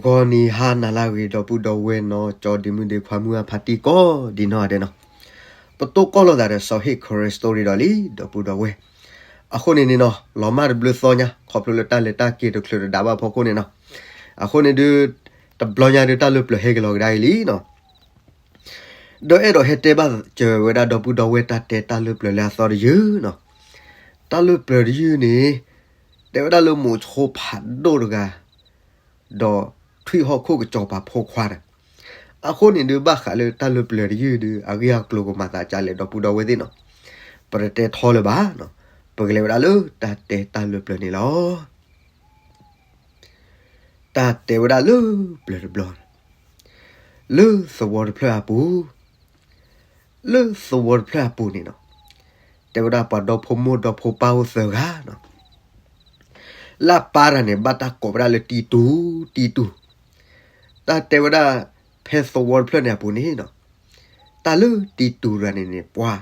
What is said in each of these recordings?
ဂီၤနံၤဟါနၤလၢအဂ့ၤ ဒီပုၢ်ဒီဝဲၢ်နီၢ်ကၠီဒ့မုၣ်ဒ့ခွါမုၢ်အဖါတံၢ်ကိးဒံးနီၢ်ဒဲးနီၤ, ပတိၢ်ကီၢ်လိာ်သးဒီးစီၤဟ့ၣ်ခရံာ် story ဒီးလံ ဒီပုၢ်ဒီဝဲၢ်, အဃိန့ၣ်န့ၣ်နီၤ လီၤမၢ်တဘျုးသီညါ ခီဖျိလၢတၢ်လဲၤတၢ်က့ၤတချုးတဒါဘၣ်အဖီခိၣ်န့ၣ်နီၤ, အဃိန့ၣ်ဒုး တဘျီညါဒုးတၢ်လၢပျၢၤဟဲက့ၤလီၤကဒါအံၤလံနီၤ ဒီးအဲၣ်ဒိးဟဲတဲဘၣ်စၢၤဝဲဒၣ်ဒီပုၢ်ဒီဝဲၢ်တၢ်တဲတၢ်လၢပျၢၤလၢအသီတယုၢ်နီၤ, တၢ်လၢပျၢၤတယုၢ်န့ၣ် တဲဝဲဒၣ်လၢမိးဆိဖးဒိၣ်တဂၤ ဒီးထွံၣ်ဟီၣ်ခိၣ်ကစီၤပၤဖိခွါဒီး, အဃိန့ၣ်ဒုးဘၣ်ဃးလၢတၢ်လၢပျၢၤတယုၢ်ဒုး အဂ့ၢ်အကျိၤကမၤသးဒ်လဲၣ်ဒီပုၢ်ဒီဝဲၢ်သ့ၣ်နီၤ, ပတတဲထီလၢၤဘၣ်နီၤ, ပကလဲၤဝဲဒၣ်လၢတၢ်တဲတၢ်လၢပျၢၤန့ၣ်လီၤ. တၢ်တဲဝဲဒၣ်လၢပျၢၤတဘျီ, လၢသဝီတဖျၢၣ်အပူၤ, လၢသဝီတဖျၢၣ်အပူၤန့ၣ်နီၤ, တဲဝဲဒၣ်ပှၤဒီဖိမိၢ်ဒီဖိပၢ်အိၣ်သၢဂၤနီၤ, လၢအပၢ်တဂၤန့ၣ် ဘၣ်တၢ်ကိးဝဲဒၣ်လၢတံတူာ်, တံတူာ်, တၢ်တဲဝဲဒၣ် ဖဲသဝီတဖျၢၣ်န့ၣ်အပူၤန့ၣ်နီၤ, တၢ်လၢတံတူာ်တဂၤန့ၣ်န့ၣ် ပှၤ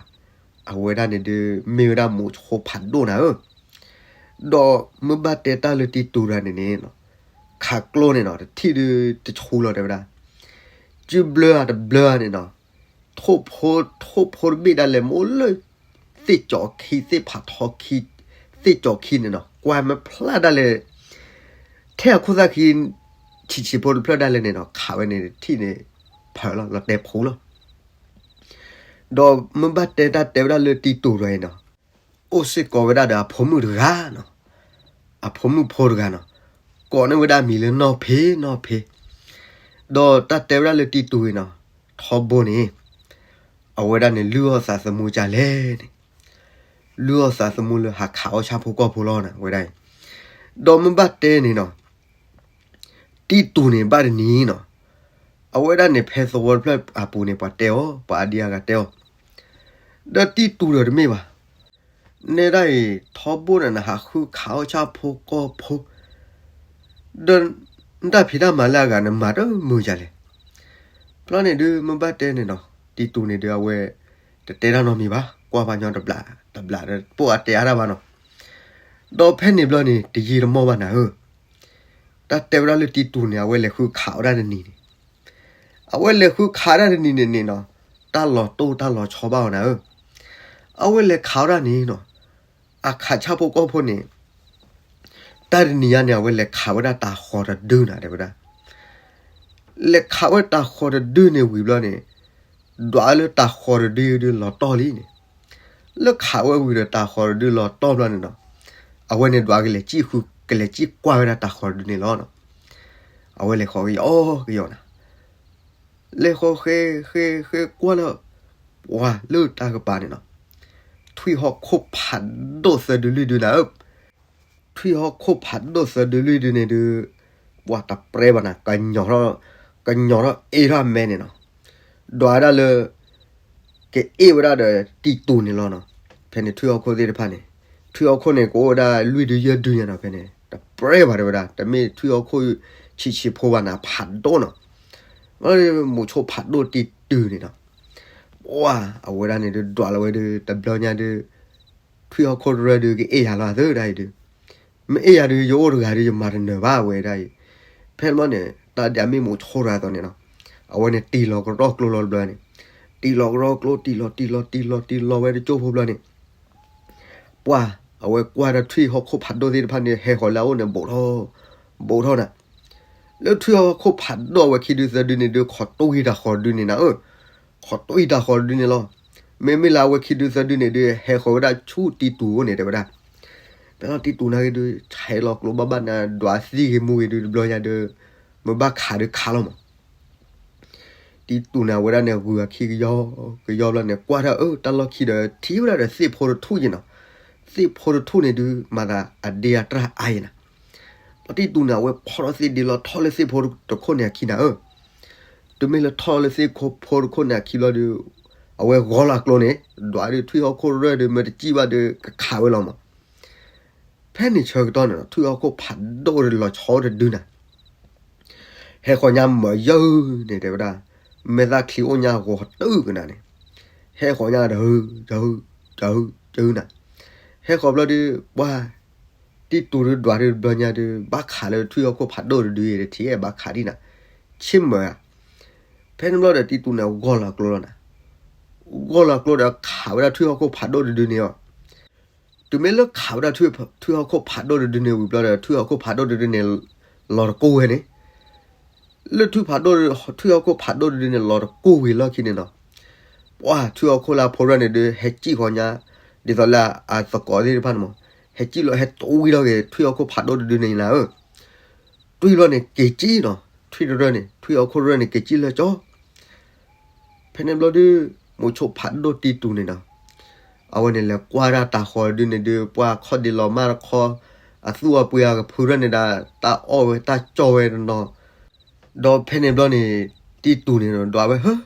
အဝဲဒၣ်န့ၣ်ဒုး မ့ၢ်ဝဲဒၣ်မိးဆိဖးဒိၣ်နၤဧၢ, ဒီးမ့ၢ်ဘၣ်တဲတၢ်လၢတံတူာ်တဂၤန့ၣ်န့ၣ်နီၤ, ခးကျိန့ၣ်နီၤ တထံၣ်ဒုးတဆူလီၤတဲဝဲဒၣ်, စုဘျၢအတဘျၢန့ၣ်နီၤ, ထိၣ်ဖိ ထိၣ်ဖိတဘ့ၣ်ဒၣ်လဲာ် မ့ၢ်အိၣ်လၢ သ့ၣ်ကၠီၤခံ သ့ၣ်ဖးထီခံ သ့ၣ်ကၠီၤခံန့ၣ်နီၤ ကွၢ်မ့ၢ်ဖျါဒၣ်လဲာ် ထဲအခိၣ်သၣ်ခံ ဆံးဆံးဖိတဖျၢၣ်ဒၣ်လဲာ်န့ၣ်နီၤ ခးဝဲန့ၣ်ထံၣ်န့ၣ် ဖၢလီၤ လီၤတဲာ်ဖှိၣ်လီၤ. ဒီးမ့ၢ်ဘၣ်တဲတၢ်တဲဝဲဒၣ်လၢတံတူာ်တဂၤအံၤနီၤ, အိၣ်စ့ၢ်ကီးဝဲဒၣ်ဒီးအဖိမုၣ်တဂၤနီၤ, အဖိမုၣ်ဖိတဂၤနီၤ, ကိးန့ၢ်ဝဲဒၣ်မံၤလၢနီၢ်ဖ့ နီၢ်ဖ့, ဒီးတၢ်တဲဝဲဒၣ်လၢတံတူာ်အံၤနီၤ, ထီဘိန့ၣ် အဝဲဒၣ်န့ၣ် လုၢ်အီၣ်သးသမူကလဲၣ်န့ၣ်, လုၢ်အီၣ်သးသမူလၢဟးခးအီၣ်ဆၣ်ဖိကီၢ်ဖိလီၤနၤ အဝဲဒၣ်အံၤ, ဒီးမ့ၢ်ဘၣ်တဲန့ၣ်နီၤ တံတူာ်န့ၣ်ဘၣ်တနံၤနီၤ, အဝဲဒၣ်န့ၣ် ဖဲသဝီတဖျၢၣ်အပူၤန့ၣ် ပှၤတဲအီၤ ပှၤအါဒံအါဂၤတဲအီၤ, ဒီးတံတူာ်ဒီးတမ့ၢ်ဘၣ်, နဲဒၣ်အံၤ ထီဘိန့ၣ် နဟးဃုခးအီၣ်ဆၣ်ဖိကီၢ်ဖိ, ဒီးနတၢ်ဖံးတၢ်မၤလၢအဂၤ နမၤတမုာ်ဒ်လဲၣ်. ဘျီန့ၣ်ဒုး မ့ၢ်ဘၣ်တဲန့ၣ်နီၤ တံတူာ်န့ၣ်ဒုး အဝဲ တတဲတၢ်နီတမံၤဘၣ်, ကွၢ်ပှၤညီတဘျးတဘျးဒီး ပိၢ်အတဲအါတၢ်ဘၣ်နီၤ. ဒီးဖဲန့ၣ်ဘျီန့ၣ် တယံာ်တမီၢ်ဘၣ်နၤဧၢ, တၢ်တဲဝဲဒၣ်လၢတံတူာ်န့ၣ် အဝဲလဲၤဃုခးဝဲဒၣ်တနံၤန့ၣ်, အဝဲလဲၤဃုခးဒၣ်တနံၤန့ၣ်န့ၣ်နီၤ, တၢ်လီၤတိၢ်တၢ်လီၤဆီဘၣ်အီၤနၤဧၢ, အဝဲလဲၤခးဝဲဒၣ်န့ၣ်နီၤ, အခးဆၣ်ဖိကီၢ်ဖိန့ၣ် တၢ်တနံၤညါန့ၣ် အဝဲလဲၤခးဝဲဒၣ်တၤဃီၤတဒုနၤ တဲဝဲဒၣ်, လဲၤခးဝဲတၤဃီၤတဒုန့ၣ်ဝံၤဘျီန့ၣ်, ဒွးလၢတၤဃီၤတဒုဒုးလီၤတီၢ်လံန့ၣ်, လၢခးဝဲဝံၤဒီးတၤဃီၤတဒုလီၤတီၢ်ဘျီန့ၣ်နီၤ, အဝဲန့ၣ်ဒွးကလဲၤစံၣ်ဃု ကလဲၤစံၣ်ကွၢ်ဝဲဒၣ်တၤဃီၤတဒုန့ၣ်လီၤ. အဝဲလဲၤဃီၤကယီကယီနၤ လဲၤဃီၤဃဲဃဲဃဲကွၢ်လၢ ပှၤလၢတၢ်ကပၤန့ၣ်နီၤ, ထွံၣ်ဟီၣ်ခိၣ်ဖးဒိၣ်သၢဒုလွံၢ်ဒုနၤဧၢ, ထွံၣ်ဟီၣ်ခိၣ်ဖးဒိၣ်သၢဒုလွံၢ်ဒုန့ၣ်ဒုး, ပှၤတပြဲဘၣ်နၤ, ကညီၤထီၣ်, ကညီၤထီၣ်အ့ထီၣ်အမဲန့ၣ်နီၤ, ဒွးဝဲဒၣ်လၢ ကအ့ၣ်ဝဲဒၣ်ဒီးတံတူာ်န့ၣ်လီၤနီၤ. ဖဲန့ၣ်ထွံၣ်ဟီၣ်ခိၣ်သ့ၣ်တဖၣ်န့ၣ်, ထွံၣ်ဟီၣ်ခိၣ်န့ၣ် ကအိၣ်ဝဲဒၣ်လွံၢ်ဒုယဲၢ်ဒုညါနီၤ, ဖဲန့ၣ် တပြဲဘၣ်တဲဝဲဒၣ်, တမ့ၢ်ထွံၣ်ဟီၣ်ခိၣ်ဆံးဆံးဖိဘၣ်နၤ, ဖးဒိၣ်နီၤ, မိးဆိဖးဒိၣ်တံတူာ်န့ၣ်နီၤ, ပှၤအဝဲဒၣ်န့ၣ်ဒုးဒွးလီၤဝဲဒုး တဘျီညါဒုး ထွံၣ်ဟီၣ်ခိၣ်တရၢဒုးကအ့ၣ်ယၤလီၤအသးဒၣ်အံၤဒုး, မ့ၢ်အ့ၣ်ယၤဒုး ယအိၣ်တဂၤဒုး ယမၤတနၢၤဘၣ်ဝဲဒၣ်အံၤ, ဖဲန့ၣ်ဘျီန့ၣ် တၢ်ဒ်အမ့ၢ်မိးဆိတဂၤအသိးန့ၣ်နီၤ, အဝဲန့ၣ်တံၢ်လီၤကရီကျိလီၤတဘျီန့ၣ်, တံၢ်လီၤကရီကျိ တံၢ်လီၤတံၢ်လီၤတံၢ်လီၤတံၢ်လီၤဝဲတကၠိဖိဘျီန့ၣ် ပှၤအဝဲကွၢ်ဒီးထွံၣ်ဟီၣ်ခိၣ်ဖးဒိၣ်သ့ၣ်တဖၣ်န့ၣ် ဟဲဃီၤလၢအအိၣ်န့ၣ် ဘူးထီၣ်, ဘူးထီၣ်နၤ, လၢထွံၣ်ဟီၣ်ခိၣ်ဖးဒိၣ်အဝဲခံဒုသၢဒုန့ၣ်ဒုး ခိးတူၢ်အံၤတၤဃီၤတဒုန့ၣ်နၤဧၢ, ခိးတူၢ်အံၤတၤဃီၤတဒုန့ၣ်လီၤ. မ့မ့ၢ်လၢအဝဲခံဒုသၢဒုန့ၣ်ဒုး ဟဲဃီၤဝဲဒၣ်ဆူတံတူာ်အအိၣ်န့ၣ်တဲဝဲဒၣ်, ဖဲလီၤတံတူာ်န့ၣ်ဂ့ၤဒုး ဆဲးလီၤကျိဘၣ်ဘၣ်နၤ ဒွးသံဂ့ၤမူဂ့ၤဒုး တဘျီညါဒုး မ့ၢ်ဘၣ်ခးဒုးခးလီၤမး တံတူာ်န့ၣ် အဝဲဒၣ်န့ၣ် ဂုာ်အခံကယီ ကယီဘျီန့ၣ် ကွၢ်ထီၣ်အၢ တၢ်လီၢ်ခံဒီး ထံၣ်ဝဲဒၣ်ဒီးသ့ၣ်ဖိတထူၣ်ယံၤနီၤ, သ့ၣ်ဖိတထူၣ်န့ၣ်ဒုး မၤသးအဒ့အတြၢ်အါယံၤနၤ, ဒီးတံတူာ်န့ၣ် အဝဲဖီၣ်ထီၣ်သ့ၣ်ဒ့လီၤထီၣ်လၢသ့ၣ်ဖိတခိၣ်န့ၣ်အခံနၤဧၢ, တုၤမ့ၢ်လၢထီၣ်လၢသ့ၣ်ဖိတခိၣ်န့ၣ်အခံဘျီဒီး အဝဲဂီၤလီၤအကျိန့ၣ် ဒွးဒုးထွံၣ်ဟီၣ်ခိၣ်ရၢၢ်ဒီး မ့ၢ်တစံၣ်ဘၣ်ဒီး ကခးဝဲလီၤမး ဖဲန့ၣ်ဆၢကတီၢ်န့ၣ်ဒီး ထွံၣ်ဟီၣ်ခိၣ်ဖးဒိၣ်ဒီးလီၤဆီတဒုနၤ, ဟဲဃီၤညါမၤယၢၢ်န့ၣ်တဲဝဲဒၣ်, မဲာ်သၣ်ချံအိၣ်ညါဂီၤတုၤကနၤန့ၣ်, ဟဲဃီၤညါတဟု တဟု တဟု တဟုနၤ, ဟဲဃီၤဘျီဒီး ပှၤ တ တံတူၢ်ဒုးဒွးဒုးတဘျီညါဒုး ဘၣ်ခးလၢထွံၣ်ဟီၣ်ခိၣ်ဖးဒိၣ်တဒုအံၤတထံၣ်ဘၣ်ခးဒံးနၤ, ဆ့ၣ်မၢၤဧါ. ဖဲန့ၣ်ဘျီဒီးတံတူၢ်န့ၣ်ဂီၢ်လီၤကျိလီၤနၤ, ဂီၢ်လီၤကျိဒီးခးဝဲဒၣ်ထွံၣ်ဟီၣ်ခိၣ်ဖးဒိၣ်တဒုန့ၣ်အီၤ. တုၤမ့ၢ်လၢခးဝဲဒၣ်ထွံၣ်ဟီၣ်ခိၣ်ဖးဒိၣ်တဒုန့ၣ်ဝံၤဘျီဒီး ထွံၣ်ဟီၣ်ခိၣ်ဖးဒိၣ်တဒုန့ၣ် လီၤတကိၢ်ဝဲန့ၣ် လၢထွံၣ်ဖးဒိၣ်, ထွံၣ်ဟီၣ်ခိၣ်ဖးဒိၣ်တဒုန့ၣ် လီၤတကိၢ်ဝံၤလီၢ်ခံန့ၣ်နီၤ, ပှၤထွံၣ်ဟီၣ်ခိၣ်လၢအဖိရၢၢ်န့ၣ်ဒုး ဟဲစံၣ်ဃီညါ, ဒ်သိးလၢအသကိးသ့ၣ်တဖၣ်န့ၣ်မး, ဟဲစံၣ်လီၤဟဲတွံလီၤက့ၤ ထွံၣ်ဟီၣ်ခိၣ်ဖးဒိၣ်တဒုန့ၣ်နၤဧၢ. တွံလီၤန့ၣ်က့ၤစံၣ်နီၤ, ထွံၣ်တရၢၢ်န့ၣ် ထွံၣ်ဟီၣ်ခိၣ်ရၢၢ်န့ၣ် က့ၤစံၣ်လၢကၠီ ဖဲန့ၣ်ဘျီဒုး မိၤဆိဖးဒိၣ်တံတူၢ်န့ၣ်နီၤ, အဝဲန့ၣ်လဲၤကွၢ်ဒၣ်တၤဃီၤဒုန့ၣ်ဒုး ပှၤခီၣ်ဒ့လီၤမၢ်တခီ, အသူၣ်အပှ့ၤအကဖုရၢၢ်န့ၣ်ဒၣ် တၢ်အီၣ်ဝဲတၢ်ကၠီဝဲတနီၤ, ဒီးဖဲန့ၣ်ဘျီန့ၣ် တံတူၢ်န့ၣ်ဒီးဒွးဝဲဟၢ,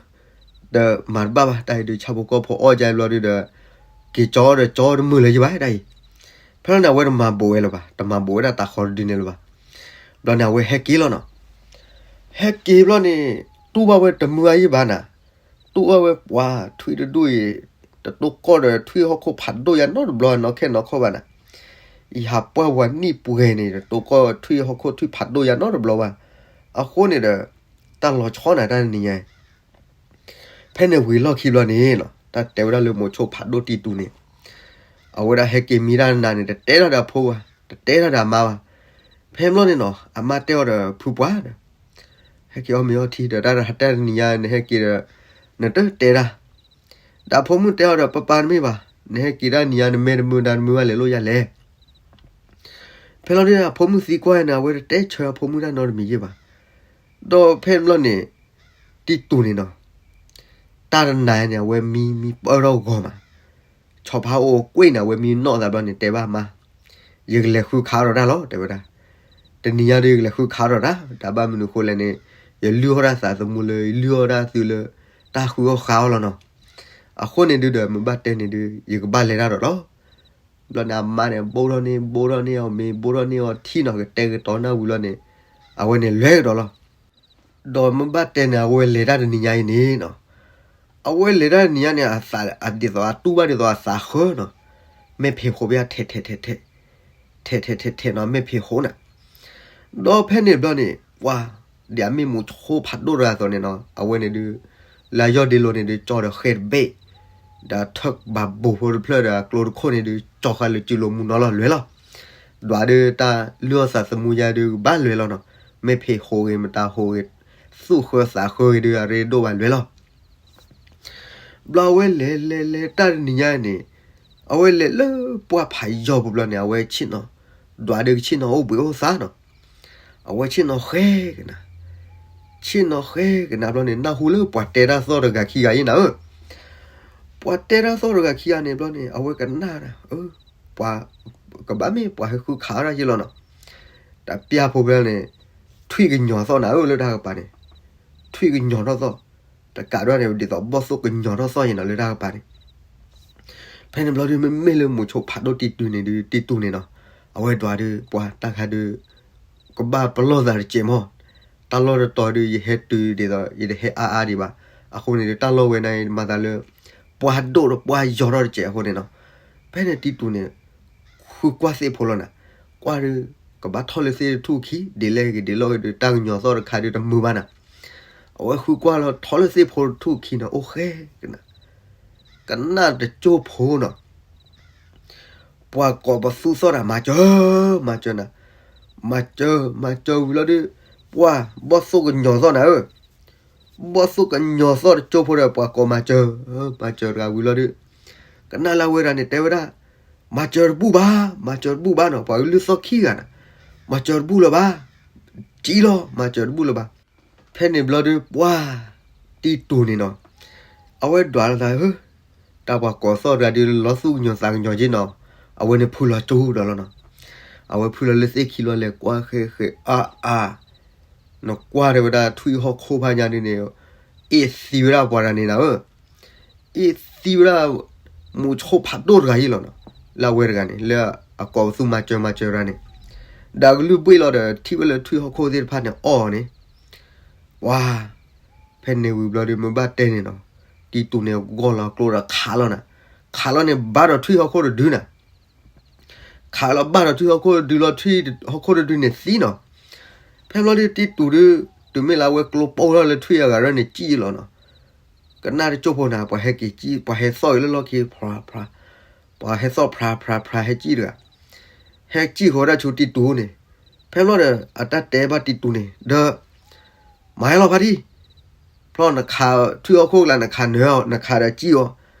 ဒီးမၤတဘၣ်ဘၣ် တၢ်အံၤဒုး ဆၣ်ဖိကီၢ်ဖိအီၣ်ကါဘျီဒုးဒီး က့ၤကၠီဒီးကၠီတမုာ်လၢၤယဘၣ်တၢ်အံၤ. ဖဲလီၤန့ၣ် အဝဲတမၤဘူးဝဲလၢၤဘၣ်, တမၤဘူးဝဲဒၣ်တၤဃီၤတဒုန့ၣ်လၢၤဘၣ်. ဘျီန့ၣ် အဝဲဟဲက့ၤလီၤနီၤ, ဟဲက့ၤဘျီန့ၣ် တူၢ်ဘၣ်ဝဲတမုာ်အါယဘၣ်နၤ, တူၢ်ဘၣ်ဝဲပှၤထွံၣ်တဒူၣ်အံၤ တတိၢ်ကီၢ်ဒီးထွံၣ်ဟီၣ်ခိၣ်ဖးဒိၣ်ယါနီတဘျီနီခဲနီခီဘၣ်နၤ, ယဟးပှၢ်ဝၤနံၣ်ပှဲၤန့ၣ် တတိၢ်ကီၢ်ထွံၣ်ဟီၣ်ခိၣ်ထွံၣ်ဖးဒိၣ်ယါနီတဘျီဘၣ်. အဃိန့ၣ်ဒီး တၢ်လီၤဆီနၤတၢ်တနံၤညါ ဖဲန့ၣ်ဝံၤလီၢ်ခံဘျီန့ၣ်နီၤ တၢ်တဲဝဲဒၣ်လၢမိၤဆိဖးဒိၣ်တံတူၢ်န့ၣ်, အဝဲဒၣ်ဟဲက့ၤမံတၢ်နၤန့ၣ် တတဲတၢ်ဒီးအဖိဘၣ်, တတဲတၢ်ဒီးအမါဘၣ်. ဖဲဘျီန့ၣ်နီၤ အမါတဲအီၤဒီးဖုပှၢ်ဒီး, ဟဲက့ၤအီၣ်မ့ၤအီထံဒီး တၢ်တနံၤညါနဟဲက့ၤဒီး နတတဲတၢ်, ဒီးအဖိမုၣ်တဲအီၤဒီး ပၢ်ပၢ်တမ့ၢ်ဘၣ်, နဟဲက့ၤတၢ်နံၤညါ နမဲာ်တမုာ်ဒါတမုာ်ဘၣ်လဲၤလိာ်ယၤလဲၣ်. ဖဲလီၤဒုးအဖိမုၣ်သံကွၢ်န့ၣ် အဝဲတတဲဆၢအဖိမုၣ်တၢ်နီတမံၤယ့ၢ်ဘၣ်. ဒီးဖဲန့ၣ်ဘျီန့ၣ် တံတူၢ်န့ၣ်နီၤ တၢ်တနၤန့ၣ် အဝဲမံမံပၢၢ်ထီၣ်ဂီၤမး, ဆီဖါအိၣ်ကွံာ်န့ၣ် အဝဲမံနီၣ်သးဘျီန့ၣ် တဲဘၣ်အမါ, ယကလဲၤဃုခးထီၣ်တၢ်လီၤ တဲဝဲဒၣ်. တနံၤညါဒီး ယကလဲၤဃုခးထီၣ်တၢ်, တၢ်ဘၣ်မနုၤအဃိလဲၣ်န့ၣ် ယလုၢ်အီၣ်တၢ်သးသမူလၢ ယလုၢ်အီၣ်တၢ်သုလၢ တၢ်ဃုအီၣ်ဃုအီလီၤနီၤ. အဃိန့ၣ်ဒုးဒီး မ့ၢ်ဘၣ်တဲန့ၣ်ဒုး ယကဘၣ်လဲၤတၢ်ဒီးလီၤ. ဘျီန့ၣ် အမါန့ၣ် ဘိၣ်ထီၣ်န့ၢ် ဘိၣ်ထီၣ်န့ၢ်အီၤမ့ၤ ဘိၣ်ထီၣ်န့ၢ်အီၤထံနီၤ ကတဲာ်ကတီၤနၢ်ဝံၤလီၤန့ၣ် အဝဲန့ၣ်လဲၤကဒီးလီၤ. ဒီးမ့ၢ်ဘၣ်တဲန့ၣ် အဝဲလဲၤတၢ်တနံၤညါအံၤန့ၣ်နီၤ, အဝဲလဲၤတၢ်တနံၤညါန့ၣ် အသးဒ်သိးအတူၢ်ဘၣ်ဒ်သိးအသးဃၢနီၤ, မဲာ်ဖံးဃိးဘၣ်ထဲးထဲးထဲးထဲး ထဲးထဲးထဲးထဲးနီၤ မဲာ်ဖံးဃိးနၤ. ဒီးဖဲန့ၣ်ဘျီန့ၣ် ပှၤ ဒ်အမ့ၢ်မိၤဆိဖးဒိၣ်တဂၤအသိးန့ၣ်နီၤ အဝဲန့ၣ်ဒုး လၢယီၢ်ဒ့လိၤန့ၣ်ဒုး ကၠီဒီးဃဲတဘ့ၣ်, ဒီးထၢၣ်ဘးဘူးဖိတဖျၢၣ်ဒီးအကျိတခိၣ်န့ၣ်ဒုး ကၠီဃာ်လၢစုလိၤမူနီၤလီၤ လွဲၤလီၤ. ဒွးဒုးတၢ်လုၢ်အီၣ်သးသမူယါဒုး ကဘၣ်လွဲၤလီၤနီၤ, မဲာ်ဖံးဃိးဂ့ၤ မတၤဃိးဂ့ၤ သူၣ်ဃၢသးဃၢဂ့ၤဒုး အရ့ဒိၣ်ဘၣ်လွဲၤလီၤ. ဘျီအဝဲလဲၤလဲၤလဲၤတၢ်တနံၤညါန့ၣ် အဝဲလဲၤလၢပှၢ်ဖးယီၤပူၤဘျီန့ၣ် အဝဲဆ့ၣ်နီၤ ဒွးဒုးကဆ့ၣ်နီၤအိၣ်ဘှံးအိၣ်သါနီၤ, အဝဲဆ့ၣ်နီၤဃဲကနၤ, ဆ့ၣ်နီၤဃဲကနၤဘျီန့ၣ် နၢ်ဟူလၢပှၤတဲတၢ်သီၣ်တဂၤခံဂၤအံၤနၤဧၢ, ပှၤတဲတၢ်သီၣ်တဂၤခံဂၤန့ၣ်ဘျီန့ၣ် အဝဲကနၣ်ဒၣ် ပှၤ ကဘၣ်မ့ၢ်ပှၤဟဲဃုခးအီၣ်တၢ်ယ့ၢ်လီၤနီၤ, တၢ်ပျၢ်ဖိဘျီန့ၣ် ထွံၣ်ကညီၤသီၣ်နၤဧၢ လၢတၢ်ကပၤန့ၣ်, ထွံၣ်ကညီၤထီၣ်သီၣ်, တကးဒၣ်န့ၣ် ဒ်သိးဘီၣ်သိၣ်ကညီၤထီၣ်သီၣ်ယ့ၢ်နီၤ လၢတၢ်ကပၤန့ၣ် ဖဲန့ၣ်ဘျီဒုး မ့မ့ၢ်လၢမိၤဆိဖးဒိၣ်တံတူၢ်န့ၣ်ဒုး တံတူၢ်န့ၣ်နီၤ, အဝဲဒွးဒုး ပှၤတၢ်ခါဒုး ကဘၣ်ပလီၢ်သးတစဲးမီၢ်, တၢ်လီၢ်တတီၤဒုး ယဟဲတုၤဒ်သိး ယတဟဲအါအါဒံးဘၣ်, အဃိန့ၣ်ဒုး တၢ်လီၢ်ဝဲန့ၣ် မၤသးလၢ ပှၤဒိၣ်ဒီးပှၤယီၤထီၣ်တစဲးအဃိန့ၣ်နီၤ, ဖဲန့ၣ်တံတူၢ်န့ၣ် ဃုကွၢ်သ့ၣ်ဖိလီၤနၤ, ကွၢ်ဒုး ကဘၣ်ထီၣ်လၢသ့ၣ်တထူၣ်ခံ ဒ်လဲၣ်ဂ့ၤဒ်လဲၣ်ဂ့ၤဒုး တၢ်ကညီၤသီၣ်တခါဒုးတမုာ်ဘၣ်နၤ, အဝဲဃုကွၢ်လီၤထီၣ်လၢသ့ၣ်ဖိတထူၣ်ခံန့ၣ် အိၣ်ဃဲကနၤ, ကနၣ်တကၠိဖိနီၤ ပှၤကိးပသူသီၣ်တၢ် မၤစၢၤ, မၤစၢၤနၤ, မၤစၢၤ မၤစၢၤဝံၤလီၤဒုး ပှၤဘီၣ်သိၣ်ကညီၤသီၣ်နၤဧၢ, ဘီၣ်သိၣ်ကညီၤသီၣ်တကၠိဖိဒီး ပှၤကိးမၤစၢၤ, မၤစၢၤတဂၤဝံၤလီၤဒုး ကနၣ်လၢအဝဲဒၣ်န့ၣ် တဲဝဲဒၣ် မၤစၢၤတဘူၣ်ဘၣ်, မၤစၢၤတဘူၣ်ဘၣ်နီၤ, ပှၤကလုၢ်သီၣ်ခံဂၤနၤ, မၤစၢၤတဘူၣ်လၢၤဘၣ်, ကံလီၤ မၤစၢၤတဘူၣ်လၢၤဘၣ်. ဖဲန့ၣ်ဘျီဒုး ပှၤတံတူၢ်န့ၣ်နီၤ, အဝဲဒွးလီၤသးဧၢ, တၢ်ပှၤကိးသီၣ်တဂၤဒုး လီၤသူၣ်ကညီၤသးကညီၤက့နီၤ, အဝဲန့ၣ်ဖုလီၤကၠိဒီးလီၤနီၤ, အဝဲဖုလီၤလၢသ့ၣ်ခံလီၤ လဲၤကွၢ်ဃဲဃဲအါအါ, နကွၢ်တဲဝဲဒၣ်ထွံၣ်ဟီၣ်ခိၣ်ဖးညါဒုးန့ၣ်, အ့ၣ်သံဝဲဒၣ်ပှၤတဂၤန့ၣ်နၤဧၢ အ့ၣ်သံဝဲဒၣ် မိၤဆိဖးဒိၣ်တဂၤအံၤလီၤနီၤ, လၢအဝဲတဂၤန့ၣ် လၢအကိးပသူမၤစၢၤမၤစၢၤတဂၤန့ၣ်, ဒီးကလုၢ်ဘှ့ၣ်လီၤဒီး ထံၣ်ဝဲလၢထွံၣ်ဟီၣ်ခိၣ်သ့ၣ်တဖၣ်န့ၣ်အီၣ်န့ၣ်, ပှၤ ဖဲန့ၣ်ဝံၤဘျီဒုး မ့ၢ်ဘၣ်တဲန့ၣ်နီၤ, တံတူၢ်န့ၣ်ဂီၢ်လီၤကျိဒီးခးလီၤနၤ, ခးလီၤန့ၣ်ဘၣ်ဒီးထွံၣ်ဟီၣ်ခိၣ်တဒုနၤ, ခးလီၤဘၣ်ဒီးထွံၣ်ဟီၣ်ခိၣ်တဒုလီၤ, ထွံၣ်ဟီၣ်ခိၣ်တဒုန့ၣ်သံနီၤ. ဖဲဘျီဒုးတံတူးဒုး တုၤမ့ၢ်လၢအဝဲကျိပိၢ်ထီၣ်လၢထွံၣ်အဂၤရၢၢ်န့ၣ်စံၣ်လီၤနီၤ. ကနၣ်တကၠိၢ်ဖိန့ၣ် ပှၤဟဲက့ၤစံၣ်, ပှၤဟဲသီၣ်က့ၤလၢလီၢ်ခံ, ဖျါဖျါ, ပှၤဟဲသီၣ်ဖျါဖျါဖျါဟဲစံၣ်တဂၤ, ဟဲစံၣ်ဃီၤဝဲဒၣ်ဆူတံတူးန့ၣ်. ဖဲဘျီဒီး အတၢ်တဲဘၣ်တံတူးန့ၣ် ဒီး မၤဟဲလီၤဖါတံၢ်, ဖျီနခးထွံၣ်ဟီၣ်ခိၣ်ကျါ နခးနၢၤအီၤ နခးဒီးစံၣ်အီ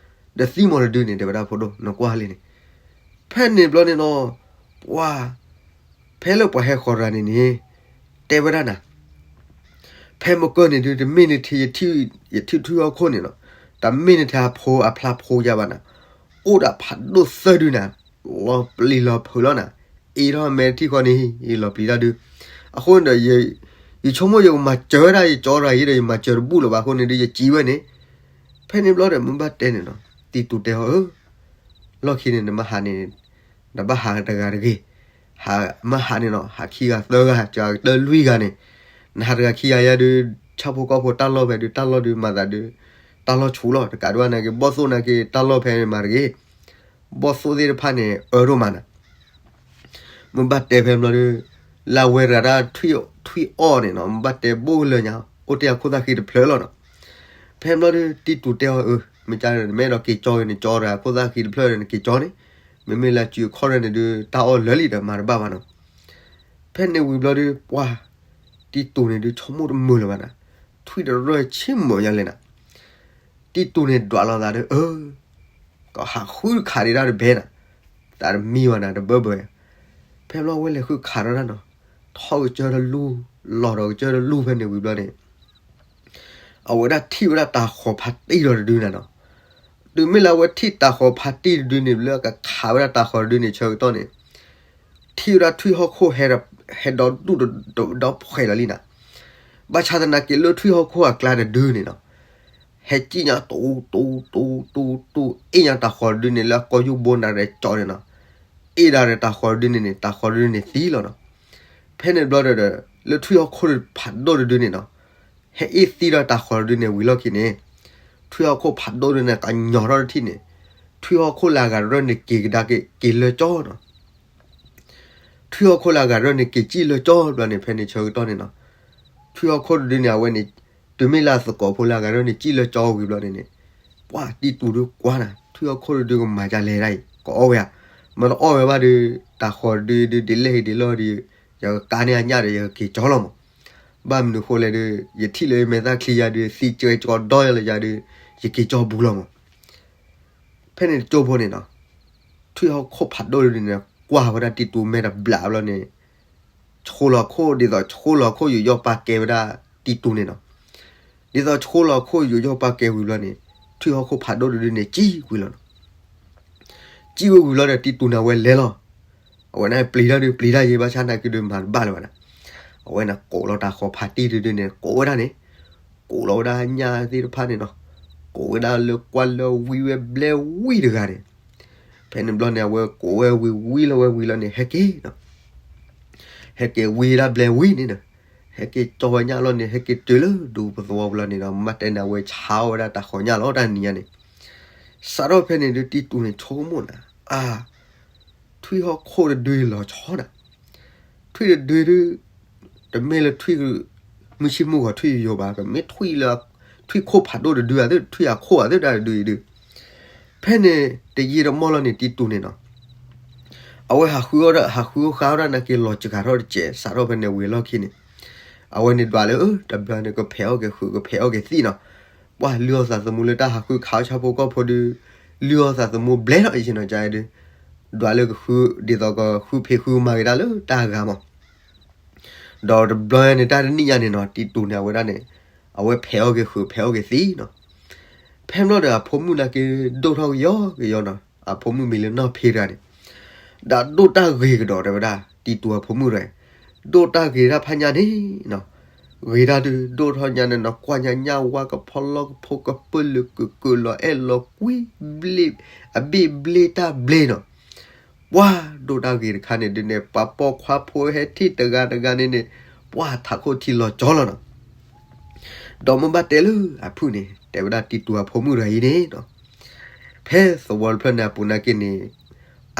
ၤ, ဒီးသံမီၤတဒုန့ၣ် တဲဝဲဒၣ်ဖိဒိၣ် နကွၢ်လံန့ၣ်. ဖဲန့ၣ်ဘျီန့ၣ်နီၤ, ပှၤ ဖဲလၢပှၤဟဲဃီၤတဂၤန့ၣ်န့ၣ် တဲဝဲဒၣ်နၤ, ဖဲမုၢ်ကၢၢ်န့ၣ်ဒုး တမ့ၢ်နထံၣ်ယထံၣ်ထွံၣ်ဟီၣ်ခိၣ်န့ၣ်နီၤ, တမ့ၢ်နထံၣ်အဖိအဖျါဖိယါဘၣ်နၤ, အိၣ်ဒီးဖးဒိၣ်သၢဒုနၤ, လီၤပျံၤလီၤဖုးလီၤနၤ, အ့ၣ်ထီၣ်မဲထံၣ်ဃီန့ၣ် လီၤပျံၤတၢ်ဒုး. အဃိန့ၣ်ဒီး ယဆိကမိၣ်ယကမၤစၢၤဝဲဒၣ် ယကၠီတဂၤအံၤဒီး ယမၤစၢၤတဘူၣ်လၢၤဘၣ်အဃိန့ၣ်ဒီး ယစံးဝဲန့ၣ်. ဖဲန့ၣ်ဘျီဒီး မုၢ်ဘၣ်တဲန့ၣ်နီၤ, တံတူးတဲအီၤဧၢ, လီၢ်ခံန့ၣ် နမ့ၢ်ဟးန့ၣ် နဘၣ်ဟးတဂၤတဂ့ၤ, ဟးမ့ၢ်ဟးန့ၣ်နီၤ ဟးခံဂၤသၢဂၤ ကတၢၢ်လွံၢ်ဂၤန့ၣ်, နဟးတဂၤခံဂၤယါဒုး ဆၣ်ဖိကီၢ်ဖိတၢ်လီၢ်ဖဲဒုး တၢ်လီၢ်ဒုးမၤသးဒုး တၢ်လီၢ်ဆူၣ်လီၤ. တကးဒံးဘၣ်နာ်က့ ဘီၣ်သိၣ်နာ်က့ တၢ်လီၢ်ဖဲန့ၣ်မၤတဂ့ၤ, ဘီၣ်သိၣ်သ့ၣ်တဖၣ်န့ၣ် အၢဒိၣ်မးနၤ. မုၢ်ဘၣ်တဲဖဲဘျီဒီး လၢအဝဲတဂၤတၢ်ထွံၣ်အီၣ်န့ၣ်နီၤ မုၢ်ဘၣ်တဲဘိၣ်ကလၢာ်ညါ အိၣ်တ့ၢ်အခိၣ်သၣ်ဃံတဖျၢၣ်လီၤနီၤ. ဖဲဘျီဒီး တံတူးတဲအီၤ အၢ မ့ၢ်ကန့ၣ် နမ့ၢ်အဲၣ်ဒိးက့ၤကၠီဂ့ၤန့ၣ် ကၠီတဂၤ ခိၣ်သၣ်ဃံတဖျၢၣ်န့ၣ် နက့ၤကၠီန့ၣ်, မ့မ့ၢ်လၢစုအခီၣ်ရဲၣ်န့ၣ်ဒုး တၢ်အီၣ်လၢာ်လံဒီးမၤတဘၣ်ဘၣ်နီၤ. ဖဲန့ၣ်ဝံၤဘျီဒီး ပှၤ တံတူးန့ၣ်ဒုး ဆိကမိၣ်တမုာ်လၢၤဘၣ်နၤ, ထွံၣ်တရၢၢ်ဆ့ၣ်မုာ်ညါလဲၣ်နၤ. တံတူးန့ၣ်ဒွးလီၤသးဒီး အၢ ကဟးဃုခးဒံးတၢ်တဘဲနၤ, တၢ်တမံဘၣ်နၤ တဘၢဘၢ. ဖဲဘျီဝဲလဲၤဃုခးထီၣ်တၢ်နီၤ, ထီၣ်ကစၢၢ်တလူၢ်, လီၤဒီးကစၢၢ်တလူၢ်ဖဲန့ၣ်ဝံၤဘျီန့ၣ် အဝဲဒၣ်ထံၣ်ဝဲဒၣ်တၤဃီၤဖးတံၢ်ဒီးတဒုနၤနီၤ. တုၤမ့ၢ်လၢအဝဲထံၣ်တၤဃီၤဖးတံၢ်တဒုန့ၣ် လၢအကခးဝဲဒၣ်တၤဃီၤတဒုန့ၣ် ဆၢကတီၢ်န့ၣ် ထံၣ်ဝဲဒၣ်ထွံၣ်ဟီၣ်ခိၣ်ဟဲဒီး ဟဲဒီဒူၣ်ဒီဖှဲးလီၤလံနၤ. ဘၣ်ဆၣ်သနာ်က့လၢထွံၣ်ဟီၣ်ခိၣ်အကျါတဒုန့ၣ်နီၤ, ဟဲစံၣ်ညါတူတူတူတူ အ့ၣ်ညါတၤဃီၤတဒုန့ၣ် လၢအကီၢ်ယူၢ်ဘိနၤဒီးကၠီန့ၣ်နီၤ, အ့ၣ်ဒၣ်ဒီးတၤဃီၤတဒုန့ၣ်န့ၣ် တၤဃီၤတဒုန့ၣ်သံလီၤနီၤ. ဖဲန့ၣ်ဘျီဒီး လၢထွံၣ်ဟီၣ်ခိၣ်ဖးဒိၣ်တဒုန့ၣ်နီၤ, ဟဲအ့ၣ်သံဒီးတၤဃီၤတဒုန့ၣ်ဝံၤလီၢ်ခံန့ၣ်, ထွံၣ်ဟီၣ်ခိၣ်ဖးဒိၣ်တဒုန့ၣ် ကညီၤထီၣ်တထံၣ်န့ၣ်, ထွံၣ်ဟီၣ်ခိၣ်လၢအဂၤတရၢၢ်န့ၣ်က့ၤကဒါက့ၤ က့ၤလၢကၠီနီၤ. ထွံၣ်ဟီၣ်ခိၣ်လၢအဂၤတရၢၢ်န့ၣ် က့ၤစံၣ်လၢကၠီဘျီန့ၣ် ဖဲန့ၣ်ဆၢကတီၢ်န့ၣ်နီၤ, ထွံၣ်ဟီၣ်ခိၣ်တဒုန့ၣ် အဝဲန့ၣ် တုၤမ့ၢ်လၢအသကိးဖိလၢအဂၤတရၢၢ်န့ၣ် စံၣ်လၢကၠီဝံၤဘျီန့ၣ်န့ၣ်, ပှၤတံတူးဒုးကွၢ်နၤ ထွံၣ်ဟီၣ်ခိၣ်တဒုကမၤဒ်လဲၣ်ဒၣ်အံၤ ကအီၣ်ဝဲဧါ, မ့ၢ်တအီၣ်ဝဲဘၣ်ဒီး တၤဃီၤတဒုဒုး ဒ်လဲၣ်ဂ့ၤဒ်လဲၣ်ဂ့ၤဒီး ယကကါန့ၢ်အညၣ်ဒီး ယကက့ၤကၠီလီၤမး. ဘၣ်မနုၤဃိလဲၣ်ဒီး ယထံၣ်လၢယမဲာ်သၣ်ချံယါဒီး သံကဲကီဒီလၢယၤဒီး ယက့ၤကၠီဘူးလီၤမး. ဖဲန့ၣ်တကၠိဖိန့ၣ်နီၤ, ထွံၣ်ဟီၣ်ခိၣ်ဖးဒိၣ်တဒုန့ၣ် ကွၢ်ဝဲဒၣ်တံတူးမဲာ်တဘျီဘျီန့ၣ်, ဆှိလီၤခိၣ် ဒ်သိးဆှိလီၤခိၣ်ယူးယီၣ်ပာ်ကဲဝဲဒၣ်တံတူးန့ၣ်နီၤ. ဒ်သိးဆှိလီၤခိၣ်ယူးယီၣ်ပာ်ကဲဝံၤဘျီန့ၣ်, ထွံၣ်ဟီၣ်ခိၣ်ဖးဒိၣ်တဒုန့ၣ် စံၣ်ဝံၤလီၤနီၤ. စံၣ်ဝဲဝံၤလီၤဒီး တံတူးန့ၣ် အဝဲလဲၤလီၤ. အဝဲန့ၣ်ပျံၤတၢ်ဒုး ပျံၤတၢ်ယဲ ဘၣ်ဆၣ်နာ်က့ဒုးမၤတဘၣ်လၢၤဘၣ်နၤ. အဝဲန့ၣ်ကိးလီၤတၤဃီၤဖးတံၢ်တဒုန့ၣ် ကိးဝဲဒၣ်န့ၣ်, ကိးလီၤဝဲဒၣ်ညၣ်သ့ၣ်တဖၣ်န့ၣ်နီၤ, ကိးဝဲဒၣ်လၢကွၢ်လၢဝံဝဲဘျဲဝံတဂၤန့ၣ်. ဖဲန့ၣ်ဘျီန့ၣ် အဝဲကိးဝဲဝံၤဝံလီၤဝဲဝံၤလီၤန့ၣ် ဟဲက့ၤနီၤ. ဟဲက့ၤဝံဒၣ်ဘျဲဝံန့ၣ်နီၤ, ဟဲက့ၤကၠီဝဲညၣ်လီၤန့ၣ် ဟဲက့ၤတုၤလၢဒူပသဝီပူၤလီၤန့ၣ်ဒီး မ့ၢ်တဲန့ၣ် အဝဲဆါဝဲဒၣ်တၤဃီၤညၣ်လီၤတၢ်နံၤညါန့ၣ်. စးထီၣ်ဖဲန့ၣ်ဒုး တံတူးန့ၣ်ဆိကမိၣ်နၤ, အါ ထွံၣ်ဟီၣ်ခိၣ်တဒုလီၤဆီနၤ. ထွံၣ်တဒုဒုး တမ့ၢ်လၢထွံၣ် မုၢ်ဆ့ၣ်မုၢ်ဂီၤထွံၣ်ယိာ်ဘၣ်, ကမ့ၢ်ထွံၣ်လၢ ထွံၣ်ခိၣ်ဖးဒိၣ်တဒုဧါ, ထွံၣ်အခိၣ်ဧါသ့ၣ်တၢ်တဒုအံၤဒုး. ဖဲန့ၣ်တယံာ်တမီၢ်လီၤန့ၣ် တံတူးန့ၣ်နီၤ, အဝဲဟးဃုအီၣ်ဒၣ် ဟးဃုအီၣ်ဃုအီၣ်ဒၣ်နာ်က့ လီၤစှၤထီၣ်တစဲး စးထီၣ်ဖဲန့ၣ်ဝံၤအလီၢ်ခံန့ၣ်, အဝဲန့ၣ်ဒွးလၢ တဘျီန့ၣ် ကဖဲးအီၣ်က့ၤဃုာ် ကဖဲးအီၣ်က့ၤသံနီၤ. ပှၤလုၢ်အီၣ်သးသမူလၢတၢ်ဟးဃုခးအီၣ်ဆၣ်ဖိကီၢ်ဖိဒုး လုၢ်အီၣ်သးသမူဘျဲထီၣ်အံၤနီၤ ကဒုး ဒွးလၢကဃု ဒ်သိးကဃုဖံးဃုမၤက့ၤတၢ်လၢတၢ်ဂၤမး. ဒီးတဘျီန့ၣ်တၢ်တနံၣ်ညါန့ၣ်နီၤ တံတူးန့ၣ် အဝဲဒၣ်န့ၣ် အဝဲဖဲးအီၣ်က့ၤဃုာ် ဖဲးအီၣ်က့ၤသံနီၤ. ဖဲဘျီဒီးအဖိမုၣ်နာ်က့ ဒိၣ်ထီၣ်ကယီကယီနီၤ, အဖိမုၣ်မံၤလၢနီၢ်ဖ့တဂၤန့ၣ် ဒီးဒိၣ်တၢ်ဂ့ၤကဒီးတဲဝဲဒၣ် တံတူးအဖိမုၣ်တဂၤ, ဒိၣ်တၢ်ဂ့ၤတၢ်ဖးညါန့ၣ်နီၤ, ဂ့ၤတၢ်ဒုး ဒိၣ်ထီၣ်ညါန့ၣ်နီၤ ကွၢ်ညါညၣ်ဝါကဖီလီၢ်ကဖိကပၢၢ်လၢာ်ကကုာ်လီၤအဲၣ်လီၤကွံ ဘျ့ အဘ့ၣ်ဘျ့တၢ်ဘျ့နီၤ. ပှၤဒိၣ်တၢ်ဂ့ၤတခါန့ၣ်ဒုးန့ၣ် ပှၤပိာ်ခွါဖိဟဲထံၣ်တဂၤတဂၤန့ၣ်န့ၣ် ပှၤထးခိၣ်ထံလီၤကၠီလီၤနီၤ. ဒီးမ့ၢ်ဘၣ်တဲလၢအဖုၣ်န့ၣ် တဲဝဲဒၣ်တံတူးအဖိမုၣ်တဂၤအံၤန့ၣ်နီၤ, ဖဲသဝီတဖျၢၣ်န့ၣ်အပူၤနာ်က့န့ၣ်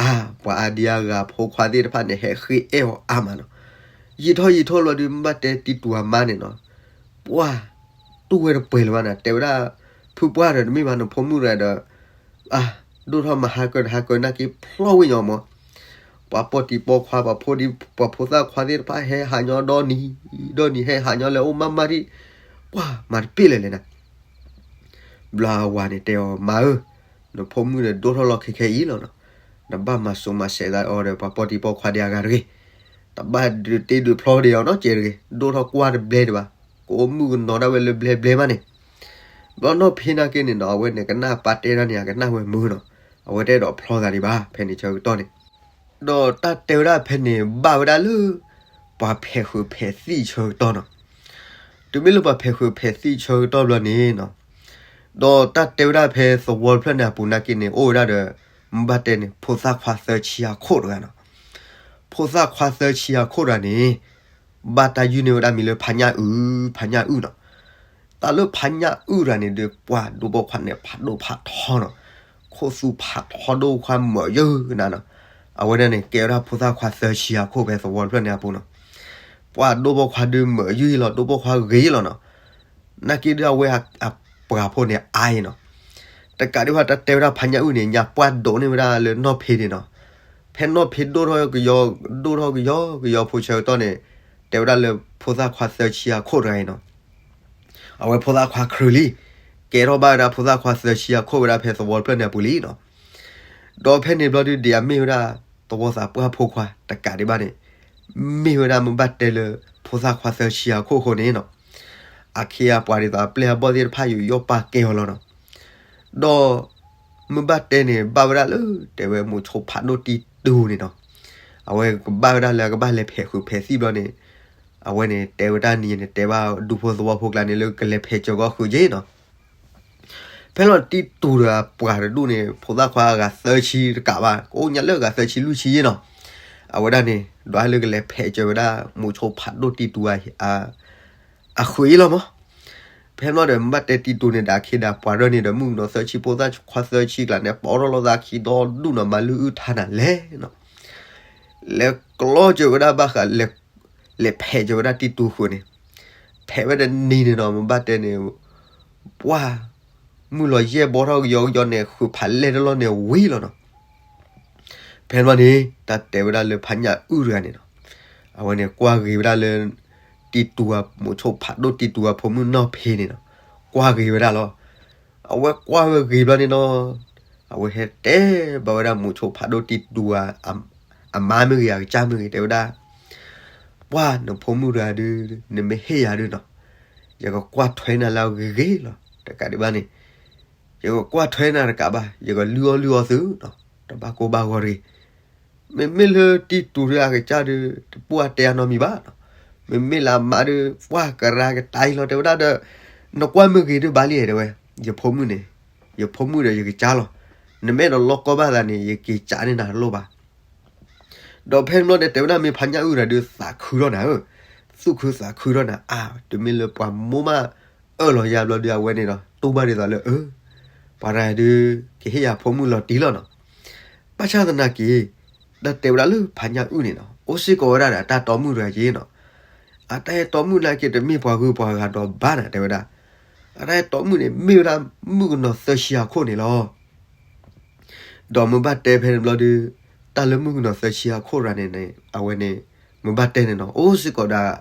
အါ ပှၤအါဒံအါဂၤဖိခွါသ့ၣ်တဖၣ်န့ၣ် ဟဲဃ့အဲၣ်အီၤအါမးနီၤ. ယံာ်ထီၣ်ယံာ်ထီၣ်လီၤဒုး မ့ၢ်ဘၣ်တဲတံတူာ်အမါန့ၣ်နီၤ, ပှၢ်တူၢ်ဝဲတပှဲၤလၢၤဘၣ်နီၤ, တဲဝဲဒၣ် ဖုပှၢ်ဒီး တမ့ၢ်ဘၣ်နဖိမုၣ်တဂၤဒီး အါ ဒိၣ်ထီၣ်မၤဟါကၢတဟါကၢနာ်က့ဖျီၣ်ဝ့ၢ်ညီမး, ပှၤပိာ်တံၤပိာ်ခွါ ပှၤဖိဒံ ပှၤဖိသၣ်ခွါသ့ၣ်တဖၣ် ဟဲဟးညီဒီနံၤ ဒီနံၤ ဟဲဟးညီလၢအိၣ်မးမးဒံး, ပှၢ်မၤတပ့ၢ်လၢၤလဲၣ်နၤ. ဘျီအဝၤန့ၣ်တဲအီၤ မါဧၢ, နဖိမုၣ်ဒီးဒိၣ်ထီၣ်လီၢ်ခဲခဲအံၤလီၤနီၤ, နဘၣ်မၤစိၤမၤစဲးသးအီၤဒီး ပှၤပိာ်တံၤပိာ်ခွါဒံးအဂၤတဂ့ၤ, တဘၣ်ဒုးတ့ဒုးဖျီဒံးအီၤနီတစဲးတဂ့ၤ, ဒိၣ်ထီၣ်ကွၢ်တဘျဲဒံးဘၣ်, ကအိၣ်မုၣ်ကနီၤဒၣ်ဝဲလၢဘျဲဘျဲမးန့ၣ်. ဘျီနီၢ်ဖ့နာ်က့န့ၣ်နီၤ အဝဲန့ၣ်ကနၣ်ပၢ်တဲဒၣ်န့ၣ် အကနၣ်ဝဲမုာ်နီၤ, အဝဲတအဲၣ်ဒိးဖျီသးဒံးဘၣ် ဖဲန့ၣ်ဆၢကတီၢ်န့ၣ် ဒီးတၢ်တဲဝဲဒၣ်ဖဲန့ၣ် ဘၣ်ဝဲဒၣ်လၢ ပှၤဖဲးဃုာ်ဖဲးသံၣ်ဆၢကတီၢ်နီၤ. တုၤမ့ၢ်လၢပှၤဖဲးဃုာ်ဖဲးသံၣ်ဆၢကတီၢ်ဘျီန့ၣ်နီၤ, ဒီးတၢ်တဲဝဲဒၣ်ဖဲသဝီတဖျၢၣ်န့ၣ်အပူၤနာ်က့န့ၣ် အိၣ်ဝဲဒၣ်ဒီး မ့ၢ်ဘၣ်တဲန့ၣ် ဖိသၣ်ခွါသၢဆံအခိၣ်တဂၤနီၤ. ဖိသၣ်ခွါသၢဆံအခိၣ်တဂၤန့ၣ် ဘၣ်တၢ်ယုၢ်န့ၢ်ဝဲဒၣ်မံၤလၢဖါညၣ်အုၣ်, ဖါညၣ်အုၣ်နီၤ. တၢ်လၢဖါညၣ်အုၣ်တဂၤန့ၣ်ဒီး ပှၢ်ဒိၣ်ပိာ်ခွါန့ၣ် ဖးဒိၣ်ဖးထီနီၤ, ခိၣ်သူဖးထီဒိၣ်ခွါမၢာ်ယုၢ်ကနၤနီၤ. အဝဲဒၣ်န့ၣ် ကဲဝဲဒၣ်ဖိသၣ်ခွါသၢဆံအခိၣ်ဖဲသဝီတဖျၢၣ်န့ၣ်အပူၤနီၤ. ပှၢ်ဒိၣ်ပိာ်ခွါဒုးမၢာ်ယုၢ်လီၤ, ဒိၣ်ပိာ်ခွါဂ့ၤလီၤနီၤ. နာ်က့ဒုးအဝဲအပှၤဖိန့ၣ်အါအံၤနီၤ. တကးဒံးဘၣ် တၢ်တဲဝဲဒၣ်ဖါညၣ်အုၣ်န့ၣ် ညါပှၢ်ဒိၣ်န့ၢ်ဝဲဒၣ်လၢနီၢ်ဖ့ဒံးနီၤ. ဖဲနီၢ်ဖ့ဒိၣ်ထီၣ်ကယီ, ဒိၣ်ထီၣ်ကယီကယီဖိဆၢကတီၢ်န့ၣ် တဲဝဲဒၣ်လၢဖိသၣ်ခွါသၢဆံအခိၣ်တဂၤအံၤနီၤ. အဝဲဖိသၣ်ခွါခရၢၣ်လံ, ကဲထီၣ်ဘၣ်ဝဲဒၣ်ဖိသၣ်ခွါသၢဆံအခိၣ်ဝဲဒၣ်ဖဲသဝီတဖျၢၣ်န့ၣ်အပူၤလံနီၤ. ဒီးဖဲန့ၣ်ဘျီဒုး ဒ်အမ့ၢ်ဝဲဒၣ်သဝီသးပှၢ်ဖိခွါတကးဒံးဘၣ်န့ၣ် မ့ၢ်ဝဲဒၣ်မ့ၢ်ဘၣ်တဲလၢဖိသၣ်ခွါသၢဆံအခိၣ်အဃိန့ၣ်နီၤ, အခ့အပှၤဒ်သိးအပျဲၢ်အဘီၣ်သ့ၣ်တဖၣ်ယူးယီၣ်ပာ်ကဲအီၤလီၤနီၤ. ဒီးမ့ၢ်ဘၣ်တဲန့ၣ် ဘၣ်ဝဲဒၣ်လၢ တဲဝဲမိၤဆိဖးဒိၣ်တံတူန့ၣ်နီၤ. အဝဲကဘၣ်ဝဲဒၣ်လၢအကဘၣ်လဲၤဖဲးဃုာ်ဖဲးသံၣ်ဘျီန့ၣ် အဝဲန့ၣ်တဲဝဲဒၣ်နံၤန့ၣ် တဲဘၣ်ဒူဖိသဝီဖိကျါန့ၣ်လၢကလဲၤဖဲးစၢၤကီၢ်ဃုာ်က့ၤနီၤ. ဖဲလီၤတံတူာ်ဒီးအပှၤတဒူၣ်န့ၣ် ဖိသၣ်ခွါအဂၤသၢဆံတကးဘၣ် ကအိၣ်ညါလၢအဂၤသၢဆံလွံၢ်ဆံယ့ၣ်နီၤ. အဝဲဒၣ်န့ၣ် ဒွးလၢကလဲၤဖဲးစၢၤဝဲဒၣ် မိၤဆိဖးဒိၣ်တံတူာ် အဃုာ်အံၤလီၤမး. ဖဲမ့ၢ်ဒီးမ့ၢ်ဘၣ်တဲတံတူာ်န့ၣ် ဒီးအခ့ဒီးပှၤဒၢၣ်န့ၣ်ဒီး မုၣ်ကနီၤသၢဆံဖိသၣ်ခွါသၢဆံကျါန့ၣ် ပီထီၣ်လိာ်သးခံဒီဒူၣ်နီၤ မၤလုၢ်အုၣ်ထါနၤလဲၣ်နီၤ. လဲၤကျီစၢၤဝဲဒၣ်ဘၣ်ဃး လဲၤဖဲးစၢၤဝဲဒၣ်တံတူာ်ဃုာ်န့ၣ် ဖဲးဝဲဒၣ်နံၤန့ၣ်နီၤ မ့ၢ်ဘၣ်တဲန့ၣ် ပှၢ် မုၢ်လီၤယဲၢ်ဘီထီၣ်ကယီကယီန့ၣ် ဃုာ်ဖးလဲၢ်တလီၢ်န့ၣ်ဝံၤလီၤနီၤ. ဖဲမ့ၢ်န့ၣ် တၢ်တဲဝဲဒၣ်လၢဖါညၣ်အုၣ်တဂၤန့ၣ်နီၤ အဝဲန့ၣ်ကွၢ်ဂ့ၤဝဲဒၣ်လၢ တံတူာ်အမိၤဆိဖးဒိၣ်တံတူာ်အဖိမုၣ်နီၢ်ဖ့န့ၣ်နီၤ ကွၢ်ဂ့ၤဝဲဒၣ်လီၤ. အဝဲကွၢ်ဝဲဂ့ၤဘျီန့ၣ်နီၤ အဝဲဟဲတဲဘၣ်ဝဲဒၣ်မိၤဆိဖးဒိၣ်တံတူာ် အမါမ့ၢ်ဂ့ၤ အကစၢ်မ့ၢ်ဂ့ၤ တဲဝဲဒၣ် ပှၢ်နဖိမုၣ်တဂၤဒုး နမ့ၢ်ဟ့ၣ်ယၤဒုးနီၤ ယကကွၢ်ထွဲနၤလၢအဂ့ၤဂ့ၤလီၤ. တကးဒံးဘၣ်န့ၣ် ယကကွၢ်ထွဲနၤတကးဘၣ် ယကလုၢ်အီၣ်လုၢ်အီသုနီၤ တဘၣ်ကိၢ်ဘၣ်ဂီၤတဂ့ၤ. မ့မ့ၢ်လၢတံတူာ်ဒုးအကစၢ်ဒုး တပှၢ်တဲအနီတမံၤဘၣ်နီၤ. မ့မ့ၢ်လၢအမါဒုး ပှၢ်ကရၢကတၢၢ်အံၤလီၤ တဲဝဲဒၣ်ဒီး နကွၢ်မ့ၢ်ဂ့ၤဒုးဘၣ်လံတဲဝဲ ယဖိမုၣ်န့ၣ် ယဖိမုၣ်ဒီးယကစၢ်လီၤ. နမ့ၢ်အဲၣ်ဒိးလီၢ်ကီဘၣ်သးန့ၣ် ယက့ၤကးန့ၢ်နၤတလိၣ်ဘၣ် ဒီးဖဲန့ၣ်ဘျီန့ၣ် တဲဝဲဒၣ်မ့ၢ်ဖါညၣ်အုၣ်တဂၤဒုးသးခုထီၣ်နၤဧၢ, သူၣ်ခုသးခုထီၣ်နၤ အါ တုၤမ့ၢ်လၢပှၤမိၢ်မးအၢၣ်လီၤယၤဘျီဒုး အဝဲန့ၣ်ဒီး တူၢ်ဘၣ်ဒ်သိးလၢအၢ ပှၤတဂၤဒုး ကဟ့ၣ်ယၤဖိမုၣ်လီၤတံၢ်လီၤနီၤ. ဘၣ်ဆၣ်သနာ်က့ တၢ်တဲဝဲဒၣ်လၢဖါညၣ်အုၣ်န့ၣ်နီၤ အိၣ်စ့ၢ်ကီးဝဲဒၣ်ဒီးအတၢ်တီမုၣ်တဂၤက့နီၤ. အတၢ်ဟဲတီမုၣ်နာ်က့ တမ့ၢ်ပှၤဂုၤပှၤဂၤဒီးဘၣ်နၤတဲဝဲဒၣ်. အတၢ်ဟဲတီမုၣ်န့ၣ် မ့ၢ်ဝဲဒၣ်မုၣ်ကနီၤသၢဆံအခိၣ်န့ၣ်လီၤ. ဒီးမ့ၢ်ဘၣ်တဲဖဲန့ၣ်ဘျီဒုး တၢ်လၢမုၣ်ကနီၤသၢဆံအခိၣ်တဂၤန့ၣ်န့ၣ် အဝဲန့ၣ် မ့ၢ်ဘၣ်တဲန့ၣ်နီၤ အိၣ်စ့ၢ်ကီးဒၣ် ဒ်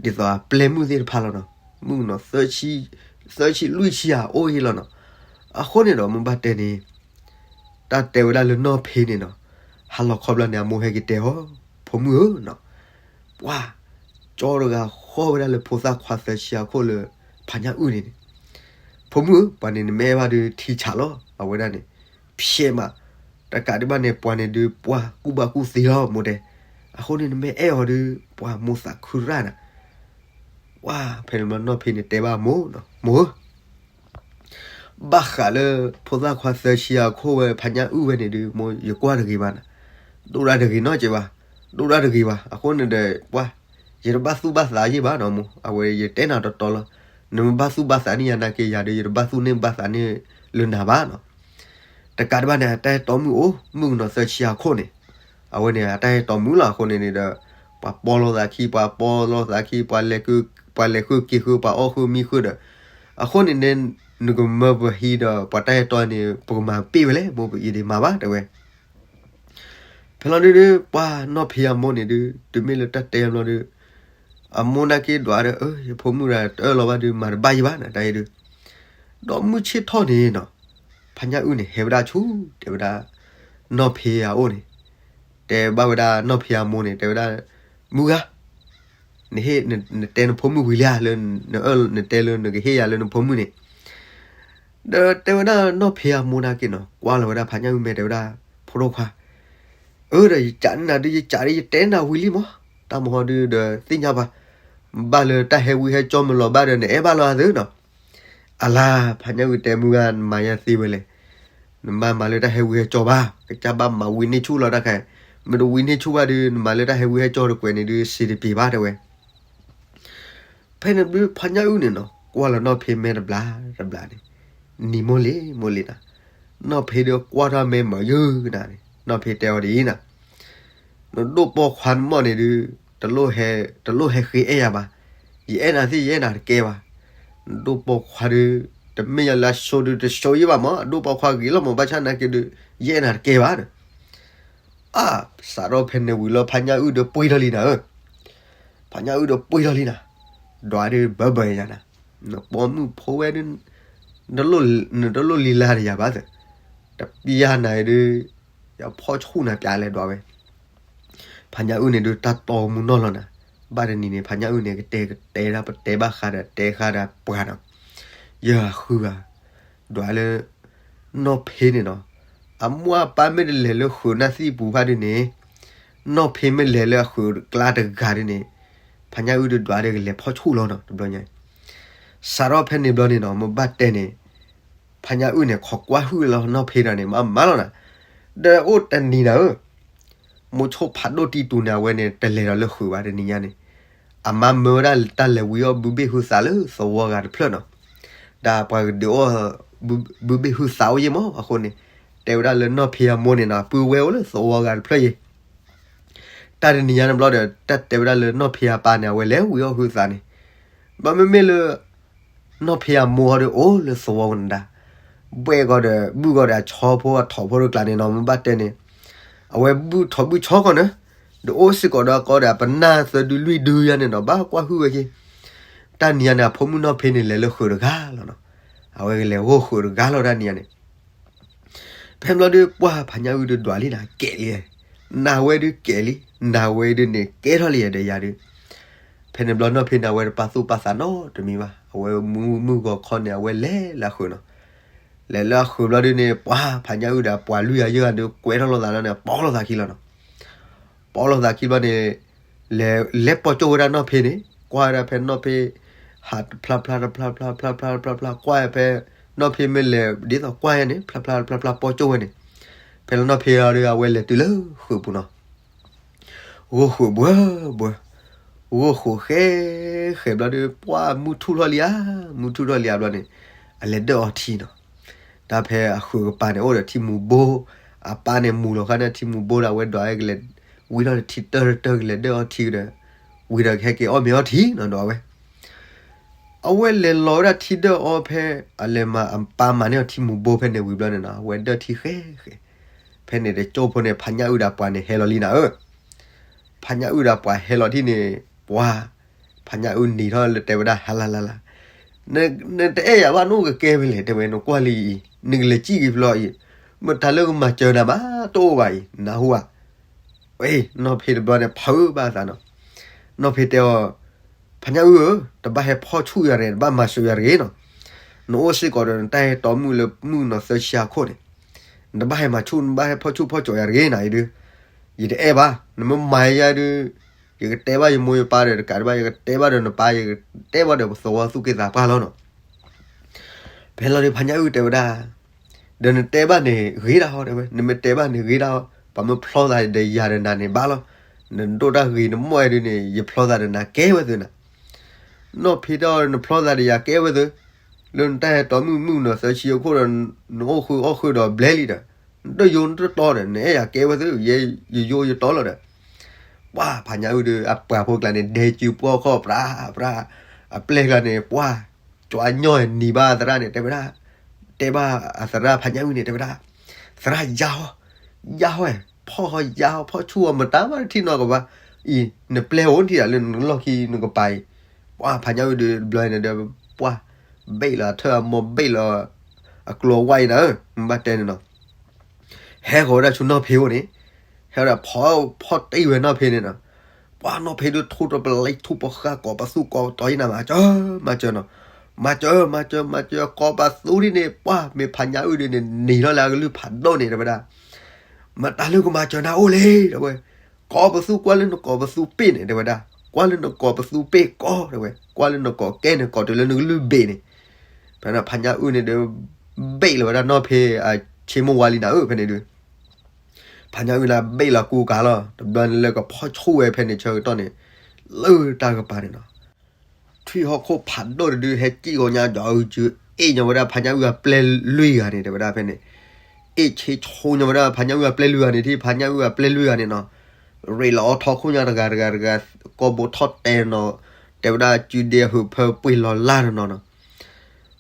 သိးအပျဲၢ်မုၣ်သ့ၣ်တဖၣ်လီၤနီၤ. မုၣ်ကနီၤသၢဆံ သၢဆံလွံၢ်ဆံအအိၣ်အံၤလီၤနီၤ. အဃိန့ၣ်ဒီးမ့ၢ်ဘၣ်တဲန့ၣ် တၢ်တဲဝဲဒၣ်လၢနီၢ်ဖ့န့ၣ်နီၤ ဟါလီၤခီဘျီန့ၣ် အမိၢ်ဟဲက့ၤတဲအီၤ ဖိမုၣ်ဧၢနီၤ ပှၢ် ကၠီတဂၤဃီဝဲဒၣ်လၢဖိသၣ်ခွါသၢဆံအခိၣ်လၢဖါညၣ်အုၣ်န့ၣ်န့ၣ် ဖိမုၣ်ဧၢ ပှၤန့ၣ်နမ့ၢ်အဲၣ်ဘၣ်ဒုးထံဆးလီၤ အဝဲဒၣ်န့ၣ် ဖျဲးမး တကးဒံးဘၣ်န့ၣ် ပှၤန့ၣ်ဒုး ပှၢ်ကူၣ်ဘၣ်ကူၣ်သ့လီၤ မိၢ်တဲ. အဃိန့ၣ် နမ့ၢ်အဲၣ်အီၤဒုး ပှၢ်မိၢ်သးခုရၣ်နၤ ပှၢ် ဖဲန့ၣ်ဘျီနီၢ်ဖ့န့ၣ်တဲဘၣ်မိၢ်နီၤ မိၢ်ဧၢ ဘၣ်ဃးလၢဖိသၣ်ခွါသၢဆံအခိၣ်ဝဲဖါညၣ်အုၣ်ဝဲန့ၣ်ဒုး မိၢ်ယကွၢ်တဂ့ၤဘၣ်နၤ, ဒိၣ်ဒၣ်တဂ့ၤနီတစဲးဘၣ်, ဒိၣ်ဒၣ်တဂ့ၤဘၣ်. အဃိန့ၣ်ဒီး ပှၢ် ယတဘၣ်သူၣ်ဘၣ်သးယဲၢ်ဘၣ်နီၤမိၢ်, အဝဲယတဲနၤတီတီလီၤ. နမ့ၢ်ဘၣ်သူၣ်ဘၣ်သးန့ၢ်ယၤနာ်က့ ယၤဒီး ယတဘၣ်သူၣ်န့ၢ်ဘၣ်သးန့ၢ်လၢနၤဘၣ်နီၤ. တကးဒံးဘၣ်န့ၣ် အတၢ်ဟဲတီမုၣ်အိၣ် မုၣ်ကနီၤသၢဆံအခိၣ်န့ၣ်, အဝဲန့ၣ် အတၢ်ဟဲတီမုၣ်လီၤ. အဃိန့ၣ်န့ၣ်ဒီး ပှၤပီလိာ်သးခံ ပှၤပီလိာ်သးခံ ပှၤလဲၤဃုာ်က့ၤဃုာ် ပှၤအီၣ်ဃုာ်မံဃုာ်ဒီး, အဃိန့ၣ်န့ၣ် နကမၢပဟံးဒီး ပှၤတၢ်ဟဲတီန့ၣ် ပကမၤပ့ၢ်ဝဲလဲၣ်, မိၢ်ပအံၤဒံးမၤဘၣ် တဲဝဲ. ဖဲလီၤဒုးဒုး ပှၤနီၢ်ဖံးအမိၢ်န့ၣ်ဒုး တုၤမ့ၢ်လၢတၢ်တဲဘျီဒုး အမိၢ်နာ်က့ဒွးဒီး ယဖိမုၣ်ဒီးတအၢၣ်လီၤဘၣ်ဒုး မၤတဘၣ်ယံၤဘၣ်နတၢ်အံၤဒုး, ဒီးမုၢ်ဆ့ၣ်ထီၣ်န့ၣ်နီၤ, ဖါညၣ်အုၣ်န့ၣ် ဟဲဝဲဒၣ်ဆူ တဲဝဲဒၣ် နီၢ်ဖံးအအိၣ်န့ၣ်, တဲဘၣ်ဝဲဒၣ်နီၢ်ဖံးအမိၢ်န့ၣ် တဲဝဲဒၣ်, မုၢ်ဂၤ နဟ့ၣ် နတဲနဖိမုၣ်ဝံၤလံဧါ လၢ နအၢၣ် နတဲလၢနကဟ့ၣ်ယၤလၢနဖိမုၣ်န့ၣ်, ဒီးတဲဝဲဒၣ်နီၢ်ဖံးအမိၢ်နာ်က့နီၤ ကွၢ်လီၤဝဲဒၣ်ဖါညၣ်အုၣ်မဲာ် တဲဝဲဒၣ်, ဖိဒိၣ်ခွါ အၢ ဒီးယကးန့ၢ်နၤဒုး ယကးဒီးယတဲနၤဝံၤလံမး, တၢ်မဟီဒုးဒီးသ့ၣ်ညါပှၤ, ဘၣ်လၢတၢ်ဟဲဝံဟဲကၠီမ့ၢ်လီၤဘၣ်ဒီး နအဲၣ်ဘၣ်လီၤအသးနီၤ. အလါ ဖါညၣ်အုၣ်တဲမုၢ်ဂၤ နမၤယၤသ့ဝဲလဲၣ်, နမၤမၤလၢတၢ်ဟဲဝံဟဲကၠီဘၣ်, ကစၢ်ဘၣ်မၤဝံန့ၢ်ဆူၣ်လီၤတၢ်ခါ, မ့ၢ်တဝံန့ၢ်ဆူၣ်ဘၣ်ဒုး နမၤလၢတၢ်ဟဲဝံဟဲကၠီတကွဲးန့ၣ်ဒုး စံးတပ့ၤဘၣ် တဲဝဲ. ဖဲန့ၣ်ဘျီဖါညၣ်အုၣ်န့ၣ်နီၤ ကွၢ်လီၤနီၢ်ဖံးမဲာ်တဘျီတဘျီန့ၣ်, နံၤမိၢ်လံၤမိၢ်လံၤနၤ, နီၢ်ဖံးဒီးကွၢ်ထီၣ်မဲာ်မၤယုာ်နၤန့ၣ် နီၢ်ဖံးတဲအီၤဒ်အံၤနၤ, နဒိၣ်ပိာ်ခွါန့ၣ်မ့ၢ်န့ၣ်ဒုး တလိၣ်ဟဲဃ့အဲၣ်ယၤဘၣ်, ယအဲၣ်နၤသ့ၣ်ယအဲၣ်နၤတကဲဘၣ်, နဒိၣ်ပိာ်ခွါဒုး တမ့ၢ်ယၤလၢအဆိဒုးတဆိယံၤဘၣ်မး အဒိၣ်ပိာ်ခွါဂ့ၤလီၤမး ဘၣ်ဆၣ်နာ်က့ဒုး ယအဲၣ်နၤတကဲဘၣ်ဒီး အါ စးထီၣ်ဖဲန့ၣ်ဝံၤလီၤ ဖါညၣ်အုၣ်ဒီးပှ့ၤထီၣ်လံနၤဧၢ, ဖါညၣ်အုၣ်ဒီးပှ့ၤထီၣ်လံနၤ, ဒွးဒုးဘၢဘၢယၤနၤ, နပိာ်မုၣ်ဖိဝဲဒုး နတလိၣ်လံၤလါဒီးယၤဘၣ်သၢ, တပျၢ်နၤဒုး ယဖီၣ်ဆူၣ်နၤပျၢ်လဲၣ်ဒွးဝဲ, ဖါညၣ်အုၣ်န့ၣ်ဒုးတၢ်တီမူနီၢ်လီၤနၤ, ဘၣ်တနံၤန့ၣ် ဖါညၣ်အုၣ်န့ၣ် ကတဲကတဲဒၣ်ပတဲဘၣ်ဃးဒီးတဲဃာ်ဒီးပှၤနီၤ, ယဃုဂၤ ဒွးလၢ နီၢ်ဖံးန့ၣ်နီၤ, အမိၢ်အပၢ်မ့ၢ်တလဲၤလၢဃုာ်နၢ်သံၣ်ပူၤဖးဒုးန့ၣ်, နီၢ်ဖံးမ့ၢ်လဲၤလၢအဃုာ်ကျါတဂၤဒုးန့ၣ်, ဖါညၣ်အုၣ်ဒုးဒွးဒီးကလဲၤဖီၣ်ဆူၣ်လီၤနီၤ တဘျီညါ, စးထီၣ်ဖဲန့ၣ်ဘျီန့ၣ်နီၤ မ့ၢ်ဘၣ်တဲန့ၣ်, ဖါညၣ်အုၣ်န့ၣ် ခိးကွၢ်ဟုၣ်လီၤနီၢ်ဖံးဒီးန့ၣ် မၤမၤလီၤနၤ, ဒီးအိၣ်တနံၤနၤဧၢ မိၢ်ဆိဖးဒိၣ်တံၢ်တူန့ၣ် အဝဲန့ၣ် တလဲၤဒီးလၢဃုာ်ဘၣ်တနံၤညါန့ၣ်, အမါမၢဝဲဒၣ်တၢ်လဲၤဝံအီၣ်ဘုဘ့ၣ်ဟုသးလၢသဝီဂၤတဖျၢၣ်နီၤ, ဒီးပှၤကဒုးအီၣ် ဘုဘ့ၣ်ဟုသးအိၣ်ယဲၢ်မး အဃိန့ၣ် တဲဝဲဒၣ်လၢနီၢ်ဖံးအမိၢ်န့ၣ်နီၤ ပုၢ်ဝဲၢ်အိၣ်လၢသဝီဂၤတဖျၢၣ်ယဲၢ်, တၢ်တနံၤညါန့ၣ်ဘျီဒီး တၢ်တဲဝဲဒၣ်လၢနီၢ်ဖံးအပၢ်န့ၣ် အဝဲလဲၤဝံအီၣ်ဟုသးန့ၣ်, ဘၣ်မ့မ့ၢ်လၢ နီၢ်ဖံးအမိၢ်ဟီဒီးအိၣ်လၢသဝီကနဒါ, ဘှဲၣ်ကီးဒီး ဘုၣ်ကီးဒီးအဆီဖိအထိးဖိတကျါန့ၣ်နီၤ မ့ၢ်ဘၣ်တဲန့ၣ်, အဝဲဘုၣ်ထိးဘုၣ်ဆီကီးန့ၣ်, ဒီးအိၣ်စ့ၢ်ကီးဒီးကီးဒီးအပနၢ်သၢဒုလွံၢ်ဒုယါန့ၣ်နီၤ ဘၣ်ကွၢ်ဟုၣ်ဝဲက့ၤ, တၢ်နံၤညါန့ၣ် အဖိမုၣ်နီၢ်ဖံးန့ၣ် လဲၤလၢဃုာ်တဂၤလီၤနီၤ, အဝဲကလဲၤဂီၢ်ဃုာ်တဂၤလီၤတၢ်နံၤညါန့ၣ် ဖဲဘျီဒုး ပှၢ်ဖါညၣ်အုၣ်ဒုးဒွးလံနၤ ကဲးလံ, နဝဲဒုးကဲးလံ, နဝဲဒုးန့ၣ် ကဲထီၣ်လံဒီးယၤဒုး, ဖဲန့ၣ်ဘျီနီၢ်ဖံးန့ၣ် အဝဲတပာ်သူၣ်ပာ်သးနီတမံၤဘၣ်, အဝဲမုၢ်မုၢ်ဂီၤခီန့ၣ် အဝဲလဲၤလၢအဃုာ်နီၤ, လဲၤလၢအဃုာ်ဘျီဒုးန့ၣ် ပှၢ်ဖါညၣ်အုၣ်ဒီးပှၤလွံၢ်ဂၤယဲၢ်ဂၤဒုး ကွဲထီၣ်လိာ်သးလီၤန့ၣ် ပီလိာ်သးခံလီၤနီၤ, ပီလိာ်သးခံဘျီန့ၣ် လဲၤ လဲၤပိာ်ကၠိၣ်ဝဲဒၣ်နီၢ်ဖံးန့ၣ် ကွၢ်ဝဲဒၣ်ဖဲနီၢ်ဖံး ဟးတဖျါဖျါတဖျါဖျါဖျါဖျါဖျါဖျါ ကွၢ်ဝဲဖဲ နီၢ်ဖံးမ့ၢ်လဲၤ ဒ်သိးကွၢ်ယဲၢ်န့ၣ် ဖျါဖျါတဖျါဖျါပိာ်ကၠိၣ်ဝဲန့ၣ်, ဖဲလၢနီၢ်ဖံးအီၤဒီး အဝဲလဲၤတုၤလၢဃုာ်ပူၤနီၤ, ဂီၢ်ဃုာ်ဘှဲဘှဲ, ဂီၢ်ဃုာ်ဃဲဃဲဘျီဒီး ပှၢ်မုၢ်ထူၣ်ထီၣ်လံဧါ, မုၢ်ထူၣ်ထီၣ်လံဧါဘျီန့ၣ် အလဲၤဒၢၣ်အီထံနီၤ တၢ်ဖဲအဃုာ်ကပၤန့ၣ် အိၣ်ဒီးထံမူၤဘိ, အပၢ်န့ၣ်မူၤလီၤခါန့ၣ် ထံမူၤဘိဒီး အဝဲဒွးကလဲၤ ဝံထီၣ်ထံတၢၢ်တၢၢ်ကလဲၤဒၢၣ်အီထံကဒီး, ဝံၤဒီးကဟဲက့ၤအီၣ်မ့ၤအီထံနီၤဒီးအဝဲ, အဝဲလဲၤလီၤဝဲဒၣ်ထံဒၢၣ်အီဖဲ အလဲၤမၤအပၢ်မၤန့ၢ်အီၤထံမူၤဘိဖဲန့ၣ်ဝံၤဘျီန့ၣ်နီၤ အဝဲဒၢၣ်ထံဃဲဃဲ, ဖဲန့ၣ်တကၠိၢ်ဖိန့ၣ် ဖါညၣ်အုၣ်ဒီးပှၤန့ၣ်ဟဲလီၤလံနၤဧၢ ဖါညၣ်အုၣ်ဒီးပှၤဟဲလီၤထံၣ်န့ၣ်, ပှၤ, ဖါညၣ်အုၣ်နံၤထီၣ်လၢတဲဝဲဒၣ် ဟါလါလါလါ, နတအဲၣ်ယၤဘၣ် နအိၣ်ကကဲဝဲလဲၣ် တဲဝဲ နကွၢ်လံအံၤ နကလဲၤစံၣ်က့ၤဖျီအံၤ, မ့ၢ်တၢ်လၢကမၤစၢၤနၤမး တအိၣ်ဘၣ်အံၤ နၢ်ဟူဧါ, ဝဲ နီၢ်ဖံးတဘျီန့ၣ် ဖုးဘၣ်သးနီၤ, နီၢ်ဖံးတဲအီၤ, ဖါညၣ်အုၣ်ဧၢ, တဘၣ်ဟဲဖီၣ်ဆူၣ်ယၤတဂ့ၤ တဘၣ်မၤစၢၤယၤတဂ့ၤနီၤ, နအိၣ်စ့ၢ်ကီးဒီးနတၢ်ဟဲတီမုၣ်လၢမုၣ်ကနီၤသၢဆံအခိၣ်န့ၣ်, နတဘၣ်ဟဲမၤဆူၣ် နဘၣ်ဟဲဖီၣ်ဆူၣ်ဖီၣ်စီၤယၤတဂ့ၤနၤအံၤဒုး, ယတအဲၣ်ဘၣ် နမ့ၢ်မၤယၤဒုး, ယကတဲဘၣ်ယမိၢ်ယပၢ်ဒီးတကးဒံးဘၣ် ယကတဲဘၣ်ဒီးနပၢ် ယကတဲဘၣ်ဒီးပသဝီသူၣ်က့သးပှၢ်လီၤနီၤ ဖဲလီၤဒုး ဖါညၣ်အုၣ်တဲဝဲဒၣ်, ဒီးနတဲဘၣ်န့ၣ်ဂ့ၤဒၣ်ဟီတဲဝဲ, နမ့ၢ်တဲဘၣ်န့ၣ်ဂ့ၤဒၣ်ဟီ, ပှၤမ့ၢ်ဖျီသးဒီးယၤဒီးနၤန့ၣ်ဘၣ်လီၤ, နဒိၣ်တၢ်ဂ့ၤနမိၢ်အဲဒုးန့ၣ် ယဖျီသးဒီးနၤကဲဝဲသုနၤ, နီၢ်ဖံးတဲအီၤ နဖျီသးဒီးယၤကဲဝဲသု, လၢနတၢ်ဟဲတီမုၣ်မုၣ်ကနီၤသၢဆံအခိၣ်ဒီး နအိၣ်ဃုအီၣ်ဃုဒီးဘျဲလံဒီး, နတယိနတတီဒီး နအဲၣ်ယၤကဲဝဲသ့ ယဲယယိယတီလီၤဒီး, ပှၢ်ဖးညါအုၣ်ဒီး အပှၤဖိကျါန့ၣ် ဒဲကၠူပှီၢ်ခီၣ်ပြၢပြၢ, အပျဲၢ်ကျါန့ၣ် ပှၢ် ကၠီညီၣ်နံၤဘၣ်အသရၣ်န့ၣ် တဲဝဲဒၣ်, တဲဘၣ်အသရၣ်ဖးညါအုၣ်န့ၣ် တဲဝဲဒၣ်, သရၣ်ယါဟီ, ယါဟီ, ဖီၣ်ဟီယါဟီ ဖီၣ်ဆူၣ်အီၤ မတၤမးတထံၣ်နီတဂၤဘၣ်, အံၤ နပျဲၢ်အိၣ်နထံၣ်ဒၣ်လၢနလီၢ်ခံနကပၤအံၤ, ပှၢ်ဖးညါအုၣ်ဒီးတဘျီန့ၣ်ဒီး ပှၢ် ဘ့ၣ်လီၤအထၢၣ်အမိၢ် ဘ့ၣ်လီၤအကျိၤအဝါအံၤနၤဧၢ, မ့ၢ်ဘၣ်တဲန့ၣ်နီၤ ဟဲဃီၤဝဲဒၣ်ဆူနီၢ်ဖ့အအိၣ်န့ၣ်, ဟဲဝဲဒၣ်ဖီၣ်တ့ၢ်ဝဲနီၢ်ဖ့န့ၣ်နီၤ, ပှၢ်နီၢ်ဖ့ဒုးထူၣ်တပလံထူၣ်ပဃၢ် ကိးပသူကိးပတီၤယံၤနၤ မၤစၢၤ မၤစၢၤနီၤ, မၤစၢၤ မၤစၢၤ မၤစၢၤ ကိးပသူဒ်န့ၣ် ပှၢ်မ့ၢ်ဖးညါအုၣ်ဒုးန့ၣ် နံၤထီၣ်လၢအကလုၢ်ဖးဒိၣ်န့ၣ် တဲဝဲဒၣ်, မတၤလၢကမၤစၢၤနၤအိၣ်လဲၣ် တဲဝဲ, ကိးပသူကွၢ်လၢနကိးပသူပ့ၢ်န့ၣ် တဲဝဲဒၣ်, ကွၢ်လၢနကိးပသူပ့ၢ်ကိး တဲဝဲ, ကွၢ်လၢနကိးကဲန့ၣ် ကိးတုၤလၢနကလုၢ်ဘ့ၣ်န့ၣ် ဖဲန့ၣ်ဖးညါအုၣ်န့ၣ်ဒီး ဘ့ၣ်လီၤဝဲဒၣ်နီၢ်ဖ့အဆ့မိၢ်ဝါလံနၤဧၢ, ဖဲန့ၣ်ဒုး ဖးညါအုၣ်န့ၣ်ဘ့ၣ်လီၤကူကၤလီၤ, တဘျီန့ၣ်လၢကဖီၣ်ဆူၣ်ဝဲဖဲန့ၣ်ဆၢကတီၢ်န့ၣ်, လၢတၢ်ကပၤန့ၣ်နီၤ, ထွံၣ်ဟီၣ်ခိၣ်ဖးဒိၣ်တဒု ဟဲစံၣ်ဃီၤညါဒီးအုကၠူ အ့ၣ်ညီဝဲဒၣ်ဖးညါအုၣ်အပျဲၢ်လွံၢ်ဂၤန့ၣ် တဲဝဲဒၣ်ဖဲန့ၣ်, အ့ၣ်ဆ့ဆိညါဝဲဒၣ်ဖးညါအုၣ်အပျဲၢ်လွံၢ်ဂၤန့ၣ် ထံၣ်ဖးညါအုၣ်အပျဲၢ်လွံၢ်ဂၤန့ၣ်နီၤ, ရ့းလီၤအီထီခိၣ်ညါတဂၤတဂၤတဂၤ, ကိာ်ဘိထီၣ်တဲနီၤ, တဲဝဲဒၣ်စုဒ့အဟုးဖၢပှ့ၤလီၤလၢ်တနီၤနီၤ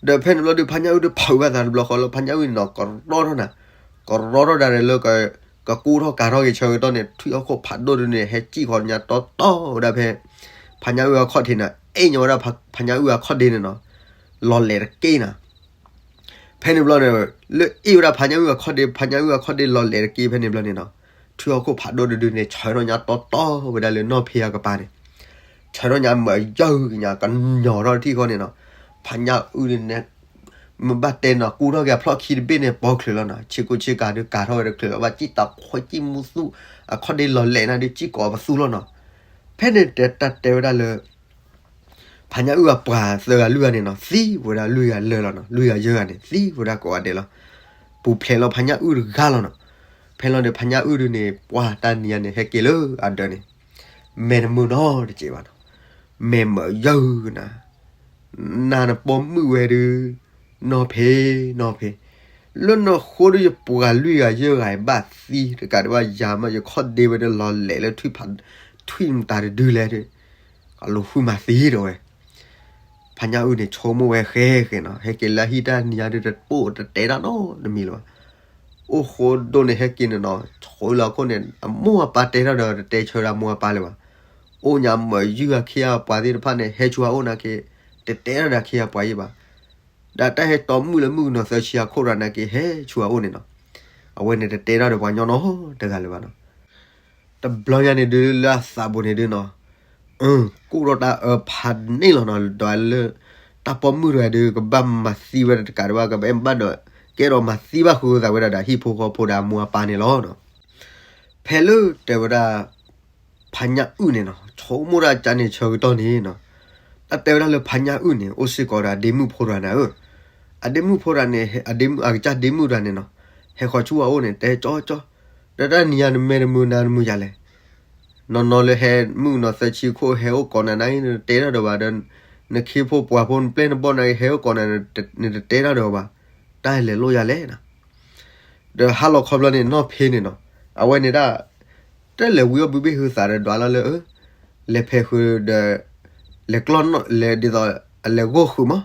ဒီးဖဲန့ၣ်ဘျီဒုး ဖးညါအုၣ်ဒုးဖုးဘၣ်သးတဘျီဃီလၢ ဖးညါအုၣ်န့ၣ်နီၤ ကရီထီၣ်နၤ, ကရီထီၣ်ဒၣ်န့ၣ်လၢ ကကူထီၣ်ကၤထီၣ်က့ၤဆၢကတီၢ်န့ၣ် ထွံၣ်ဟီၣ်ခိၣ်ဖးဒိၣ်ဒုးန့ၣ် ဟဲစံၣ်ဃီၤညါတီတီဝဲဒၣ်ဖဲ ဖးညါအုၣ်အခီၣ်ထံးနၤ, အ့ၣ်ညီဝဲဒၣ်ဖးညါအုၣ်အခီၣ်ဒ့န့ၣ်နီၤ, လီၤလဲာ်တက့ၢ်နၤ ဖဲန့ၣ်ဘျီန့ၣ် လၢအ့ၣ်ဝဲဒၣ်ဖးညါအုၣ်အခီၣ်ဒ့ ဖးညါအုၣ်အခီၣ်ဒ့လီၤလဲၤတက့ၢ်ဖဲန့ၣ်ဘျီန့ၣ်နီၤ, ထွံၣ်ဟီၣ်ခိၣ်ဖးဒိၣ်တဒုန့ၣ် ဆၢထီၣ်ညါတီတီဝဲဒၣ်လၢနီၢ်ဖ့အကပၤန့ၣ်, ဆၢထီၣ်ညါမၤယၢၢ်ကညါ ကညီၤထီၣ်တထံၣ်ဃီန့ၣ်နီၤ, ဖးညါအုၣ်န့ၣ် မ့ၢ်ဘၣ်တဲနီၤ ကူထီၣ်က့ၤအဖျီၣ်ခံတဘ့ၣ်န့ၣ် ပိာ်ချုးလီၤနီၤ, ဆ့ကူဆ့ကၤဒုးကၤထီၣ်ဝဲတချုးလီၤဘၣ်, စံၣ်တၢ်ခွဲစံၣ်မူသူၣ် အခီၣ်ဒ့လီၤလဲၤနၤဒုး စံၣ်ကိးပသူလီၤနီၤ, ဖဲန့ၣ်တဲတၢ်တဲဝဲဒၣ်လၢ ဖးညါအုၣ်အပှၤသၢဂၤလွံၢ်ဂၤန့ၣ်နီၤ သံဝဲဒၣ်လွံၢ်ဂၤလၢာ်လီၤနီၤ, လွံၢ်ဂၤယဲၢ်ဂၤန့ၣ် သံဝဲဒၣ်ကိးဂၤဒဲးလီၤ, ပူၤဖျဲးလီၤဖးညါအုၣ်တဂၤလီၤနီၤ, ဖဲလီၤန့ၣ် ဖးညါအုၣ်ဒုးန့ၣ် ပှၢ်တၢ်နံၤညါန့ၣ် ဟဲက့ၤလၢအဒၢးန့ၣ်, မဲာ်တမုာ်နီတစဲးဘၣ်နီၤ, မဲာ်မၢယၢၢ်ကနၤ, နၤနပိာ်မုၣ်ဝဲဒုး, နီၢ်ဖ့, နီၢ်ဖ့, လၢနဃိဒုးယပှၤလွံၢ်ဂၤယဲၢ်ဂၤဘၣ်သံတကးဒံးဘၣ် ယၤမးယခီၣ်ဒ့ဝဲဒၣ်လီၤလဲၤလၢထွံၣ်ဖး, ထွံၣ်မတၤတဒုလဲၣ်ဒုး, အလိၤဃုမၤသံဒီးဝဲ ဖးညါအုၣ်န့ၣ် ဆိကမိၣ်ဝဲဃဲဃဲနီၤ, ဟဲက့ၤလၢဟံၣ်တၢ်နံၤညါဒုး တပိၢ်တတဲတၢ်နီတမံၤလၢၤဘၣ်. အိၣ်ဃိဒိၣ်န့ၣ် ဟဲက့ၤန့ၣ်နီၤ, ဆိလၢအခိၣ်န့ၣ် အမိၢ်အပၢ်တဲတၢ်ဒီး တတဲဆၢဒၣ်မိၢ်အပၢ်လၢၤဘၣ်. အိၣ်ညါမၢယုၢ်အခ့အပှၤသ့ၣ်တဖၣ်န့ၣ် ဟဲဆူအအိၣ်နာ်က့, တတဲတၢ်ဒီးအခ့အပှၤယံၤဘၣ်. ဒီးတၢ်ဟဲတီမုၣ်လၢမုၣ်ကနီၤသၢဆံအခိၣ်ရၤနာ်က့ ဟဲဆူအအိၣ်န့ၣ်နီၤ, အဝဲန့ၣ်တတဲတၢ်ဒီးပှၤညီနီတဂၤလၢၤဘၣ်နီၤ. တဘျီညါန့ၣ်ဒုးလၢအသးပူၤန့ၣ်ဒုးနီၤ, ကူၣ်ထီၣ်တၢ်အၢဖးန့ၣ်လီၤနီၤ, ဒီးလၢ တၢ်ပိာ်မုၣ်တဂၤဒုး ကဘၣ်မၤသံဝဲဒၣ်တကးဒံးဘၣ် ကဘၣ်ဘၣ်ဒီး ကဲထီၣ်မၤသံဘၣ်ဃုာ်သးဝဲဒၣ်ဒီးဟံၣ်ဖိဃီဖိဒီးအမိၢ်အပၢ်န့ၣ်လီၤနီၤ. ဖဲလၢတဲဝဲဒၣ် ဖါညၣ်အုၣ်န့ၣ်နီၤ, ဆိကမိၣ်ဒၣ်ကန့ၣ်ဆၢကတီၢ်န့ၣ်နီၤ, တၢ်တဲဝဲဒၣ်လၢဖါညၣ်အုၣ်န့ၣ် အိၣ်စ့ၢ်ကီးဒီးအဒ့မုၣ်ဖိတဂၤန့ၣ်ဧၢ, အဒ့မုၣ်အကစၢ်ဒ့မုၣ်တဂၤန့ၣ်နီၤ, ဟဲဃီၤဆူအအိၣ်န့ၣ် တဲကၠီကၠီ, ဒီးတၢ်နံၤညါနမဲာ်တမုာ်နါတမုာ်ယၤလဲၣ်. နီၢ်နီၢ်လၢဟဲမုၣ်ကနီၤသၢဆံခိၣ် ဟဲအိၣ်ကိးနၤနၤအံၤ နတတဲတၢ်ဒီးဘၣ်ဒီး, နခ့ဖိပှၤဖိနပျဲၢ်နဘီၣ်နၤအံၤ ဟဲအိၣ်ကိးနၤ နတတဲတၢ်ဒီးဘၣ်, တၢ်လဲၤလိၣ်ယၤလဲၣ်နီၤ. ဒီးဟါလီၤခီဖျိန့ၣ် နီၢ်ဖ့န့ၣ်နီၤ, အဝဲန့ၣ်ဒၣ် တလဲၤဝံၤအီၣ်ဘုဘ့ၣ်ဟုသးဒီးဒွးလီၤလၢ လဲၤဖဲးဃုာ်ဒီး လဲၤကျီၢ်နီၣ် လဲၤဒ်သိး အလဲၤဂိၢ်ဃုာ်မး,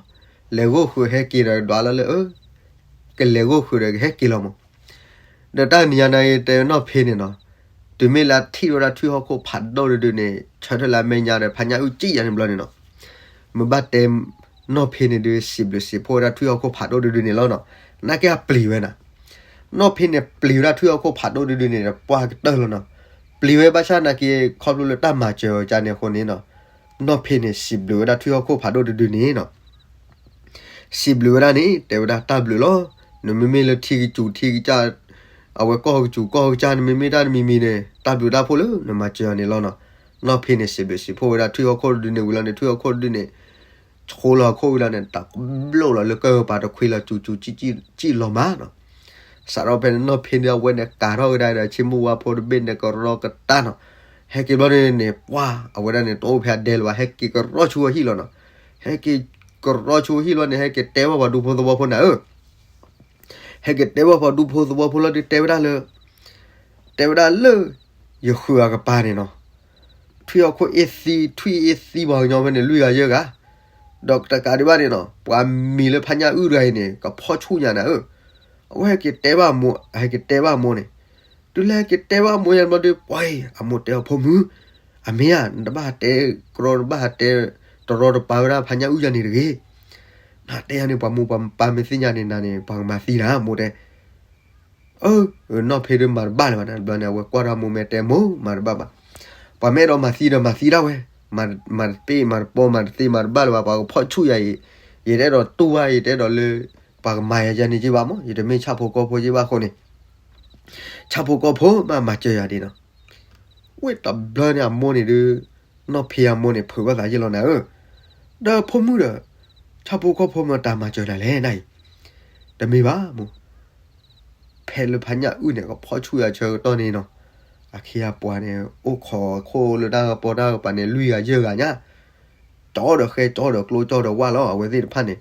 လဲၤဂိၢ်ဃုာ်ဟဲက့ၤဒီးဒွးလီၤလၢ ကလဲၤဂိၢ်ဃုာ်ဒီးကဟဲက့ၤလီၤမး. ဒီးတၢ်နံၤညါန့ၣ် တဲနီၢ်ဖ့န့ၣ်နီၤ, တုၤမ့ၢ်လၢထံၣ်ဝဲဒၣ်ထွံၣ်ဟီၣ်ခိၣ်ဖးဒိၣ်တဒုန့ၣ် ဆၢထၢၣ်လၢအမဲာ်ညါဒီး ဖါညၣ်အုၣ်ကံၣ်ယၤန့ၣ်ဘျီန့ၣ်နီၤ, မ့ၢ်ဘၣ်တဲ နီၢ်ဖ့န့ၣ်ဒုး စံးဘျုးစံးဖှိၣ်ဝဲဒၣ်ထွံၣ်ဟီၣ်ခိၣ်ဖးဒိၣ်တဒုန့ၣ်လီၤနီၤ. နာ်က့အပျံၤဝဲနၤ, နီၢ်ဖ့န့ၣ် ပျံၤဝဲဒၣ်ထွံၣ်ဟီၣ်ခိၣ်ဖးဒိၣ်တဒုန့ၣ် ပှၢ်ကတၢၢ်လီၤနီၤ. ပျံၤဝဲဘၣ်ဆၣ်နာ်က့ ခီဖျိလၢတၢ်မၤစၢၤအီၤကန့ၣ်အဃိန့ၣ်နီၤ, နီၢ်ဖ့န့ၣ် စံးဘျုးဝဲဒၣ်ထွံၣ်ဟီၣ်ခိၣ်ဖးဒိၣ်တဒုန့ၣ်နီၤ. စံးဘျုးဝဲဒၣ်န့ၣ် တဲဝဲဒၣ်တၢ်ဘျုးလီၤ. နမ့မ့ၢ်လၢထံကစူၤထံကစၢ်, အဝဲကီၢ်ကစူၤကီၢ်ကစၢ် နမ့မ့ၢ်တၢ်တမံၤမံၤန့ၣ် တၢ်ဘျုးတၢ်ဖှိၣ်လၢနမၤစၢၤအီၤန့ၣ်လီၤနီၤ. နီၢ်ဖ့န့ၣ် စံးဘျုးစံးဖှိၣ်ဝဲဒၣ်ထွံၣ်ဟီၣ်ခိၣ်တဒုန့ၣ်ဝံၤလီၤန့ၣ် ထွံၣ်ဟီၣ်ခိၣ်တဒုန့ၣ် ဆိလီၤခိၣ်ဝံၤလီၤန့ၣ် တၢ်ဘျိၣ်လီၤလၢကၢၢ်ပၤတခွံလီၤ စူၤစူၤစံၣ်စံၣ်လီၤမးနီၤ. စးထီၣ်ဖဲန့ၣ် နီၢ်ဖ့န့ၣ် အဝဲန့ၣ်ကၤထီၣ်ကဒါဒီး ဆ့မိၢ်ဝါဖိတဘ့ၣ်န့ၣ် ကရီကတၢၢ်နီၤ. ဟဲက့ၤဘျီန့ၣ်န့ၣ် ပှၢ် အဝဲဒၣ်န့ၣ် တအိၣ်ဖဲအဒဲလၢၤဘၣ် ဟဲက့ၤကရီဆူအဟံၣ်လီၤနီၤ. ဟဲက့ၤ ကရီဆိဟံၣ်လီၤန့ၣ် ဟဲက့ၤတဲဘၣ်ပှၤဒူဖိသဝီဖိနၤဧၢ, ဟဲက့ၤတဲဘၣ်ပှၤဒူဖိသဝီဖိလီၤဒီး တဲဝဲဒၣ်လၢ တဲဝဲဒၣ်လၢ ယဃုာ်အကပၤန့ၣ်နီၤ, ထွံၣ်ဟီၣ်ခိၣ်အ့ၣ်သံ ထွံၣ်အ့ၣ်သံပှၤကညီဖဲန့ၣ် လွံၢ်ဂၤယဲၢ်ဂၤ, ဒီးတကးဒံးဘၣ်န့ၣ်နီၤ ပှၤမံၤလၢဖါညၣ်အုၣ်တဂၤအံၤန့ၣ် ကဖီၣ်ဆူၣ်ညါနၤဧၢ, အဝဲဟဲက့ၤတဲဘၣ်အမိၢ်, ဟဲက့ၤတဲဘၣ်အမိၢ်န့ၣ်, တုၤလၢဟဲက့ၤတဲဘၣ်အမိၢ်ယါဘျီဒီး ပှၤအံၤ အမိၢ်တဲအီၤ ဖိမုၣ်, အမ့ၢ်ဧါ နတဘၣ်တဲကရီ တဘၣ်တဲ တရီတပါဝဲဒၣ်ဖါညၣ်အုၣ်ယါန့ၣ်တဂ့ၤ, နတဲယါန့ၣ် ပှၤမိၢ်ပှၤပၢ်မ့ၢ်သ့ၣ်ညါန့ၣ် နၤန့ၣ် ပှၤကမၤသံနၤ မိၢ်တဲ အၢ, နီၢ်ဖ့ဒုးမၤတဘၣ်လၢၤဘၣ်န့ၣ် တဘျီန့ၣ် အဝဲကွၢ်ထီၣ်မိၢ်မဲာ်တဲမိၢ် မၤတဘၣ်ဘၣ်, ပှၤမ့ၢ်အဲၣ်ဒိးမၤသံဒီးမၤသံဒၣ်ဝဲ, မၤတပ့ၢ်မၤတပီမၤတသ့မၤတဘၣ်လၢၤဘၣ် ပှၤကဖီၣ်ဆူၣ်ယၤအံၤ, ယတအဲၣ်ဒိးတူၢ်ဘၣ် ယတအဲၣ်ဒိးလၢ ပှၤကမၤယၤယါန့ၣ်က့ဘၣ်မး ယတမ့ၢ်ဆၣ်ဖိကီၢ်ဖိက့ဘၣ်အဃိန့ၣ်, ဆၣ်ဖိကီၢ်ဖိမးမၤစၢၤယၤဒ်နီၤ, ဝဲတဘျီန့ၣ်အမိၢ်န့ၣ်ဒုး, နီၢ်ဖ့အမိၢ်န့ၣ် ဖုးဘၣ်သးယဲၢ်လီၤနၤဧၢ, ဒီးဖိမုၣ်ဒီး, ဆၣ်ဖိကီၢ်ဖိမ့ၢ်တၢ်မၤစၢၤတၢ်လဲၣ်နၤအံၤ, တမ့ၢ်ဘၣ်မိၢ် ဖဲလၢဖါညၣ်အုၣ်န့ၣ် ကဖီၣ်ဆူၣ်ယၤဆၢကတီၢ်န့ၣ်နီၤ, အခ့အပှၤန့ၣ် အိၣ်ခိးအခိၣ်လၢတၢ်ကပီၤတၢ်ကပၤန့ၣ် လွံၢ်ဂၤယဲၢ်ဂၤညါ, ကၠီဒီးဃဲ ကၠီဒီးကျိ ကၠီဒီးဝၣ်လီၤ အဝဲသ့ၣ်တဖၣ်န့ၣ်,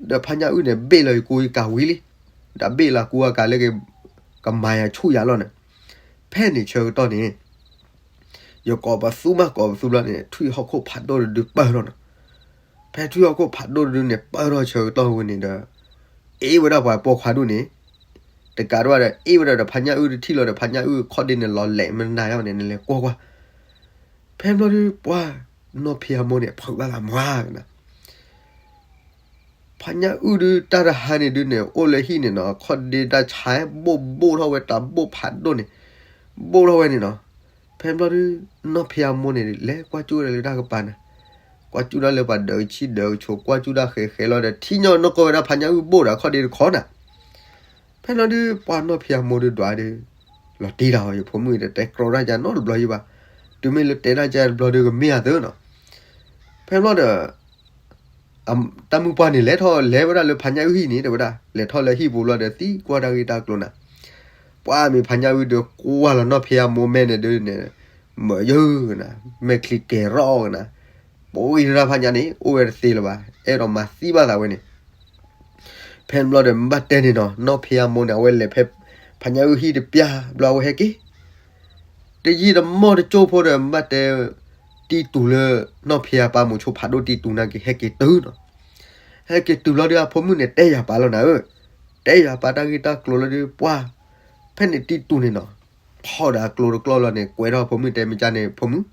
ဒီးဖါညၣ်အုၣ်န့ၣ် ဘ့ၣ်လီၤယကူယကၤဝံၤလံ, ဒီးဘ့ၣ်လီၤကူအကၤလၢ ကမၤယၤဆူၣ်ယၤလီၤန့ၣ်, ဖဲန့ၣ်ဆၢကတီၢ်န့ၣ် ယကိးပသူမးကိးပသူဘျီန့ၣ် ထွံၣ်ဟီၣ်ခိၣ်ဖးဒိၣ်တဒုပၢၢ်ထီၣ်နီၤ, ဖဲထွံၣ်ဟီၣ်ခိၣ်ဖးဒိၣ်တဒုန့ၣ် ပၢၢ်ထီၣ်ဆၢကတီၢ်ဝဲန့ၣ်ဒီး, အ့ၣ်ဝဲဒၣ်ပှၤပိာ်ခွါဒိၣ်န့ၣ်, တကးဒံးဘၣ်ဒီး အ့ၣ်ဝဲဒၣ်ဒီးဖါညၣ်အုၣ်တထံၣ်လီၤဒီး ဖါညၣ်အုၣ်ခီၣ်ဒ့န့ၣ် လီၤလဲာ်မနုၤယါန့ၣ် နလဲၤကွၢ်ကွၢ်, ဖဲဘျီဒုးပှၤ, နီၢ်ဖံအမိၢ်န့ၣ် ဖုးဘၣ်သးမွၤကနၤ ဖါညၣ်အုၣ်ဒုးတၢ်တဟါန့ၣ်ဒုးန့ၣ် အိၣ်လၢဟံၣ်န့ၣ်နီၤ ခီၣ်ဒ့တၢ်ဆါဘိၣ်ဘိၣ်ထီၣ်ဝဲ တၢ်ဘိၣ်ဖးဒိၣ်န့ၣ်, ဘိၣ်ထီၣ်ဝဲန့ၣ်နီၤ, ဖဲဘျီဒုး, နီၢ်ဖံအမိၢ်န့ၣ် လဲၤကွၢ်ကၠူၣ်ဝဲဒၣ်လၢတၢ်ကပၤန့ၣ်, ကွၢ်ကၠူၣ်ဒၣ်လၢပှၤဒၢးကဆံၣ်ဒၢးကဆိး ကွၢ်ကၠူၣ်ဒၣ်ဃဲးဃဲးလီၤဒီး ထံၣ်ညီနီၢ်ကီၢ်ဝဲဒၣ်ဖါညၣ်အုၣ်ဘိၣ်ဒီးခီၣ်ဒ့တခီနၤ ဖဲလီၤဒုး ပှၤနီၢ်ဖံအမိၢ်ဒုးဒွးဒုး, လီၤတံၢ်တၢ်အီၤ ယဖိမုၣ်အံၤတတဲကြီတၢ်ကနီတဘျီယံၤဘၣ်, တုၤမ့ၢ်လၢတဲတၢ်ကတဘျီဒုးကမ့ၢ်အသိးနီၤ, ဖဲဘျီဒီး, တၢ်မုၢ်ပှၢ်န့ၣ် လဲၤထီၣ်လဲၤဝဲဒၣ်လၢဖါညၣ်အုၣ်ဟံၣ်န့ၣ် တဲဝဲဒၣ် လဲၤထီၣ်လၢဟံၣ်ပူၤဘျီဒီး သံကွၢ်တၢ်ဂ့ၢ်တၢ်ကျိၤနၤ, ပှၤမ့ၢ်ဖါညၣ်အုၣ်ဒုးကွၢ်လီၤနီၢ်ဖံအမိၢ်မဲာ်န့ၣ်ဒုးန့ၣ်, မၢယၢကနၤ, မဲာ်ချံကဲၤရီကနၤ, ပဝံၤတၢ်ဖါညါန့ၣ် အိၣ်ဝဲတသ့လၢၤဘၣ် အဲၣ်ဒိးမၤသံဘၣ်သးဝဲန့ၣ် ဖဲန့ၣ်ဘျီဒီး မ့ၢ်ဘၣ်တဲန့ၣ်နီၤ နီၢ်ဖံအမိၢ်န့ၣ် အဝဲလဲၤဖဲ ဖါညၣ်အုၣ်ဟံၣ်တပျၢ်ဘျီအဝဲဟဲက့ၤ, တယံာ်တမီၢ်တကၠိၢ်ဖိဒီး မ့ၢ်ဘၣ်တဲ တံၢ်တူၢ်လၢ နီၢ်ဖံအပၢ်မိၤဆိဖးဒိၣ်တံၢ်တူၢ်နာ်က့ၤ ဟဲက့ၤတုၤနီၤ, ဟဲက့ၤတုၤဘျီဒီးအဖိမုၣ်န့ၣ် တဲယၤပၢ်လီၤနၤဧၢ, တဲယၤပၢ်တၢ်ဂ့ၢ်တၢ်ကျိၤလီၤဒီး ပှၤ ဖဲန့ၣ်တံၢ်တူၢ်န့ၣ်နီၤ, ထီၣ်ဒီးအကျိၤတကျီၢ်လီၤန့ၣ် ကွဲးထီၣ်အဖိမုၣ်တဲ မ့ၢ်ကန့ၣ်ဖိမုၣ်,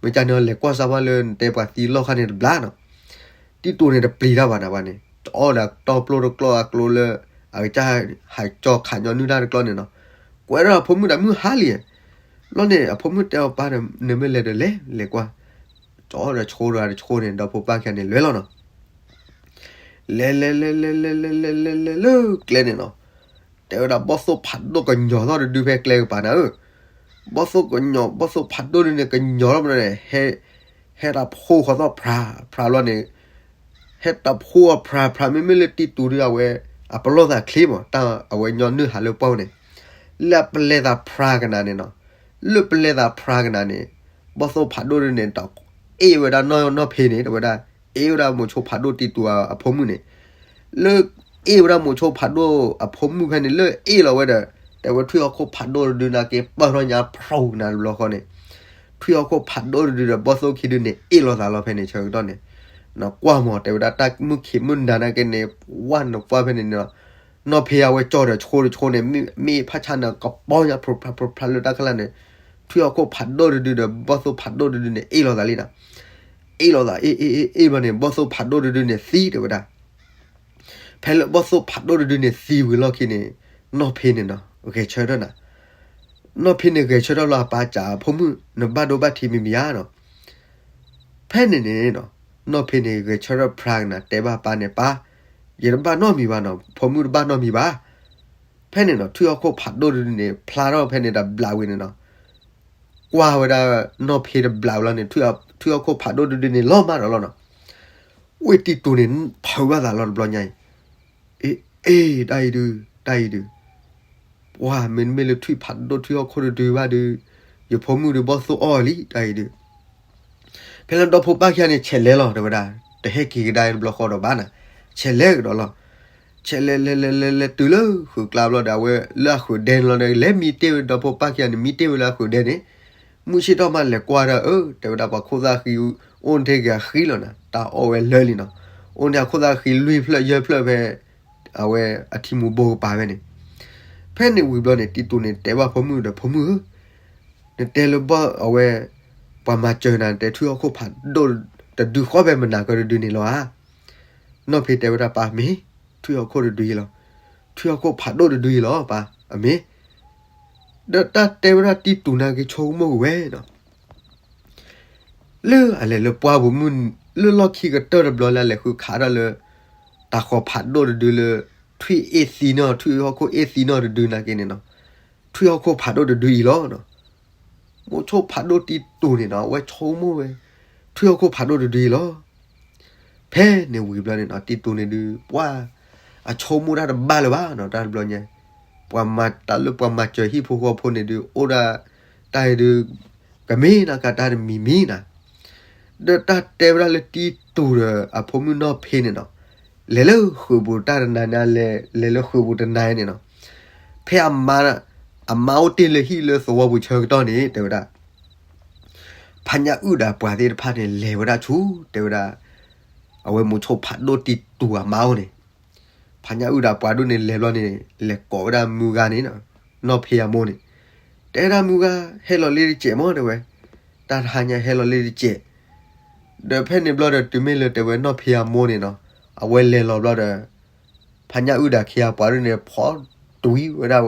မ့ၢ်ကန့ၣ်လဲၤကွၢ်စၢ်ဘၣ်လၢနတဲပှၤသံလီၢ်ခါန့ၣ်တဘျီနီၤ, တံၢ်တူၢ်န့ၣ်တပျံၤတၢ်ဘၣ်နၤဘၣ်န့ၣ် ထီၣ်ဒီးတီပျိတကျီၢ်အကျိၤလၢ အကစၢ်ဟးကၠီခးညီနုၢ်တၢ်တကျီၢ်န့ၣ်နီၤ, ကွဲးထီၣ်အဖိမုၣ်ဒီးမုၢ်ဟါလံ, ဘျီန့ၣ် အဖိမုၣ်တဲအီၤပၢ်ဒီး နမ့ၢ်လဲၤဒီးလဲၤ လဲၤကွၢ်, ကၠီဒီးဆိဒီးတဆိန့ၣ် ဒီဖိပၢ်ခံဂၤန့ၣ်လဲၤလီၤနီၤ လဲၤလဲၤလဲၤလဲၤလဲၤလဲၤလဲၤလဲၤလဲၤလၢကျဲန့ၣ်နီၤ, တဲဝဲဒၣ်ဘီၣ်သိၣ်ဖးဒိၣ်ကညီၤထီၣ်တဒုဖဲကျဲကပၤနၤဧၢ, ဘီၣ်သိၣ်ကညီၤ ဘီၣ်သိၣ်ဖးဒိၣ်ဒုန့ၣ် ကညီၤထီၣ်မးန့ၣ် ဟဲ, ဟဲတၢ်ဖိဃီၤသီၣ်ဖြးဖြးလီၤန့ၣ်, ဟဲတၢ်ဖိအီၤဖြးဖြး မ့မ့ၢ်လၢတံၢ်တူၢ်ဒုအဝဲ အပလီၢ်သးချ့မး တၢ်အဝဲညီနုၢ်ဟးလၢပှၢ်န့ၣ်, လၢအပလဲၤသးဖြးကနၤန့ၣ်နီၤ, လၢပလဲၤသးဖြးကနၤန့ၣ်, ဘီၣ်သိၣ်ဖးဒိၣ်ဒုန့ၣ် တၢ်အ့ၣ်ဝဲဒၣ်နီၢ်နီၢ်ဖံန့ၣ် တဲဝဲဒၣ်, အ့ၣ်ဝဲဒၣ်မိၤဆိဖးဒိၣ်တံၢ်တူၢ်အဖိမုၣ်န့ၣ်, လၢအ့ၣ်ဝဲဒၣ်မိၤဆိဖးဒိၣ်အဖိမုၣ်ဖဲန့ၣ် လၢအ့ၣ်လီၤဝဲဒီး, တဲဝဲထွံၣ်ဟီၣ်ခိၣ်ဖးဒိၣ်တဒုနာ်က့ ပၢၢ်ထီၣ်ညါဖျိကနၤတဘျီဃီန့ၣ်, ထွံၣ်ဟီၣ်ခိၣ်ဖးဒိၣ်တဒုဒီးဘီၣ်သိၣ်ခံဒုန့ၣ် အ့ၣ်လိာ်သးလီၤဖဲန့ၣ်ဆၢကတီၢ်န့ၣ်, နကွၢ်မး တဲဝဲဒၣ်တၢ်မုၢ်ခံးမုၢ်နၤနာ်က့န့ၣ်, ဝဲနကွၢ်ဖဲန့ၣ်န့ၣ်လီၤ, နီၢ်ဖံအဝဲကၠီဒီးဆိတဆိန့ၣ် မ့ၢ်ဖးဆါန့ၣ် ကပီညါဖျိဖျါဖျိဖျါလၢတၢ်ခဲလၢာ်န့ၣ်, ထွံၣ်ဟီၣ်ခိၣ်ဖးဒိၣ်တဒုဒီးဘီၣ်သိၣ်ဖးဒိၣ်တဒုန့ၣ် အ့ၣ်လိာ်သးလံနီၤ, အ့ၣ်လိာ်သး အ့ၣ်အ့ၣ်အ့ၣ်အ့ၣ်ဘၣ်န့ၣ် ဘီၣ်သိၣ်ဖးဒိၣ်တဒုန့ၣ်သံတဲဝဲဒၣ် ဖဲလၢဘီၣ်သိၣ်ဖးဒိၣ်တဒုန့ၣ်သံဝံၤလီၢ်ခံန့ၣ်, နီၢ်ဖံန့ၣ်နီၤ ဂဲၤဆၢထၢၣ်နၤ, နီၢ်ဖံန့ၣ်ဂဲၤဆၢထၢၣ်လီၤအပၢ်စံး ဖိမုၣ် နဘၣ်ဒိဘၣ်ထံးမံၤမံၤဧါနီၤ, ဖဲန့ၣ်န့ၣ်နီၤ, နီၢ်ဖံန့ၣ်ဂဲၤဆၢထၢၣ်ဖြးကနၤ တဲဘၣ်ပၢ်န့ၣ် ပၢ်, ယတဘၣ်နီတမံၤဘၣ်နီၤ ဖိမုၣ်တဘၣ်နီတမံၤဘၣ်, ဖဲန့ၣ်နီၤ ထွံၣ်ဟီၣ်ခိၣ်ဖးဒိၣ်တဒုန့ၣ် ဖျါထီၣ်ဖဲန့ၣ်တဘျီဝံၤန့ၣ်နီၤ, ကွၢ်ဝဲဒၣ် နီၢ်ဖံတဘျီဝံၤလီၤန့ၣ် ထွံၣ်ဟီၣ်ခိၣ်ဖးဒိၣ်တဒုန့ၣ် လီၤမၢ်ဒီးလီၤနီၤ, ဝ့ၢ်တံၢ်တူၢ်န့ၣ် ဖုးဘၣ်သးလီၤတဘျီညါအံၤ, အ့ၣ် အ့ၣ် တၢ်အံၤဒုး တၢ်အံၤဒုး, ပှၤမ့တမ့ၢ်လၢထွံၣ်ဖးဒိၣ်ထွံၣ်ဟီၣ်ခိၣ်တဒုဘၣ်ဒုး, ယဖိမုၣ်ဒုးဘီၣ်သိၣ်အီၣ်လံ တၢ်အံၤဒုး, ဖဲလၢဒီဖိပၢ်ခံဂၤန့ၣ် ဆဲးလဲၤလီၤ တဲဝဲဒၣ်, တဲ ဟဲက့ၤကဒါတဘျီဃီဒီးဘၣ်နၤ, ဆဲးလဲၤကဒီးလီၤ. ဆဲးလဲၤလဲၤလဲၤလဲၤလဲၤတုၤလၢဃုးကျါဘျီဒီး အဝဲလၢအဃုးဒဲန့ၣ်လီၤဒီး လဲၤမံတ့ၢ်ဝဲဒီဖိပၢ်ခံဂၤန့ၣ် မံတ့ၢ်ဝဲလၢအဃုးဒဲန့ၣ်, မုၢ်ဆ့ၣ်ထီၣ်မးလဲၤကွၢ်ဒီး အၢ တဲဝဲဒၣ်ပှၤခိၣ်သၣ်ဃံ အိၣ်ထဲက့ၤအဃံလီၤနၤ, တၢ်အီၣ်ဝဲလၢာ်လံနီၤ, အိၣ်န့ၣ်အခိၣ်သၣ်ဃံလွံၢ်ဖျၢၣ်ယဲၢ်ဖျၢၣ်ဖဲ အဝဲအထံမူၤဘိကပၤဝဲန့ၣ်, ဖဲန့ၣ်ဝံၤဘျီန့ၣ် တံတူးန့ၣ်တဲဘၣ်ဖိမုၣ်ဒီး ဖိမုၣ်ဧၢ, နတဲလၢဘၣ်အဝဲ ပှၤမၤစၢၤနၤ နတဲထွံၣ်ဟီၣ်ခိၣ်ဖးဒိၣ်တဒုဃီ ဖဲမနၤကၢတဒုန့ၣ်လီၤဧါ. နီၢ်ဖ့တဲဝဲဒၣ် ပၢ်မ့ၢ် ထွံၣ်ဟီၣ်ခိၣ်တဒုအံၤလီၤ, ထွံၣ်ဟီၣ်ခိၣ်ဖးဒိၣ်တဒုအံၤလီၤ ပၢ်, အမ့ၢ် ဒီးတၢ်တဲဝဲဒၣ်တံတူးန့ၣ်က့ၤဆိကမိၣ်က့ၤဝဲနီၤ, လၢအလဲၤလၢပှၢ်ပူၤမုၢ် လၢလီၢ်ခံကတၢၢ်တဘျီလၢအလဲၤဃုခးဒၣ်လၢ တၢ်ဃီၤဖးဒိၣ်တဒုလၢ ထွံၣ်အ့ၣ်သံနီၣ် ထွံၣ်ဟီၣ်ခိၣ်အ့ၣ်သံနီၣ်တဒုနာ်က့န့ၣ်နီၤ, ထွံၣ်ဟီၣ်ခိၣ်ဖးဒိၣ်တဒုအံၤလီၤ. မိၤဆိဖးဒိၣ်တံတူးန့ၣ်နီၤ အဝဲဆိကမိၣ်ဝဲ ထွံၣ်ဟီၣ်ခိၣ်ဖးဒိၣ်တဒုအံၤလီၤ. ဖဲန့ၣ်ဝံၤဘျီန့ၣ်နီၤ တံတူးန့ၣ်ဒုး ပှၤ အဆိကမိၣ်တၢ်တဘၣ်လၢၤဘၣ်နီၤ တၢ်တဘျီညါ, ပှၤမၤတၢ်လၢပှၤမၤစၢၤဟံၣ်ဖိဃီဖိန့ၣ်ဒုး အိၣ်ဒၣ် တၢ်အံၤဒုး ကမ့ၢ်နီၤ ကတၢ်တမံၤမံၤနီၤ, ဒီးတၢ်တဲဝဲဒၣ်လၢတံတူးဒီးအဖိမုၣ်နီၢ်ဖ့န့ၣ်နီၤ, လဲၤလၢဃုာ်ပူၤတၢ်တနၤန့ၣ် လဲၤ လဲၤလၢဃုာ်ပူၤတနၤန့ၣ်နီၤ, ဖဲအမါ အမါအိၣ်တ့ၢ်လၢဟံၣ်လၢသဝီပူၤဆၢကတီၢ်န့ၣ် တဲဝဲဒၣ် ဖါညၣ်အုၣ်ဒီးပှၤသ့ၣ်တဖၣ်န့ၣ် လဲၤဝဲဒၣ်ဆူ တဲဝဲဒၣ် အဝဲမိၤဆိဖးဒိၣ်တံတူးအမါအိၣ်န့ၣ်, ဖါညၣ်အုၣ်ဒီးပှၤဒိၣ်န့ၣ်လဲၤဘျီန့ၣ် လဲၤကိးဝဲဒၣ်မုၢ်ဂၤန့ၣ် နီၢ်ဖ့အမိၢ်န့ၣ်, တဲဒၣ်မုၢ်ဂၤ ဟဲလီၤလ့တစဲးမၢ တဲဝဲ, တၢ်တဟါညါဟဲလီၤလ့တစဲး, ဒီးဖဲန့ၣ်ဘျီဒီးတုၤမ့ၢ်လၢတဲဝဲနီၢ်ဖ့အမိၢ်န့ၣ်နီၤ, အဝဲလဲၤလီၤဘျီဒီး ဖါညၣ်အုၣ်ဒီးခ့အပှၤဒိၣ်န့ၣ် ဖီတွံဝဲဒၣ်,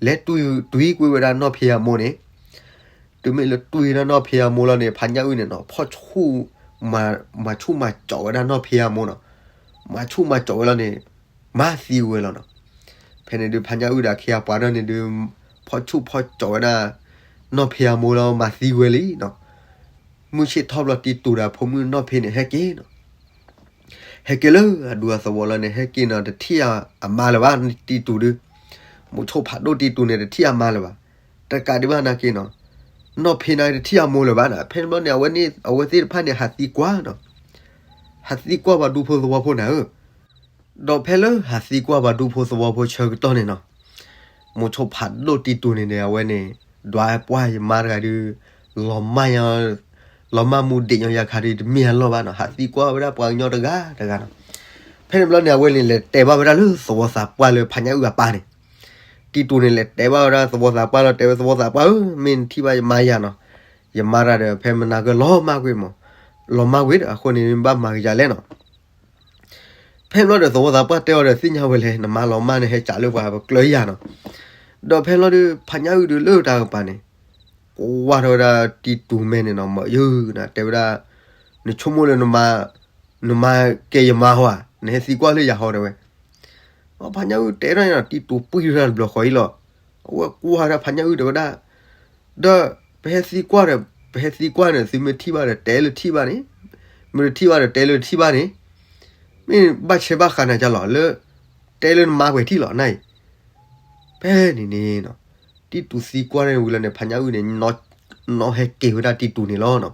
လဲၤတွံ တွံကွံာ်ဝဲဒၣ်နီၢ်ဖ့အမိၢ်န့ၣ်, တုၤမ့ၢ်လၢတွံဝဲဒၣ်နီၢ်ဖ့အမိၢ်လီၤန့ၣ် ဖါညၣ်အုၣ်န့ၣ်နီၤ ဖီၣ်ဆူၣ် မၤဆူၣ်မၤကၠီးဝဲဒၣ်နီၢ်ဖ့အမိၢ်နီၤ, မၤဆူၣ်မၤကၠီးဝဲလီၤန့ၣ် မၤသံဝဲလီၤနီၤ, ဖဲန့ၣ်ဒုးဖါညၣ်အုၣ်ဒီးခ့အပှၤဒိၣ်န့ၣ်ဒုး ဖီၣ်ဆူၣ်ဖီၣ်ကၠီးဝဲဒၣ် နီၢ်ဖ့အမိၢ်လီၤ မၤသံဝဲလံနီၤ, မုၢ်ဆ့ၣ်ထီၣ်ဘျီတံတူးဒီးဖိမုၣ်နီၢ်ဖ့န့ၣ် ဟဲက့ၤနီၤ ဟဲက့ၤလၢအဒူအသဝီလီၤန့ၣ် ဟဲက့ၤနီၤ တထံၣ်အမါလၢၤဘၣ် တံတူးဒုး, မိၤဆိဖးဒိၣ်တံတူးန့ၣ် တထံၣ်အမါလၢၤဘၣ်, တကးဒံးဘၣ်နာ်က့နီၤ, နီၢ်ဖ့န့ၣ်တထံၣ်အမိၢ်လၢၤဘၣ်နီၤ, ဖဲန့ၣ်ဘျီန့ၣ် အဝဲန့ၣ် အဝဲသ့ၣ်တဖၣ်န့ၣ် ဟးသံကွၢ်နီၤ, ဟးသံကွၢ်ပှၤဒူဖိသဝီဖိနၤဧၢ, ဒီးဖဲလၢဟးသံကွၢ်ပှၤဒူဖိသဝီဖိဆၢကတီၢ်န့ၣ်နီၤ, မိၤဆိဖးဒိၣ်တံတူးန့ၣ်န့ၣ် အဝဲန့ၣ် ဒွးပှၢ်ယမါတဂၤဒုး လီၤမၢ် လီၤမၢ်မူဒံးညီယၤခါဒုး တမ့ၢ်အလီၢ်ဘၣ်နီၤ, ဟးသံကွၢ်ဝဲဒၣ်ပှၤကညီတဂၤတဂၤနီၤ, ဖဲန့ၣ်ဘျီန့ၣ် အဝဲန့ၣ်လဲၤတဲဘၣ်ဝဲဒၣ်လၢသဝီသးပှၢ်လၢဖါညၣ်အုၣ်အပၢ်န့ၣ်, တံတူးန့ၣ်လဲၤတဲဘၣ်ဝဲဒၣ်သဝီသးပှၢ်လီၤ တဲဝဲသဝီသးပှၢ်ဧၢ မ့ၢ်နထံၣ်ဘၣ်ယမါယၤနီၤ, ယမါတဂၤဒီး ဖဲမနၤကၢလီၤမၢ်ကွံာ်မး, လီၤမၢ်ကွံာ်ဒီး အဃိန့ၣ် ဘၣ်မၤကယၤလဲၣ်နီၤ ဖဲဘျီဒီးသဝီသးပှၢ်တဲအီၤဒီးသ့ၣ်ညါဝဲလဲၣ် နမါလီၤမၢ်န့ၣ် ဟဲစးလၢပှၤပကျၢၤယၤနီၤ, ဒီးဖဲလီၤဒုး ဖါညၣ်အုၣ်ဒုးလၢတၢ်ကပၤန့ၣ် ကွၢ်ထီၣ်ဝဲဒၣ်တံတူးမဲာ်န့ၣ်နီၤ မၤယုာ်နၤ တဲဝဲဒၣ် နဆိကမိၣ်လၢ နမါကဲယမါဟီဧါ နဟဲသံကွၢ်လၢယၤဟီတဲဝဲ, ဖါညၣ်အုၣ်တဲထီၣ်န့ၣ်နီၤ တံတူးပှံၢ်ထီၣ်တဘျီဃီအံၤလီၤ, အဝဲကွၢ်ဒၣ်ဖါညၣ်အုၣ်တဲဝဲဒၣ် ဒီးပဟဲသံကွၢ်ဒီး ပဟဲသံကွၢ်န့ၣ် သုမ့ၢ်ထံၣ်ဘၣ်ဒီး တဲလၢထံၣ်ဘၣ်န့ၣ်, မ့ၢ်တထံၣ်ဘၣ်ဒီး တဲလၢတထံၣ်ဘၣ်န့ၣ်, မ့ၢ်ဘၣ်ဆဲးဘၣ်ဃးနၤကလီၤ လၢ တဲလၢနမါပှဲၤထံၣ်လီၤနၤအံၤ, ဖဲန့ၣ်န့ၣ်နီၤ, တံတူးသံကွၢ်န့ၣ်ဝံၤလီၤန့ၣ် ဖါညၣ်အုၣ်န့ၣ် နီၣ်ဟဲက့ၤဝဲဒၣ်တံတူးန့ၣ်လီၤနီၤ,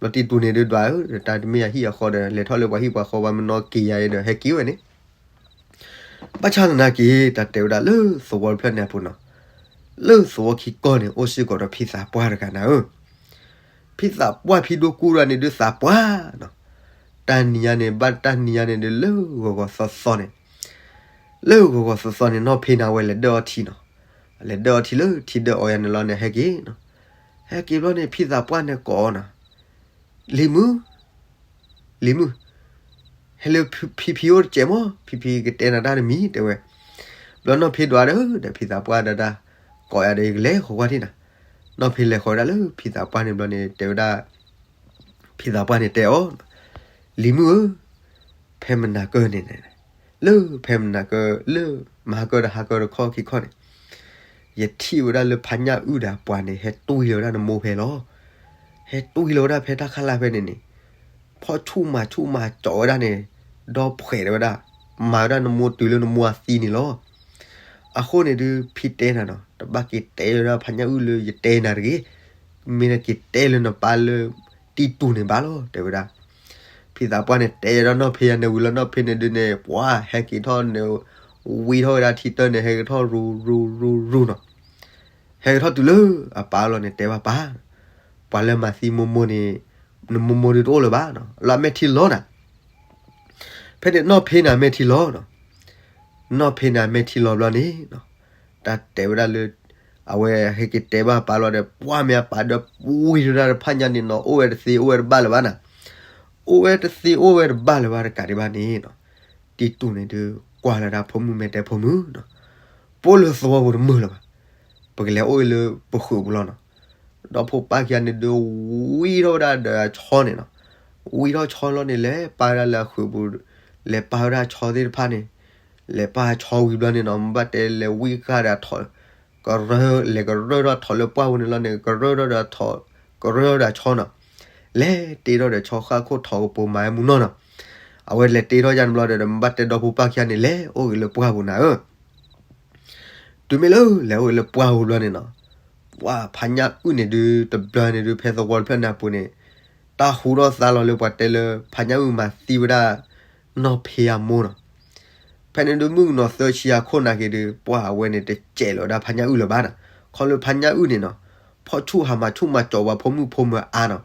ဘျီတံတူးန့ၣ်ဒုးဒွးဧၢ တၢ်တမ့ၢ်ယၤဟံၣ်အဃီဒီး လဲၤထီၣ်လၢပှၤဟံၣ်ပှၤဃီ ပှၤမ့ၢ်နီၣ်က့ၤယၤအံၤဒီး ဟဲက့ၤဝဲန့ၣ် ဘၣ်ဆၣ်သနာ်က့ တၢ်တဲဝဲဒၣ်လၢသဝီတဖျၢၣ်န့ၣ်အပူၤနီၤ, လၢသဝီခံကီၢ်န့ၣ် အိၣ်စ့ၢ်ကီးဒီးဖံသးပှၢ်တဂၤနၤဧၢ, ဖံသးပှၢ်ဖံဒိၣ်ကူၣ်တဂၤန့ၣ်ဒုးသးပှၢ်နီၤ, တၢ်နံၤညါန့ၣ် ဘၣ်တၢ်နံၤညါန့ၣ်ဒုးလၢဂီၤဂီၤသီသီန့ၣ်, လၢဂီၤဂီၤသီသီန့ၣ် နီၢ်ဖ့န့ၣ် အဝဲလဲၤဒၢၣ်အီထံနီၤ, လဲၤဒၢၣ်အီထံလၢထံဒၢၣ်အီယၤန့ၣ်လီၤန့ၣ် ဟဲက့ၤနီၤ, ဟဲက့ၤဘျီန့ၣ် ဖံသးပှၢ်န့ၣ်ကိးအီၤနီၤ, လံၤမုၣ် လံၤမုၣ်, ဟဲလၢဖံဖံအိၣ်တစဲးမး ဖံဖံကတဲနၤတၢ်တမံၤ တဲဝဲ, ဘျီနီၢ်ဖ့ဒွးဒီး ဒီးဖံသးပှၢ်ဒၣ်ဒၣ်, ကိးယၤဒီးယကလဲၤဃီၤကွၢ်ထံၣ်နၤ, နီၢ်ဖ့လဲၤဃီၤဝဲဒၣ်လၢဖံသးပှၢ်န့ၣ်ဘျီန့ၣ် တဲဝဲဒၣ်, ဖံသးပှၢ်န့ၣ်တဲအီၤ, လံၤမုၣ်ဧၢ, ဖဲမနၤကၢန့ၣ်န့ၣ်, လၢဖဲမနၤကၢ လၢမဟါကၢဒီးဟါကၢတခီခံခီန့ၣ်, ယထံၣ်ဝဲဒၣ်လၢဖါညၣ်အုၣ်ဒီးပှၤန့ၣ် ဟဲတွံၢ်လီၤဝဲဒၣ်နမိၢ်ဖဲလီၤ. ဟဲတွံၢ်လီၤဝဲဒၣ်ဖဲတၢ်ခါလၢ်ဖဲန့ၣ်န့ၣ်, ဖီၣ်ဆူၣ်မၤဆူၣ်မၤကၠီဝဲဒၣ်န့ၣ်, ဒီဖှဲးဝဲဒၣ်, မၤဝဲဒၣ်နမိၢ်တုၤလၢနမိၢ်အသံန့ၣ်လီၤ. အဃိန့ၣ်ဒုး ဖံတဲနၤနီၤ, တဘၣ်က့ၤတဲဝဲဒၣ်ဖါညၣ်အုၣ်လၢယတဲနၤတဂ့ၤ, မ့ၢ်နက့ၤတဲလၢနပၢ်လၢ တံတူးန့ၣ်ဘၣ်လီၤ တဲဝဲဒၣ်. ဖ ဖံသးပှၢ်န့ၣ် တဲဒီးနီၢ်ဖ့ယၤန့ၣ်ဝံၤလီၤ နီၢ်ဖ့န့ၣ်ဒုးန့ၣ် ပှၤဟဲက့ၤထီၣ်န့ၣ် ဝံထီၣ်ဝဲဒၣ်ထံတၢၢ်န့ၣ် ဟဲက့ၤထီၣ်ရူၤရူၤရူၤရူၤနီၤ. ဟဲက့ၤထီၣ်တုၤလၢအပၢ်အလီၢ်န့ၣ် တဲဘၣ်ပၢ်, ပှၤလၢမၤသံမိၢ်မိၢ်န့ၣ် နမိၢ်မိၢ်ဒုးတအိၣ်လၢၤဘၣ်နီၤ, လၢအမဲာ်ထံလီၤနၤ. ဖဲန့ၣ်နီၢ်ဖ့န့ၣ်အမဲာ်ထံလီၤနီၤ. နီၢ်ဖ့န့ၣ်အမဲာ်ထံလီၤဘျီန့ၣ်နီၤ, တၢ်တဲဝဲဒၣ်လၢ အဝဲဟဲက့ၤတဲဘၣ်ပၢ်လီၤဒီး ပှၢ်မ့ၢ်အပၢ်ဒီး ဝံထီၣ်ဝဲဒၣ်တဖၣ်ညါန့ၣ်နီၤ အိၣ်ဝဲတသ့အိၣ်ဝဲတဘၣ်လၢၤဘၣ်နၤ. အိၣ်ဝဲတသ့အိၣ်ဝဲတဘၣ်လၢၤဘၣ်တကးဒံးဘၣ်န့ၣ်နီၤ, တံတူၢ်န့ၣ်ဒုး ကွၢ်လၢဒၣ်ဖိမုၣ်မဲာ်တဲဖိမုၣ်နီၤ, ပအိၣ်လၢသဝီပူၤတမုာ်လၢၤဘၣ်, ပကလဲၤအိၣ်လၢပဃုာ်ပူၤလီၤနီၤ. ဒီဖိပၢ်ခံဂၤန့ၣ်ဒုး ဝံထီၣ်ဝဲဒၣ်ဒီးအဆီန့ၣ်နီၤ, ဝံထီၣ်ဆီလီၤန့ၣ် လဲၤပာ်ဝဲဒၣ်လၢအဃုာ်ပူၤ, လဲၤပာ်ဝဲဒၣ်အဆီသ့ၣ်တဖၣ်န့ၣ်, လဲၤပာ်အဆီဝံၤဘျီန့ၣ်နီၤ မ့ၢ်ဘၣ်တဲလဲၤဝံဃာ်ဒီးအထိး, ကရၢ, လဲၤကရၢထီၣ်အထိးလၢပှၢ်ပူၤန့ၣ်လီၤန့ၣ် ကရၢထီၣ်ဒီးအထိး, ကရၢထီၣ်ဒီးအဆီနီၤ, လဲၤတ့ထီၣ်ဒီးဆီဃၣ်ခိၣ်ထိးကပိၤမၤဝဲမုၢ်နီၢ်နီၤ. အဝဲလဲၤတ့ထီၣ်ယါန့ၣ်ဘျီဒီး မ့ၢ်ဘၣ်တဲဒီဖိပၢ်ခံဂၤန့ၣ် လဲၤအိၣ်ဂ့ၤလၢပှၢ်ပူၤနၤဧၢ တုၤမ့ၢ်လၢလဲၤအိၣ်ဂ့ၤလၢပှၢ်ပူၤဘျီန့ၣ်နီၤ, ပှၢ်ဖါညၣ်အုၣ်န့ၣ်ဒုး တဘျီန့ၣ်ဒုး ဖဲသဝီတဖျၢၣ်န့ၣ်အပူၤန့ၣ်, တၢ်ဟူထီၣ်သါလီၤလၢပှၤတဲလၢ ဖါညၣ်အုၣ်မၤသံဝဲဒၣ် နီၢ်ဖ့အမိၢ်နီၤ. ဖဲန့ၣ်ဒုးမုၣ်ကနီၤသၢဆံအခိၣ်နာ်က့ၤဒုး ပှၢ်အဝဲန့ၣ်တစဲးလီၤဝဲဒၣ်ဖါညၣ်အုၣ်လၢၤဘၣ်နီၤ, ခီလၢဖါညၣ်အုၣ်န့ၣ်နီၤ, ဖီၣ်ဆူၣ်ဟးမၤဆူၣ်မၤကၠီၤပှၤဖိမုၣ်ဖိမုၣ်အါနီၤ.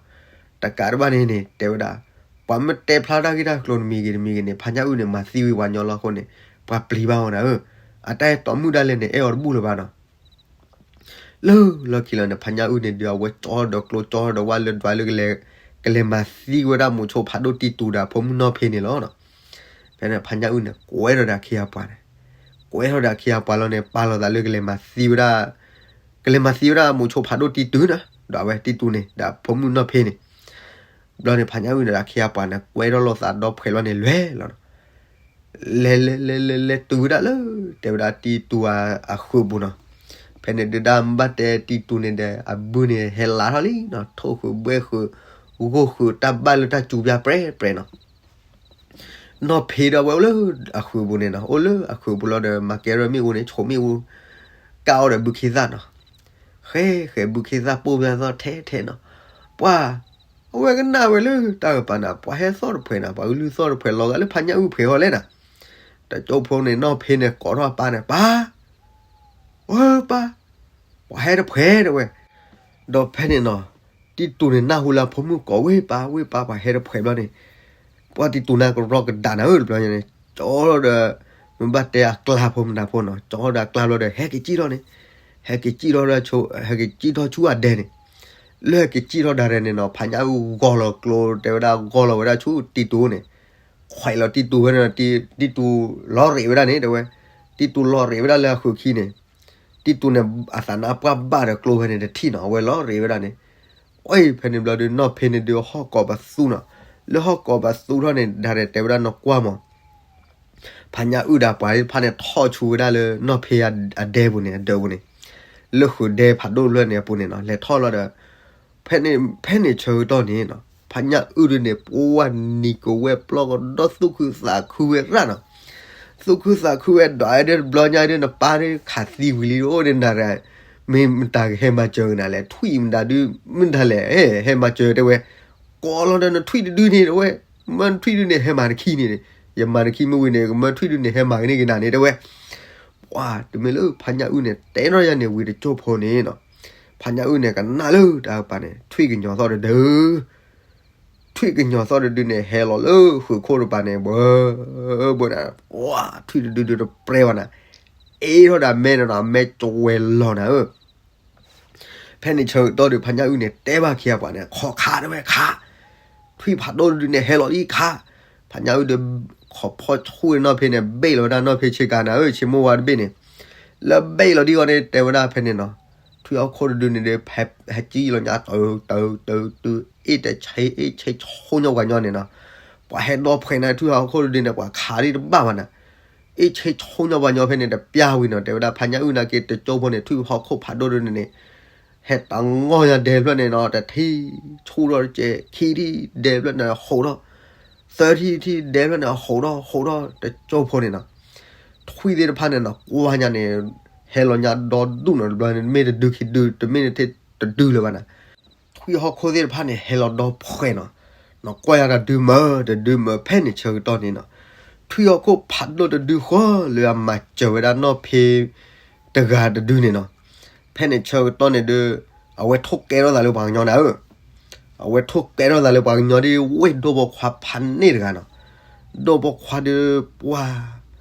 တကးဒံးဘၣ်န့ၣ်န့ၣ် တဲဝဲဒၣ်, ပှၤမ့ၢ်တဲဖျါတၢ်ဂ့ၢ်တၢ်ကျိၤတမံၤဂ့ၤတမံၤဂ့ၤန့ၣ် ဖါညၣ်အုၣ်န့ၣ် မၤသံဝံၤပှၤညီလီၤအဃိန့ၣ်, ပှၤပျံၤဘၣ်အီၤနၤဧၢ, အတၢ်အဲၣ်တီမုၣ်ဒၣ်လဲာ်န့ၣ် အဲၣ်အီၤတဘူၣ်လၢၤဘၣ်နီၤ. လၢလီၢ်ခံလီၤန့ၣ် ဖါညၣ်အုၣ်န့ၣ်ဒုး အဝဲကၠီဒီးကျိကၠီဒီးဝဲလၢဒွးလၢ ကလဲၤမၤသံဝဲဒၣ်မိၤဆိဖးဒိၣ်တံတူၢ်ဒီးဖိမုၣ်နီၢ်ဖ့န့ၣ်လီၤနီၤ. ဖဲန့ၣ်ဖါညၣ်အုၣ်န့ၣ် ကွဲထီၣ်ဒီးအခ့အပှၤန့ၣ်, ကွဲထီၣ်ဒီးအခ့အပှၤလီၤန့ၣ် ပာ်လီၤသးလၢကလဲၤမၤသံဝဲဒၣ်, ကလဲၤမၤသံဝဲဒၣ်မိၤဆိဖးဒိၣ်တံတူၢ်နီၤ, ဒီးအဝဲတံတူၢ်န့ၣ် ဒီးဖိမုၣ်နီၢ်ဖ့န့ၣ် ဘျီန့ၣ် ဖါညၣ်အုၣ်န့ၣ်ဒီးအခ့အပှၤန့ၣ် ကွဲထီၣ်လိာ်သးဒီဖှဲးလီၤန့ၣ် လဲၤလီၤနီၤ. လဲၤလဲၤလဲၤလဲၤလဲၤတုၤဝဲဒၣ်လၢ တဲဝဲဒၣ်တံတူၢ်အဃုာ်ပူၤနီၤ. ဖဲန့ၣ်ဒုးဒၣ်မ့ၢ်ဘၣ်တဲတံတူၢ်န့ၣ်ဒီး အဘုန့ၣ်ဟဲလးထီၣ်လံနီၤ, ထိၣ်ဃုာ်ဘှဲဃုာ် ဂိၢ်ဃုာ်တၢ်ဘၣ်လၢတၢ်စူၤပၠါပြဲပြဲနီၤ. နီၢ်ဖ့ဒီးအဝဲအိၣ်လၢအဃုာ်ပူၤန့ၣ်နီၤ, အိၣ်လၢအဃုာ်ပူၤလီၤဒီး မၤကဲထီၣ်မ့ၣ်အူန့ၣ် ဆိးမ့ၣ်အူ ကၢ်အီၤဒီးဘုခ့သၣ်နီၤ. ဃဲဃဲဘုခ့သၣ်ပိၢ်ဖျါသီၣ်ထဲထဲနီၤ. ပှၤ အဝဲကနၣ်ဝဲလၢတၢ်ကပၤန့ၣ် ပှၤဟဲသီၣ်တဖှဲးနီၤ, ပှၤကလုၢ်သီၣ်တဖှဲးလီၤဂာ်လၢဖါညၣ်အုၣ်ဖှဲးအီၤလဲၣ်နီၤ. တကၠိဖိန့ၣ် နီၢ်ဖ့န့ၣ်ကိးထီၣ်အပၢ်န့ၣ် ပၢ်, ဝဲပၢ်, ပှၤဟဲတဖှဲးတဲဝဲ. ဒီးဖဲန့ၣ်နီၤ, တံတူၢ်န့ၣ်နၢ်ဟူလၢအဖိမုၣ်ကိးဝဲပၢ်ဝဲပၢ် ပှၤဟဲတဖှဲးဘျီန့ၣ်, ပှၤတံတူၢ်န့ၣ်ကရီကဒးနၤဧၢတဘျီညါန့ၣ်, ကၠီထီၣ်ဒီး မ့ၢ်ဘၣ်တဲအကျါဖိမတၤဖိနီၤ, ကၠီထီၣ်ဒီးအကျါဘျီဒီး ဟဲက့ၤစံၣ်ထီၣ်န့ၣ်, ဟဲက့ၤစံၣ်ထီၣ်ဒီး ဟဲက့ၤစံၣ်ထီၣ်ဆူအဒဲန့ၣ်, လၢဟဲက့ၤစံၣ်ထီၣ်ဒၣ်ဒဲန့ၣ်နီၤ ဖါညၣ်အုၣ်ဂီၢ်လီၤကျိ တဲဝဲဒၣ် ဂီၢ်လီၤဝဲဒၣ်ဆူတံတူၢ်န့ၣ်, ခွဲးလီၤတံတူၢ်ဝဲန့ၣ်, တံတူၢ်လီၤရ့းဝဲဒၣ်န့ၣ်တဲဝဲ, တံတူၢ်လီၤရ့းဝဲဒၣ်လၢအဃုာ်ခံန့ၣ်, တံတူၢ်န့ၣ် အသးနါပှၢ်ဘၣ်ဒီးကျိဖဲန့ၣ်တထံၣ်နီၤ, အဝဲလီၤရ့းဝဲဒၣ်န့ၣ်, အီၣ်ဖဲန့ၣ်ဘျီဒုး နီၢ်ဖ့န့ၣ်ဒုးဟီၣ်ကိးပသူနီၤ, လၢဟီၣ်ကိးပသူထီၣ်န့ၣ် ဒၣ်ဒဲတဲဝဲဒၣ်နကွၢ်မး ဖါညၣ်အုၣ်ဒီးပှၤသ့ၣ်တဖၣ်န့ၣ် ထီၣ်ဆူဝဲဒၣ်လၢနီၢ်ဖ့အဒဲပူၤန့ၣ် အဒၢးပူၤန့ၣ်, လၢဃုာ်ဒဲဖးဒိၣ်ဖျၢၣ်န့ၣ်အပူၤန့ၣ်နီၤ, လဲၤထီၣ်လီၤဒီး, ဖဲန့ၣ်, ဖဲန့ၣ်ဆၢကတီၢ်န့ၣ်နီၤ ဖါညၣ်အုၣ်ဒုးန့ၣ် ပဝဲနံၤကဝဲၢ်ပျီကဒီးသူၣ်ခုသးခုဝဲရၣ်နီၤ, သူၣ်ခုသးခုဝဲဒၣ်ဒဲတဘျီညါဒုး နပၢ်ဒုးခးသံဝံၤလံအိၣ်ဒဲနၤရၣ်, မ့ၢ်မတၤကဟဲမၤစၢၤကနၤလဲၣ်, ထွံၣ်မတၤဒုး, မ့ၢ်မတၤလဲၣ်, ဟဲမၤစၢၤတဲဝဲ, ကိးလီၤဒီးနထွံၣ်တဒုန့ၣ်တဲဝဲ, မၢနထွံၣ်ဒုန့ၣ် ဟဲမၤနခံန့ၣ်, ယမၤနခံမ့ၢ်ဝံၤန့ၣ် ကမၢထွံၣ်ဒုန့ၣ် ဟဲမၤကန့ၢ်ကနၤန့ၣ်တဲဝဲ. ပှၤတမ့ၢ်လၢဖါညၣ်အုၣ်န့ၣ် တဲထီၣ်ယၤန့ၣ်ဝံၤတကၠိၢ်ဖိန့ၣ်နီၤ, ဖါညၣ်အုၣ်န့ၣ် ကနၣ်လၢတၢ်ကပၤန့ၣ် ထွံၣ်ကညီၤသီၣ်တဒု, ထွံၣ်ကညီၤသီၣ်တဒုန့ၣ် ဟဲလီၤလၢဃုာ်ခိၣ်တပၤန့ၣ် ဘၣ်, ဘၣ်နၤ, ပှၤထွံၣ်တဒုဒုတပြဲဘၣ်နၤ, အ့ထီၣ်ဒီးအမဲန့ၣ်နီၤ, အမဲကဝဲၤလီၤနၤဧၢ ဖဲန့ၣ်ဆၢကတီၢ်ဒီး ဖါညၣ်အုၣ်န့ၣ် တဲဘၣ်ခ့အပှၤန့ၣ် ခိးခးတဲဝဲခး, ထွံၣ်ဖးဒိၣ်တဒုန့ၣ် ဟဲလီၤလံခး, ဖါညၣ်အုၣ်ဒီး ခိးဖီၣ်ဆူၣ်နီၢ်ဖ့န့ၣ် ဘ့ၣ်လီၤဝဲဒၣ်နီၢ်ဖ့ဆ့ကၤနၤဧၢ ဆ့မိၢ်ဝါတဘ့ၣ်န့ၣ်, လၢဘ့ၣ်လီၤဒ်အံၤန့ၣ် တဲဝဲဒၣ်ဖဲန့ၣ်နီၤ, ထွံၣ်ဟီၣ်ခိၣ်တဒုန့ၣ်ဒီး ဟဲကံၣ်လီၤညါ တုၤတုၤတုၤတုၤ အ့ၣ်တဆ့ အ့ၣ်ဆ့ဆိညါပှၤညီန့ၣ်နီၤ, ပှၤဟဲဒီဖှဲးနၤ ထွံၣ်ဟီၣ်ခိၣ်တဒုန့ၣ် ပှၤခးဒံးတဘၣ်ဘၣ်နၤ အ့ၣ်ဆ့ဆိညါပှၤညီဖဲန့ၣ် တပျၢ်ဝံၤနီၤ တဲဝဲဒၣ် ဖါညၣ်အုၣ်နာ်က့ တကၠိဖိန့ၣ် ထွံၣ်ဟီၣ်ခိၣ်ဖးဒိၣ်ဒုန့ၣ်န့ၣ်, ဟဲတၢ်ငီၢ်ညါဒဲဖျၢၣ်န့ၣ်နီၤ တထံၣ်ဆူၣ်ထီၣ်တကဲး ခံထံၣ်ဒဲဖျၢၣ်န့ၣ် ဟူးထီၣ်, သၢထံၣ်ထံၣ်ဒဲဖျၢၣ်န့ၣ် ဟူးထီၣ် ဟူးထီၣ် တကၠိဖိန့ၣ်နီၤ, ထွံၣ်သ့ၣ်တဖၣ်န့ၣ်နီၤ ကွၢ်ညါန့ၣ်, ဟဲလီၤညါဒီဒူၣ်နီၤ တဘျီန့ၣ် မ့ၢ်တဒုခံဒု တမ့ၢ်တထံၣ်တဒုလၢၤဘၣ်နၤ ထွံၣ်ဟီၣ်ခိၣ်သ့ၣ်တဖၣ်န့ၣ် ဟဲလီၤဒီဖှဲးနီၤ, နီၢ်ကွၢ်ယၤတဒုမၢ တဒုမၢ ဖဲန့ၣ်ဆၢကတီၢ်န့ၣ်နီၤ, ထွံၣ်ဟီၣ်ခိၣ်ဖးဒိၣ်တဒုဃီလၢအမၤစၢၤဝဲဒၣ်နီၢ်ဖ့တဂၤတဒုန့ၣ်နီၤ, ဖဲန့ၣ်ဆၢကတီၢ်န့ၣ်ဒီး အဝဲထိၣ်ကဲထီၣ်သးလၢပှၤကညီန့ၣ်ဧၢ, အဝဲထိၣ်ကဲထီၣ်သးလၢပှၤကညီဒ်ဝဲဒိၣ်ပိာ်ခွါဖးန့ၣ်တဂၤနီၤ, ဒိၣ်ပိာ်ခွါဒီးပှၢ်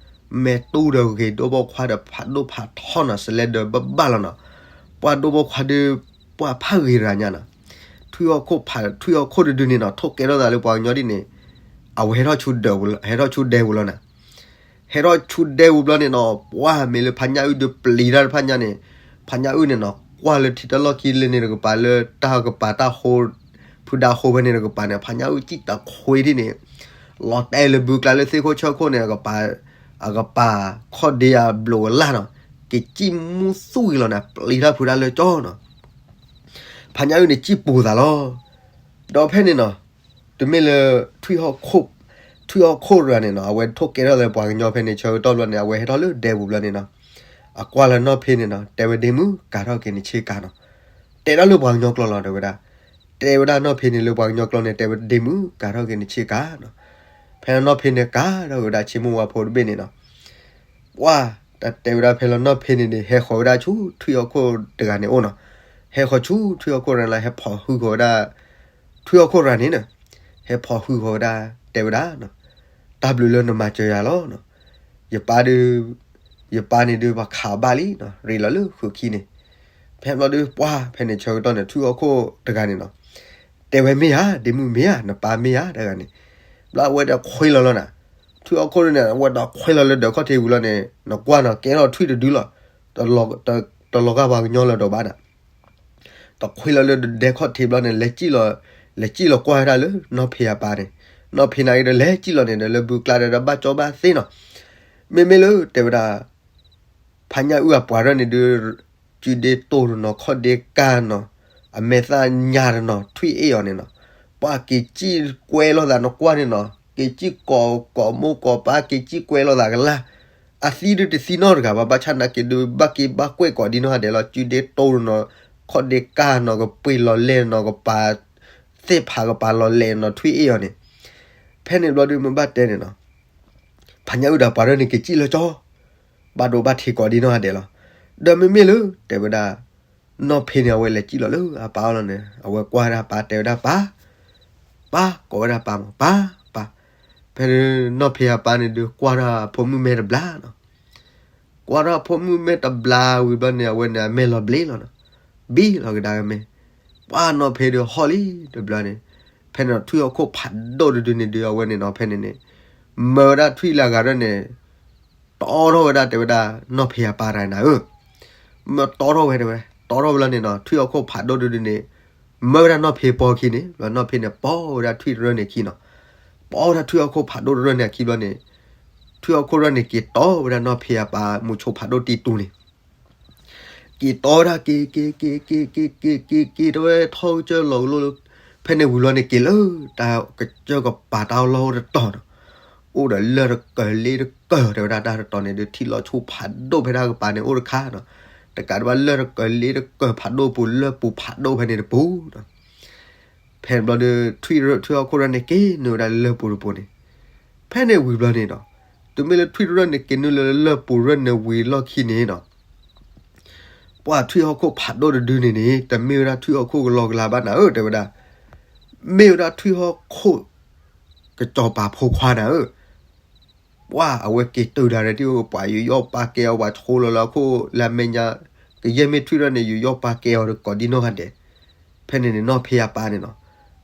မဲာ်တူၢ်ဒီးဂ့ၤ ဒိၣ်ပိာ်ခွါဒီးဖးဒိၣ်ဖးထီနီၤ စလဲဒီးဘၣ်ဘၣ်လီၤနီၤ, ပှၢ်ဒိၣ်ပိာ်ခွါဒီး ပှၢ်ဖးဂ့ၤတဂၤညါနီၤ, ထွံၣ်ဟီၣ်ခိၣ်ဖး ထွံၣ်ဟီၣ်ခိၣ်တဒုန့ၣ်နီၤ ထိၣ်ကဲထီၣ်သးလၢပှၤကညီဒ်န့ၣ်, အဝဲဟဲထီၣ်ဆူဒဲပူၤလီၤနီၤ, ဟဲထီၣ်ဆူဒဲပူၤဘျီန့ၣ်နီၤ, ပှၢ်မ့ၢ်လၢဖးညၣ်အုၣ်ဒီးပျံၤတၢ်တဖၣ်ညါန့ၣ်, ဖးညၣ်အုၣ်န့ၣ်နီၤ ကွၢ်လၢထံတၢ်လီၢ်ခံလၢန့ၣ်တကပၤ လၢတၢ်ကပၤတၢ်ဃိ ဖုဒါဃိဖဲန့ၣ်တကပၤန့ၣ် ဖးညၣ်အုၣ်စံၣ်တခွ့ဒ်န့ၣ်, လီၤတဲာ်လၢဘုကျါလၢသ့ၣ်ခိၣ်ဆၢခိၣ်န့ၣ် အကပၤ အကပၤခီၣ်ဒ့အဘျိးအလၢ်နီၤ, က့ၤစံၣ်မူသူၣ်ဂ့ၤလီၤန့ၣ် ပျံၤတၢ်ဖုဒါလၢကၠီနီၤ, ဖးညၣ်အုၣ်န့ၣ်စံၣ်ပူၤသးလီၤ, ဒီးဖဲန့ၣ်နီၤ, တမ့ၢ်လၢ ထွံၣ်ဟီၣ်ခိၣ်တဂၤန့ၣ်နီၤ အဝဲထိၣ်ကဲထီၣ်လၢပှၤကညီဖဲန့ၣ်ဆၢကတီၢ်ဘျီန့ၣ် အဝဲဟဲထီၣ်လၢဒဲပူၤဘျီန့ၣ်နီၤ, အကွၢ်လၢနီၢ်ဖ့န့ၣ်နီၤ တဲဝဲဒ့မုၣ် ကၤထီၣ်က့ၤနဆ့ကၤနီၤ, တဲဒၣ်လၢပှၤကညီကျိာ်လီၤ တဲဝဲဒၣ်, တဲဝဲဒၣ်နီၢ်ဖ့န့ၣ်လၢပှၤကညီကျိာ်န့ၣ် တဲဝဲဒ့မုၣ် ကၤထီၣ်က့ၤနဆ့ကၤနီၤ, ဖဲနီၢ်ဖ့န့ၣ်ကၤထီၣ်က့ၤဝဲဒၣ်ဆ့မိၢ်ဝါဖိတဘ့ၣ်န့ၣ်နီၤ, ပှၢ် တၢ်တဲဝဲဒၣ်ဖဲလီၤနီၢ်ဖ့န့ၣ်န့ၣ် ဟဲဃီၤဝဲဒၣ်ဆူထွံၣ်ဟီၣ်ခိၣ်တဂၤန့ၣ်အိၣ်နီၤ, ဟဲဃီၤဆူထွံၣ်ဟီၣ်ခိၣ်တဂၤန့ၣ် ဟဲဖိးဟုဃီၤဝဲဒၣ် ထွံၣ်ဟီၣ်ခိၣ်တဂၤန့ၣ်နီၤ, ဟဲဖိးဟုဃီၤဝဲဒၣ် တဲဝဲဒၣ်နီၤ, တၢ်ဘျုးလၢနမၤစၢၤယၤလီၤနီၤ, ယပၢ်ဒီး ယပၢ်န့ၣ်ဒုးပှၤခးဘၣ်လံနီၤ ရ့လီၤလၢဃုာ်ခံန့ၣ်, ဖဲဘျီဒုးပှၢ်ဖဲန့ၣ်ဆၢကတီၢ်န့ၣ် ထွံၣ်ဟီၣ်ခိၣ်တဂၤန့ၣ်နီၤ, တဲဝဲမ့ၢ်ဧါ ဒ့မုၣ်မ့ၢ်ဧါ နပၢ်မ့ၢ်ဧါတဂၤန့ၣ်, ဘျီအဝဲဒီးခွ့လီၤလီၤနၤ, ထွံၣ်ဟီၣ်ခိၣ်န့ၣ် အဝဲဒီးခွ့လီၤလၢဒၢးခီၣ်ထံးဝံၤလီၤန့ၣ် နကွၢ်နီၤ ကဲထီၣ်ထွံၣ်တဒုလီၤ, တလီၤဂာ်ပှၤကညီလၢၤဒီးဘၣ်နၤ တခွ့လီၤလၢဒဲခီၣ်ထံးဘျီန့ၣ် လဲၤစံၣ်လီၤ လဲၤစံၣ်လီၤကွၢ်ဝဲဒၣ်လၢနီၢ်ဖ့အပၢ်န့ၣ်, နီၢ်ဖ့န့ၣ်က့ဒီးလဲၤစံၣ်လီၤန့ၣ်ဒီး လၢဘုကျါဒီးဘၣ်ကၠီဘၣ်သ့နီၤ, မ့မ့ၢ်လၢတဲဝဲဒၣ် ဖးညၣ်အုၣ်အပှၤရၢၢ်န့ၣ်ဒုး စုဒ့တိၢ်တနီၤ ခီၣ်ဒ့ကါနီၤ, အမဲာ်သၣ်ညါတနီၤ ထွံၣ်အ့ၣ်အီၤန့ၣ်နီၤ, ပှၤက့ၤစံၣ်ကွဲလိာ်သးနကွၢ်န့ၣ်နီၤ က့ၤစံၣ်ကိးကိးမိၢ်ကိးပၢ် က့ၤစံၣ်ကွဲလိာ်သးကလၢ်, အသံဒုးတသံနီတဂၤဘၣ် ဘၣ်ဆၣ်နာ်က့ဒုး ဘၣ်က့ၤဘၣ်ကွဲးကိးဒံနီၢ်ဂၤဒဲးလီၤ စုဒ့တိၢ်တနီၤ, ခီၣ်ဒ့ကါနီၤ ကပှ့ၤလီၤလဲၢ်နီၤ ကပၤ သ့ၣ်ဖးကပၤလီၤလဲၢ်နီၤ ထွံၣ်အ့ၣ်အီၤန့ၣ်, ဖဲန့ၣ်ဘျီဒုးမ့ၢ်ဘၣ်တဲန့ၣ်နီၤ ဖးညၣ်အုၣ်ဒီးပှၤရၢၢ်န့ၣ်က့ၤစံၣ်လၢကၠီ, ဘၣ်ဒိဘၣ်ထံးကိးဒံနီၢ်ဂၤဒဲးလီၤ, ဒီးမ့မ့ၢ်လၢ တဲဝဲဒၣ် နီၢ်ဖ့န့ၣ် အဝဲလဲၤစံၣ်လီၤလၢအပၢ်အအိၣ်လီၤန့ၣ် အဝဲကွၢ်ဝဲဒၣ်ပၢ် တဲဝဲဒၣ်ပၢ်, ပၢ် ကိးဝဲဒၣ်ပၢ်မး ပၢ် ပၢ်, ဖဲနီၢ်ဖ့အပၢ်န့ၣ်ဒုး ကွၢ်ထီၣ်အဖိမုၣ်မဲာ်တဘျါနီၤ ကွၢ်ထီၣ်အဖိမုၣ်မဲာ်တဘျါဝံၤဘျီန့ၣ် အဝဲန့ၣ်အမဲာ်လီၤဘျ့လီၤနီၤ, ဘံလီၤကဒါကမဲာ်, ပှၢ်နီၢ်ဖ့ဒီးဟီၣ်လံတဘျီန့ၣ်, ဖဲန့ၣ်ထွံၣ်ဟီၣ်ခိၣ်ဖးဒိၣ်တဒုန့ၣ်ဒုး အဝဲန့ၣ်နီၤ ဖဲန့ၣ်န့ၣ်, မၢဝဲဒၣ်ထွံၣ်လၢအဂၤရၢၢ်န့ၣ် တီထီၣ်ဝဲဒၣ်တဲဝဲဒၣ် နီၢ်ဖ့အပၢ်တဂၤန့ၣ်ဧၢ, မၢတီထီၣ်ဝဲတဲဝဲ တီထီၣ်ဝဲလီၤန့ၣ်နီၤ ထွံၣ်ဟီၣ်ခိၣ်ဖးဒိၣ်တဒုန့ၣ်, မၢဝဲဒၣ်နီၢ်ဖ့ပိာ်ခံန့ၣ် ဘျီနီၢ်ဖ့န့ၣ် ပိာ်ဝဲဒၣ်ထွံၣ်တရၢၢ်န့ၣ်အခံနီၤ, ပိာ်ဝဲဒၣ်ထွံၣ်ဟီၣ်ခိၣ်ဖးဒိၣ်တရၢၢ်န့ၣ်အခံဘျီန့ၣ်, ထွံၣ်ဟီၣ်ခိၣ်တရၢၢ်န့ၣ်က့ၤတီဝဲဒၣ်နီၢ်ဖ့အပၢ်မူဆိဖးဒိၣ်တံၤတူန့ၣ် က့ၤတီဝဲဒၣ်က့ၤ က့ၤ က့ၤ က့ၤ က့ၤ က့ၤ က့ၤ က့ၤ တဲဝဲထီၣ်ကစၢၢ်လီၤကလိလၢ, ဖဲန့ၣ်ဝံၤလီၤန့ၣ် က့ၤလၢတၢ်ကစၢၢ်ကပၤတၢ်အီၣ်လီၢ်အိၣ်တတီၤနီၤ, အိၣ်ဒီးလၢၢ်တကၢၤလ့တကၢၤ တဲဝဲဒၣ်တၢ်တတီၤန့ၣ်ဒီး ထံလီၤဆူဖးဒိၣ်ဖဲတၢ်ကပၤန့ၣ်အိၣ်တခါနီၤ, တကးဒံးဘၣ်လၢၢ်တကၢၤလ့တကၢၤဖးဒိၣ်ပူၤ လၢၢ်ပူၤဖးဒိၣ်ဖဲန့ၣ်တပူၤနီၤ ဖဲန့ၣ်ဘျီဒီး ထွံၣ်ရၢၢ် ထွံၣ်ဟီၣ်ခိၣ်ရၢၢ်န့ၣ်က့ၤနုာ်ဝဲဒၣ်လၢၢ်ပူၤတပူၤန့ၣ်, ဖဲန့ၣ်ဝံၤဘျီန့ၣ်ဒီး, တုၤမ့ၢ်လၢထွံၣ်ရၢၢ်န့ၣ်က့ၤနုာ်လၢလၢၢ်ပူၤရၢၢ်န့ၣ်ဝံၤလီၢ်ခံန့ၣ်ဒီး, ပှၢ်ထွံၣ်ဟီၣ်ခိၣ်ဖးဒိၣ်တဒုန့ၣ်န့ၣ် တမ့ၢ်ဝဲဒၣ်ထွံၣ်ဟီၣ်ခိၣ်ကလီကလီဘၣ်နၤဧၢ တဲဝဲဒၣ်, မ့ၢ်ဝဲဒၣ်ထွံၣ်ဟီၣ်ခိၣ် ကစီၤပၤဖိခွါနၤဧၢ ပှၢ်အဝဲက့ၤတုၤဒၣ်ရဲၣ်တံၢ်အိၣ် ပှၤယူးယီၣ်ပာ်ကဲအီၤ ပှၤဆိလီၤလၢအခိၣ်လၢအမဲာ်ညါ, ကယဲၢ်မ့ၢ်ထွံၣ်ရၢၢ်န့ၣ် ယူးယီၣ်ပာ်ကဲအီၤဒီးကိးဒံနီၢ်ဂၤဒဲး, ဖဲန့ၣ်န့ၣ် နီၢ်ဖ့အပၢ်န့ၣ်နီၤ,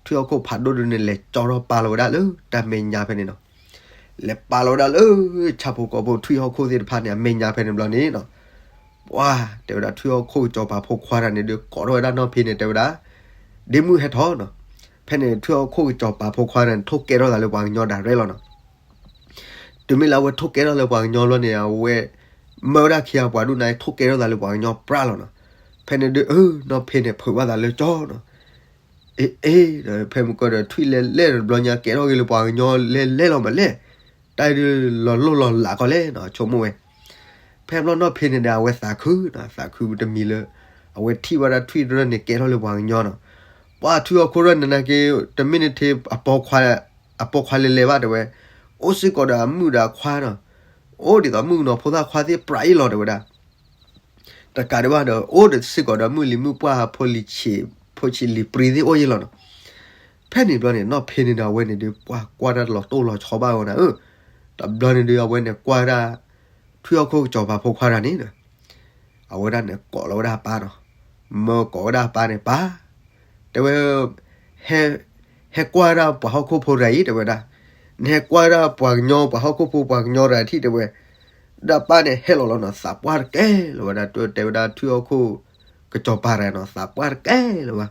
ထွံၣ်ဟီၣ်ခိၣ်ဖးဒိၣ်ဒုန့ၣ် လဲၤကၠီထီၣ်ပာ်လီၤဝဲဒၣ်လၢတၢ်မဲာ်ညါဖဲန့ၣ်နီၤ, လဲၤပာ်လီၤဝဲဒၣ်လၢ ဆၣ်ဖိကီၢ်ဖိ ထွံၣ်ဟီၣ်ခိၣ်သ့ၣ်တဖၣ်န့ၣ် အမဲာ်ညါဖဲန့ၣ်ဘျီန့ၣ်နီၤ, ပှၢ်တဲဝဲဒၣ်ထွံၣ်ဟီၣ်ခိၣ်ကစီၤပၤဖိခွါတဂၤန့ၣ်ဒီး ကိးထီၣ်ဝဲဒၣ်နီၢ်ဖ့န့ၣ် တဲဝဲဒၣ်, ဒ့မုၣ်ဟဲထီၣ်နီၤ, ဖဲန့ၣ်ထွံၣ်ဟီၣ်ခိၣ်ကစီၤပၤဖိခွါန့ၣ် ထိၣ်ကဲထီၣ်သးလၢပှၤကညီဒၣ်ရဲၣ်လီၤနီၤ တုၤမ့ၢ်လၢအဝဲထိၣ်ကဲထီၣ်လၢပှၤကညီဘျီန့ၣ် အဝဲ မၢဝဲဒၣ်ခံဂၤပှၤဒိၣ်န့ၣ် ထိၣ်ကဲထီၣ်သးလၢပှၤကညီပြးလီၤနီၤ, ဖဲန့ၣ်ဒုး အၢ နီၢ်ဖ့န့ၣ် ဖုးဘၣ်သးလၢကၠီနီၤ, အ့ အ့ ဒီးဖဲမုၢ်ကီၢ်ဒီး ထွံၣ်လဲၤလဲၣ်တဘျီညါ ကဲထီၣ်က့ၤလၢပှၤကညီလဲၤလဲၣ်လီၤမးလဲၣ်, တၢ်ဒုးလီၤလိၢ်လီၤလးကီးလဲၣ်နီၤ ဆိကမိၣ်ဝဲ ဖဲဘျီနီၢ်ဖ့န့ၣ်ဒီး အဝဲသးခုနီၤ, သးခုတမံၤလၢ အဝဲထံၣ်ဝဲဒၣ်ထွံၣ်ရၢၢ်န့ၣ် ကဲထီၣ်လၢပှၤကညီနီၤ, ပှၤထွံၣ်ဟီၣ်ခိၣ်ရဲၣ်န့ၣ်နာ်က့ တမ့ၢ်နထံ အပိာ်ခွါလဲၤလဲၤဘၣ်တဲဝဲ, အိၣ်စ့ၢ်ကီးဒီးအမုၣ်ဒီးအခွါနီၤ, အိၣ်ဒ်သိးမုၣ်ကနီၤဖိသၣ်ခွါသ့ၣ်ပြးအ့ၣ်လီၤတဲဝဲဒၣ်. တကးဒံးဘၣ်ဒီး အိၣ်ဒီးစ့ၢ်ကီးဒီးမုၣ်လံၤမုၣ်ပှၢ် ဖိဆံးလံၤပြံသ့ၣ်အိၣ်ယ့ၣ်လီၤနီၤ. ဖဲန့ၣ်ဘျီန့ၣ် နီၢ်ဖ့န့ၣ်ဒီးအဝဲန့ၣ်ဒုး ပှၤကွၢ်တၢ်လီၤတိၢ်လီၤဆီဘၣ်ဝဲနၤဧၢ, တဘျီန့ၣ်ဒုး အဝဲန့ၣ်ကွၢ်ဝဲဒၣ် ထွံၣ်ဟီၣ်ခိၣ်ကစီၤပၤဖိခွါတဂၤန့ၣ် အဝဲဒၣ်န့ၣ်ကိးလီၤဝဲဒၣ်အပၢ်နီၤ, မၢကိးဝဲဒၣ်အပၢ်န့ၣ် ပၢ်, တဲဝဲ ဟဲကွၢ်ဝဲဒၣ်ပှၤဟီၣ်ခိၣ်ဖိတဂၤအံၤ တဲဝဲဒၣ်, နဟဲကွၢ်ဝဲဒၣ်ပှၤကညီ ပှၤဟီၣ်ခိၣ်ဖိပှၤကညီတဂၤထံၣ်တဲဝဲ, ဒီးအပၢ်န့ၣ်ဟဲလီၤလီၤနီၤ သးပှၢ်တကဲလၢၤဝဲဒၣ် တဲဝဲဒၣ်ထွံၣ်ဟီၣ်ခိၣ်ကစီၤပၤတဂၤနီၤ သးပှၢ်တကဲလၢၤဝဲ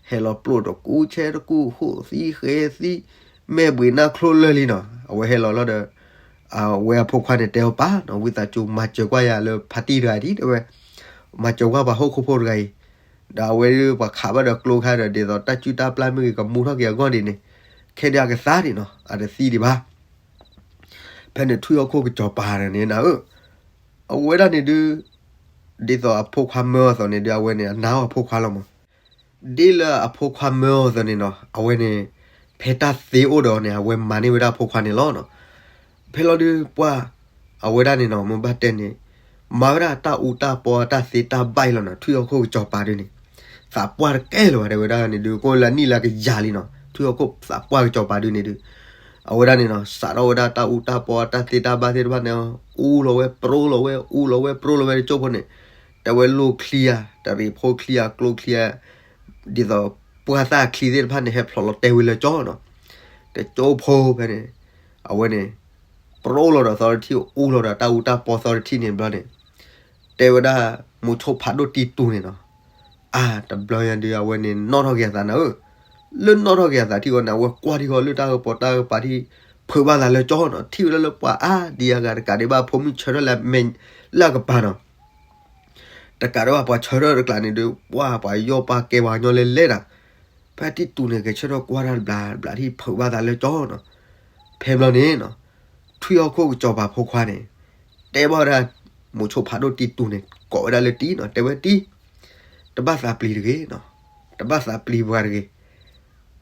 ဟဲလီၤပျိၣ်တကူၣ်ဆဲတကူၣ် ဟိၣ်သံဃဲသံ မဲာ်ဘှံးနၢ်ချိၣ်လၢာ်လံနီၤ. အဝဲဟဲလီၤလီၤဒီး အဝဲအဖိခွါန့ၣ်တဲအီၤပၢ်နီၤ, ဝံသးစူၤမၤစၢၤကွၢ်ယၤလၢဖါတံၢ်တဂၤဒံး တဲဝဲ, မၤစၢၤကွၢ်ပှၤဟီၣ်ခိၣ်ဖိတဂၤအံၤ, ဒီးအဝဲဒၣ်ပှၤခးဘၣ်ဒီးကျိခါဒီး ဒ်သိးတၢ်စုၣ်တၢ်ပျၢ်မ့ၢ်ဂ့ၤ ကမူထီၣ်က့ၤအဂီၢ်ဒ်န့ၣ်, ခဲဒုးအကသါဒံးနီၤ အတသံဒံးဘၣ်. ဖဲန့ၣ်ထွံၣ်ဟီၣ်ခိၣ်ကစီၤပၤန့ၣ်နၤဧၢ, အဝဲဒၣ်န့ၣ်ဒုး ဒ်သိးအဖိခွါမၢအီၤအသိးန့ၣ်ဒုး အဝဲန့ၣ်အနာ်အီၤအဖိခွါလီၤမး. ဒ်လၢအဖိခွါမၢအီၤအသိးန့ၣ်နီၤ အဝဲန့ၣ် ဖဲတၢ်သ့အိၣ်ဒီးအီၤန့ၣ် အဝဲမၤန့ၢ်ဝဲဒၣ်အဖိခွါန့ၣ်လီၤနီၤ. ဖဲလီၤဒုးပှၢ် အဝဲဒၣ်န့ၣ်နီၤ မ့ၢ်ဘၣ်တဲန့ၣ် မၤဝဲဒၣ်တၢ်အူတၢ်ပီတၢ်သ့တၢ်ဘၣ်အံၤလီၤနီၤ. ထွံၣ်ဟီၣ်ခိၣ်ကစီၤပၤဒုးန့ၣ် သးပှၢ်တကဲလၢၤဝဲဒၣ်ဝဲဒၣ်န့ၣ်ဒုး ကိးလၢနံၣ်လၢကယၤလံနီၤ. ထွံၣ်ဟီၣ်ခိၣ်သးပှၢ်ကစီၤပၤဒုးန့ၣ်ဒုး အဝဲဒၣ်န့ၣ်နီၤ စးထီၣ်ဝဲဒၣ်တၢ်အူတၢ်ပီတၢ်သ့တၢ်ဘၣ်သ့ၣ်တဖၣ်န့ၣ် အူလီၤဝဲပြီလီၤဝဲ အူလီၤဝဲပြီလီၤဝဲတကၠိဖိန့ၣ် တဲဝဲလိၣ်ချံဧါ တရံးဖိချံဧါ ကျိချံဧါ ဒ်သိးပှၢ်သၣ်ချံသ့ၣ်တဖၣ်န့ၣ် ဟဲဖျိးလီၤတဲာ်ဝဲလၢကၠီနီၤ. တကၠိဖိဖဲန့ၣ် အဝဲန့ၣ် ပြီလီၤဒီးသီတထံၣ် အူလီၤဒီးတၢ်အူတၢ်ပီသီတထံၣ်န့ၣ်ဘျီန့ၣ် တဲဝဲဒၣ် မိၤဆိဖးဒိၣ်တံတူးန့ၣ်နီၤ. အါ တဘျီညါဒုး အဝဲန့ၣ်နီၣ်ထီၣ်က့ၤအသးနၤဧၢ. လၢနီၣ်ထီၣ်က့ၤအသးထံၣ်ဝဲန့ၣ် အဝဲကွၢ်ထံၣ်ဃီလၢတၢ်ကပီၤတၢ်ကပၤထံၣ် ဖုးဘၣ်သးလၢကၠီနီၤ. ထံၣ်ဝဲဒၣ်လၢပှၤအါဒံးအါဂၤတကးဒံးဘၣ် ဖိမုၣ်ဆၢထၢၣ်လၢအမဲာ်လၢအကပၤနီၤ. တကးဒံးဘၣ်ပှၤဆၢထၢၣ်တကျးန့ၣ်ဒုး ပှၢ်ပှၤယီၢ်ပှၢ်ကဲပှၤကညီလဲၤလဲၤတၢ် ဖဲတံတူးန့ၣ် ကဆၢထၢၣ်ကွၢ်တၢ်တဘျီဘျီထံၣ်ဖုးဘၣ်သးလၢကၠီနီၤ. ဖဲဘျီန့ၣ်နီၤ ထွံၣ်ဟီၣ်ခိၣ်ကစီၤပၤဖိခွါန့ၣ် တဲဘၣ်ဝဲဒၣ် မိၤဆိဖးဒိၣ်တံတူးန့ၣ် ကိးဝဲဒၣ်လၢတံနီၤ တဲဝဲတံ တဘၣ်သးပျံၤတဂ့ၤနီၤ. တဘၣ်သးပျံၤပှၤတဂ့ၤ.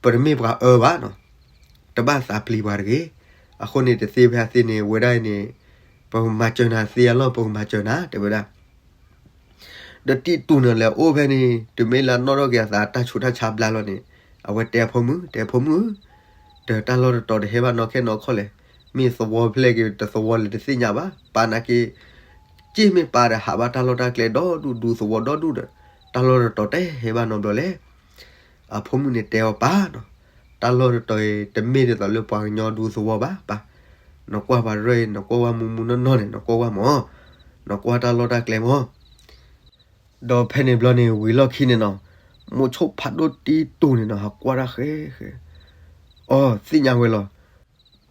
ပတမ့ၢ်ပှၤအၢဘၣ်နီၤ. တဘၣ်သးပျံၤပှၤတဂ့ၤ. အဃိန့ၣ် တသ့ဖဲအသ့န့ၣ် ဝဲဒၣ်အံၤန့ၣ် ပကမၤစၢၤနၤသ့အလီၢ် ပကမၤစၢၤနၤ တဲဝဲဒၣ် ဒီးတံတူးန့ၣ်လဲၤအိၣ်ဖဲန့ၣ် တုၤမ့ၢ်လၢနီၣ်ထီၣ်က့ၤအသးတၢ်ဆူးတၢ်ဆါဘျါလီၤန့ၣ် အဝဲတဲအဖိမုၣ် တဲအဖိမုၣ်ဧၢ, ဒီးတၢ်လီၢ်တတီၤတဟဲဘၣ်နီၢ်ခဲနီၢ်ခီၣ်လဲၣ်, မ့ၢ်သဝီဖျဲၣ်က့ၤတသဝီလဲၣ်တသ့ၣ်ညါဘၣ်, ပာ်နာ်က့ က့ၢ်မ့ၢ်ပာ်ဒီးဟးဘၣ်တၢ်လီၢ်တၢ်ကျဲဒီဒူၣ်ဒူသဝီဒီဒူၣ်ဒီး တၢ်လီၢ်တတီၤတဟဲဘၣ်နီတဘျီလဲၣ်. အဖိမုၣ်န့ၣ်တဲအီၤပၢ်နီၤ, တၢ်လီၢ်တတီၤအံၤ တမ့ၢ်ဒ်သိးလၢပှၤကညီဒူသဝီဘၣ်ပၢ်, နကွၢ်ပှၤရဲၣ်အံၤ နကွၢ်ဝဲမူမူနီၢ်နီၢ်န့ၣ် နကွၢ်ဝဲမၢ်, နကွၢ်တၢ်လီၢ်တၢ်ကျဲမၢ်. ဒီးဖဲန့ၣ်ဘျီန့ၣ် ဝံၤလီၢ်ခံန့ၣ်နီၤ, မိၤဆိဖးဒိၣ်တံတူးန့ၣ်နီၤ ဟးကွၢ်တၢ်ဃဲဃဲ, အိ သ့ၣ်ညါဝဲလီၤ.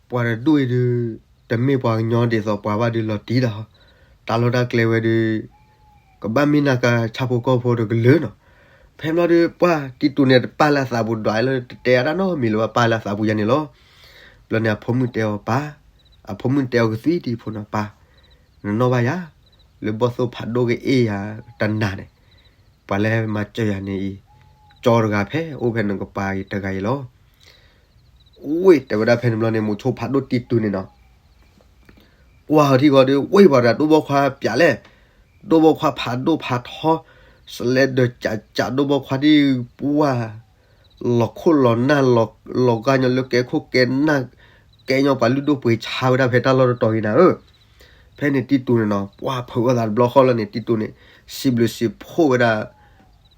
ပှၤတဒူၣ်အံၤဒုး တမ့ၢ်ပှၤကညီဒ်သိးပှၤဘၣ်ဒုးလီၤတံၢ်တၢ်ဟီ, တၢ်လီၢ်တၢ်ကျဲဝဲဒုး ကဘၣ်မ့ၢ်နာ်က့ဆၣ်ဖိကီၢ်ဖိတကလုာ်နီၤ. ဖဲဘျီဒုး ပှၢ်တံတူးန့ၣ်တပာ်လၢအသးပူၤဒွးလၢ တတဲအါတၢ်နီတမံၤလၢၤဘၣ် ပာ်လၢအသးပူၤယါန့ၣ်လီၤ. ဘျီန့ၣ်အဖိမုၣ်တဲအီၤပၢ်, အဖိမုၣ်တဲအီၤကသံၣ်တံၤဖိနီၤ ပၢ်, နနီၣ်ဘၣ်ယၤ, လၢဘီၣ်သိၣ်ဖးဒိၣ်ကအ့ၣ်ယၤတနၤန့ၣ်, ပှၤလၢမၤစၢၤယၤန့ၣ်အံၤ, ကၠီတဂၤဖဲအိၣ်ဖဲနကပၤအံၤတဂၤအံၤလီၤ. ဝ့ၢ် တဲဝဲဒၣ်ဖဲန့ၣ်ဘျီန့ၣ် မိၤဆိဖးဒိၣ်တံတူးန့ၣ်နီၤ ကွၢ်ဟီထံဂီၤဒီး ဝ့ၢ် ပှၤတဂၤဒိၣ်ဘီခွါပၠးလဲၣ်, ဒိၣ်ဘီခွါဖးဒိၣ်ဖးထီ, စလဲဒီးကးကးဒိၣ်ဘီခွါဒ် ပှၢ် လီၤခိၣ်လီၤနၢ် လီၤဂာ်ညီလၢကဲခိၣ်ကဲနၢ်, ကဲညီပှၤလုၢ်ဒိၣ်ပှ့ၤဆါဝဲဒၣ်ဖဲတၢ်လီၢ်တတီၤအံၤနၤဧၢ. ဖဲန့ၣ်တံတူးန့ၣ်နီၤ ပှၢ်ဖုးဝဲသးတဘျီဃီလီၤန့ၣ် တံတူးန့ၣ် စံးဘျုးစံးဖှိၣ်ဝဲဒၣ်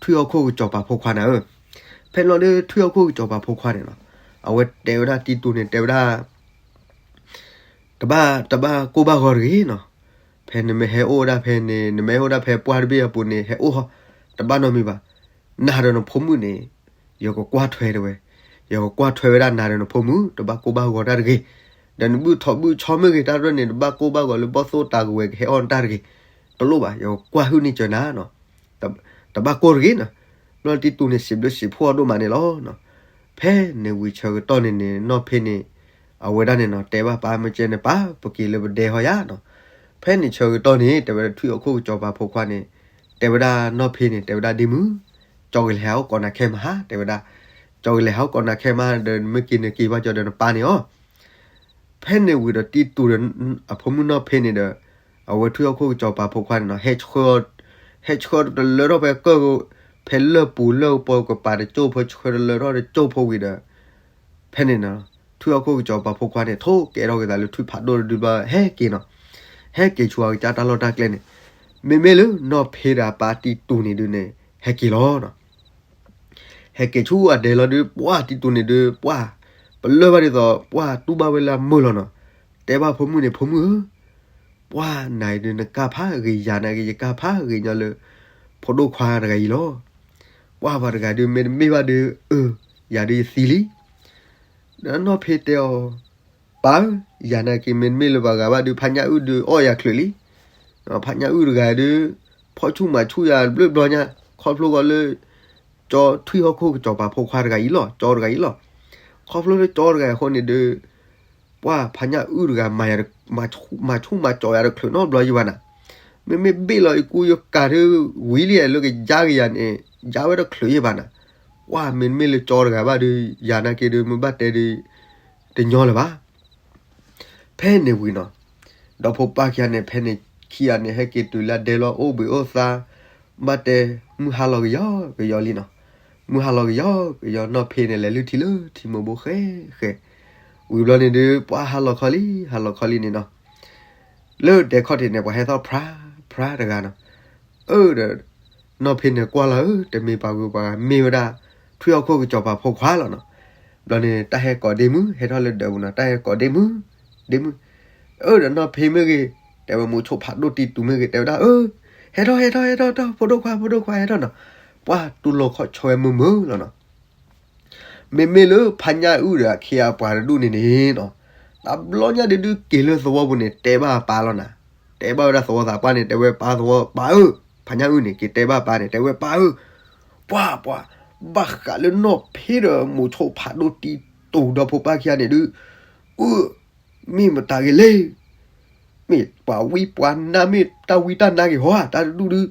ထွံၣ်ဟီၣ်ခိၣ်ကစီၤပၤဖိခွါနၤဧၢ. ဖဲလီၤဒုးထွံၣ်ဟီၣ်ခိၣ်ကစီၤပၤဖိခွါန့ၣ်နီၤ အဝဲတဲဝဲဒၣ်တံတူးန့ၣ် တဲဝဲဒၣ် တဘၣ် တဘၣ်ကိၢ်ဘၣ်ဂီၤတဂ့ၤနီၤ. ဖဲနမ့ၢ်ဟဲအိၣ်ဝဲဒၣ်ဖဲန့ၣ် နမ့ၢ်ဟဲအိၣ်ဝဲဒၣ်ဖဲပှၢ်တဘ့ၣ်အပူၤန့ၣ် ဟဲအိၣ်ဟီ တဘၣ်နီတမံၤဘၣ်. နၤဒီးနဖိမုၣ်န့ၣ် ယကကွၢ်ထွဲတဲဝဲ, ယကကွၢ်ထွဲဝဲဒၣ်နၤဒီးနဖိမုၣ် တဘၣ်ကိၢ်ဘၣ်ဂီၤတၢ်တဂ့ၤ. ဒီးနဘုၣ်ထီၣ်ဘုၣ်ဆီမ့ၢ်ဂ့ၤ တၢ်ရဲၣ်န့ၣ် တဘၣ်ကိၢ်ဘၣ်ဂီၤလၢဘီၣ်သိၣ်တၢ်ကဝဲၤကဟဲအီၣ်နတၢ်တဂ့ၤ. တလိၣ်ဘၣ် ယကကွၢ်ဟုၣ်န့ၢ်စၢၤနၤနီၤ. တဘၣ်ကိၢ်တဂ့ၤနီၤ. ဘျီတံတူးန့ၣ် စံးဘျုးစံးဖှိၣ်အီၤဒိၣ်မးန့ၣ်လီၤ. ဖဲန့ၣ်ဝံၤဆၢကတီၢ်န့ၣ်န့ၣ် နီၢ်ဖ့န့ၣ် အဝဲဒၣ်န့ၣ်နီၤ တဲဘၣ်ပၢ်မ့ၢ်ကဲန့ၣ် ပၢ် ပက့ၤလၢပဒဲဟီယၤနီၤ. ဖဲန့ၣ်ဆၢကတီၢ်န့ၣ် တဲဝဲဒၣ်ထွံၣ်ဟီၣ်ခိၣ်ကစီၤပၤဖိခွါန့ၣ် တဲဝဲဒၣ်နီၢ်ဖ့န့ၣ် တဲဝဲဒၣ်ဒ့မုၣ်, ကၠီ ကၠီကလဲၤဟးအိၣ်ကိးနၤခဲမဟါ တဲဝဲဒၣ်, ကၠီကလဲၤဟးအိၣ်ကိးနၤခဲမဟါဒီး နမ့ၢ်က့ၤနက့ၤဘၣ်ကၠီဒီးနပၢ်န့ၣ်အီၤ. ဖဲန့ၣ်ဝံၤဒီးတံတူၢ်ဒီး အဖိမုၣ်နီၢ်ဖ့န့ၣ်ဒီး အဝဲထွံၣ်ဟီၣ်ခိၣ်ကစီၤပၤဖိခွါန့ၣ်နီၤ ဟဲဆှၢ ဟဲဆှၢတလၢထီၣ်ဖဲကၢၢ် ဖဲလၢၢ်ပူၤလၢၢ်ပီကပၤတကၠိၢ်ဖိ ဆှၢတလၢထီၣ်တကၠိၢ်ဖိဝံၤဒီး ဖဲန့ၣ်နီၤ ထွံၣ်ဟီၣ်ခိၣ်ကစီၤပၤဖိခွါန့ၣ် ထိၣ်ကဲထီၣ်က့ၤသးလၢထွံၣ်ဖးဒိၣ်တဒုဘျီ ဟဲက့ၤနီၤ, ဟဲက့ၤဆူအကစၢ်တၢ်လီၢ်တၢ်ကျဲန့ၣ်, မ့မ့ၢ်လၢနီၢ်ဖ့ဒီးအပၢ်တံတူၢ်န့ၣ်ဒုးန့ၣ် ဟဲက့ၤလီၤနီၤ. ဟဲက့ၤဆူအဒဲလီၤဒုး ပှၢ်တံတူၢ်န့ၣ်ဒုး ပှၢ် ပလၢၢ်ဘၣ်ဒ်သိး ပှၢ်တူၢ်ဘၣ်ဝဲလၢအမုာ်လီၤနီၤ. တဲဘၣ်ဖိမုၣ်န့ၣ် ဖိမုၣ်ဧၢ, ပှၢ်နၤအံၤဒုး နကၢ်ဖးဂ့ၤယၤနာ်က့ ယကၢ်ဖးဂ့ၤညီလၢ ဖိဒိၣ်ခွါတဂၤအံၤလီၤ. ပှၢ်ပှၤတဂၤဒုး မ့တမ့ၢ်ဘၣ်ဒုး အၢ ယၤဒုးယသံလံ. ဒီးနီၢ်ဖ့တဲအီၤ, ပၢ်ဧၢ, ယၤနာ်က့ မ့တမ့ၢ်လၢပှၤဂၤဘၣ်ဒုး ဖါညၣ်အုၣ်ဒုးအီၣ်ယၤချုးလံ. ဖါညၣ်အုၣ်တဂၤဒုး ဖီၣ်ဆူၣ်မၤဆူၣ်ယၤဘျုးဘျီညါ ခီဖျိဃီလၢ ကၠီထွံၣ်ဟီၣ်ခိၣ်ကစီၤပၤဖိခွါတဂၤအံၤလီၤ ကၠီတဂၤအံၤလီၤ. ခီဖျိလၢကၠီတဂၤအဃိန့ၣ်ဒုး ပှၢ်ဖါညၣ်အုၣ်တဂၤ မၤဆူၣ်မၤကၠီယၤတချုးနီတဘျီယံၤဘၣ်နၤ. မ့မ့ၢ်ဘ့ၣ်လီၤအံၤကူယကၤဒုး ဝံၤလံလၢကယါက့ၤယၤန့ၣ် ယါဝဲတချုးယံၤဘၣ်နၤ. ပှၢ်မ့တမ့ၢ်လၢကၠီတဂၤဘၣ်ဒုး ယၤနာ်က့ဒုး မ့ၢ်ဘၣ်တဲဒုး တညီလၢၤဘၣ်. ဖဲန့ၣ်ဝံၤနီၤ, ဒီဖိပၢ်ခံဂၤန့ၣ် ဖဲန့ၣ်ခံဂၤန့ၣ် ဟဲက့ၤတုၤလၢဒဲလီၤ အိၣ်ဘှံးအိၣ်သါ, ဘၣ်တဲ မုၢ်ဟါလီၤကယီကယီလံနီၤ. မုၢ်ဟါလီၤကယီကယီ နီၢ်ဖ့န့ၣ် လဲၤလုၢ်ထံလၢထံမိၢ်ဘိဃဲဃဲ, ဝံၤဘျီန့ၣ်ဒုး ပှၢ်ဟါလီၤခီလံ ဟါလီၤခီလံန့ၣ်နီၤ. လၢဒဲခီၣ်ထံးန့ၣ် ပှၤဟဲထီၣ်ဖြါဖြါတဂၤနီၤ. အၢဒီး နီၢ်ဖ့န့ၣ်ကွၢ်လီၤဧၢ တမ့ၢ်ပှၤဂုၤပှၤဂၤ မ့ၢ်ဝဲဒၣ် ထွံၣ်ဟီၣ်ခိၣ်ကစီၤပၤဖိခွါလီၤနီၤ. ဘျီန့ၣ် တၢ်ဟဲကိးဒ့မုၣ် ဟဲထီၣ်လၢဒၢးပူၤနီၤ တၢ်ဟဲကိးဒ့မုၣ် ဒ့မုၣ်. အၢဒီးနီၢ်ဖ့မ့ၢ်ဂ့ၤ တဲဝဲမိၤဆိဖးဒိၣ်တံတူၢ်မ့ၢ်ဂ့ၤ တဲဝဲဒၣ် အၢ ဟဲထီၣ် ဟဲထီၣ် ဟဲထီၣ် ဖိဒိၣ်ခွါ ဖိဒိၣ်ခွါ ဟဲထီၣ်နီၤ. ပှၢ်တူၢ်လိာ်ခီၣ်ဆၢဝဲမုာ်မုာ်လီၤနီၤ. မ့မ့ၢ်လၢဖါညၣ်အုၣ်ဒီးအခ့အပှၤတဒူၣ်န့ၣ်န့ၣ်နီၤ, တဘျီညါဒုးဒုးက့ၤလၢသဝီပူၤန့ၣ် တဲဘၣ်အပၢ်လီၤနၤ. တဲဘၣ်ဝဲဒၣ်သဝီသးပှၢ်န့ၣ် တဲဝဲပၢ်သဝီ ပၢ်ဧၢ, ဖါညၣ်အုၣ်န့ၣ် က့ၤတဲဘၣ်ပၢ်န့ၣ် တဲဝဲပၢ်ဧၢ, ပှၢ်ပှၢ်, ဘၣ်ဃးလၢနီၢ်ဖ့ဒီးမိၤဆိဖးဒိၣ်တံတူၢ်ဒီဖိပၢ်ခံဂၤန့ၣ်ဒုး, အၢ မ့ၢ်မတၤဂ့ၤလဲၣ်, မ့ၢ်ပှၤဝံပှၤနါ မ့ၢ်တၢ်ဝံတၢ်နါဂ့ၤဟီဧါ တၢ်တဒူၣ်ဒုး,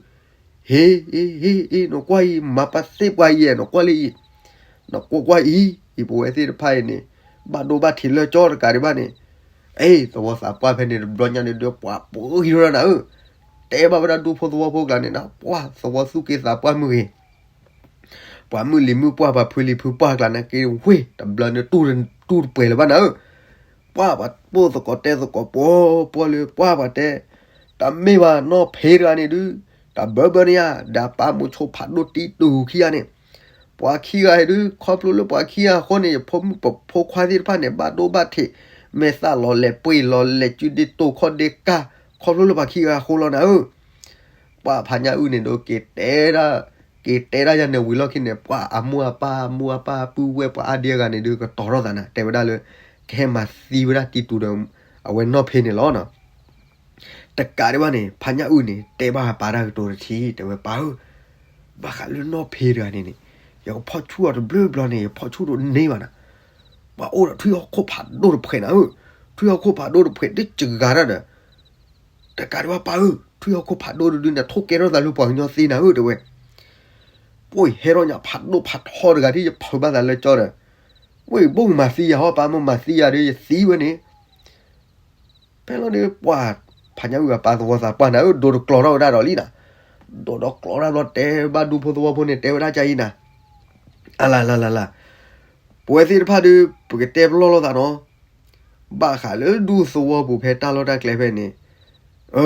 ဟ့ ဟ့ ဟ့ ဟ့ နကွၢ်အံၤ မၤပှၤသ့ပှၤယဲၢ် နကွၢ်လၢအံၤ, နကွၢ်ကွၢ်အံၤ အံၤပဝဲသ့ၣ်တဖၣ်အံၤန့ၣ် ဘၣ်ဒိဘၣ်ထံးလၢကၠီတကးဒံးဘၣ်န့ၣ်, အ့ သဝီသးပှၢ်ဖဲန့ၣ်တဘျီညါန့ၣ်ဒီး ပှၤပှၤဂံၤထီၣ်နၤဧၢ, တဲဘၣ်ဝဲဒၣ်ဒူဖိသဝီဖိကျါန့ၣ် ပှၤသဝီသူၣ်က့သးပှၢ်မုၢ်ဂ့ၤ ပှၤမုၢ်လံၤမုၢ်ပှၢ် ပှၤဖုလံၤဖုပှၢ်ကျါန့ၣ်က့ၤဝ့ၢ် တဘျီန့ၣ် တူၢ်တပှဲၤလၢၤဘၣ်နၤဧၢ, ပှၢ်ပှၤပိၢ်သကိးတဲသကိးပှီၤပှီၤလၢ ပှၢ်ပှၤတဲ, တၢ်မ့ၢ်ဘၣ်နီၢ်ဖ့တဂၤန့ၣ်ဒုး, တၢ်ဘၢဘၢန့ၣ်ဧါ ဒီးပၢ်မိၤဆိဖးဒိၣ်တံတူၢ်ခံဂၤန့ၣ်, ပှၤခံဂၤအံၤဒုး ခီဖျိလၢပှၤခံဂၤအဃိန့ၣ် ယဖိမုၣ်ပဖိခွါသ့ၣ်တဖၣ်န့ၣ် ဘၣ်ဒိဘၣ်ထံး မဲာ်သၣ်လီၤလဲၤပှ့ၤလီၤလဲၤစုဒ့တိာ်ခီၣ်ဒ့ကၢ် ခီဖျိလၢပှၤခံဂၤအဃိလီၤနၤဧၢ ပှၢ်ဖါညၣ်အုၣ်န့ၣ်ဒီး က့ၤတဲဒၣ်, က့ၤတဲဒၣ်ယၤန့ၣ်ဝံၤလီၢ်ခံန့ၣ် ပှၢ်အမိၢ်အပၢ် အမိၢ်အပၢ်ပုၢ်ဝဲၢ်ပှၤအါဒံအါဂၤန့ၣ်ဒုး ကတီၤထီၣ်သးနၤ တဲဝဲဒၣ်လၢ ကဟဲမၤသံဝဲဒၣ်တံတူၢ်ဒီး အဝဲနီၢ်ဖ့န့ၣ်လီၤနီၤ. တကးဒံးဘၣ်န့ၣ် ဖါညၣ်အုၣ်န့ၣ် တဲဘၣ်ပၢ်တၢ်ကတိၤတထံၣ် တဲဝဲပၢ်ဧၢ, ဘၣ်ဃးလၢနီၢ်ဖ့တဂၤန့ၣ်န့ၣ် ယကဖီၣ်ဆူၣ်အီၤတဘျုးဘျီန့ၣ် ယဖီၣ်ဆူၣ်တန့ၢ်ဘၣ်နၤ, ပှၤအိၣ်ဒီးထွံၣ်ဟီၣ်ခိၣ်ဖးဒိၣ်တဖှဲးနၤဧၢ, ထွံၣ်ဟီၣ်ခိၣ်ဖးဒိၣ်တဖှဲးတစှၤတၢ်ဒီး တကးဒံးဘၣ်ပၢ်ဧၢ, ထွံၣ်ဟီၣ်ခိၣ်ဖးဒိၣ်တဒုန့ၣ် ထိၣ်ကဲထီၣ်သးလၢပှၤကညီသ့နၤဧၢ တဲဝဲ, ပှၤဟဲထီၣ်ညါဖးဒိၣ်ဖးထီတဂၤဒ်ယဖုးဘၣ်သးလၢကၠီဒီး, ဝဲၢ်ဘိၣ်မၤသံယၤဟီၣ် ပၢ်မ့ၢ်မၤသံယၤဒီးယသံဝဲန့ၣ်, ဖဲလီၤဒုးပှၢ်ဖါညၣ်အုၣ်အပၢ်သဝီသးပှၢ်နၤဧၢ ဒိးတကျီထီၣ်ဝဲဒၣ်ဒီးလံနၤ, ဒိးဒီးကျီတၢ်ဘျီတဲဘၣ်ဒူဖိသဝီဖိန့ၣ် တဲဝဲဒၣ်ကအံၤနၤ, အလၤလၤလၤလၤ, ပဝဲသ့ၣ်တဖၣ်ဒုး ပကတဲပလီၢ်လိာ်သးနီၤ, ဘၣ်ဃးလၢဒူသဝီပူၤဖဲတၢ်လီၢ်တၢ်ကျဲဖဲန့ၣ်, အၢ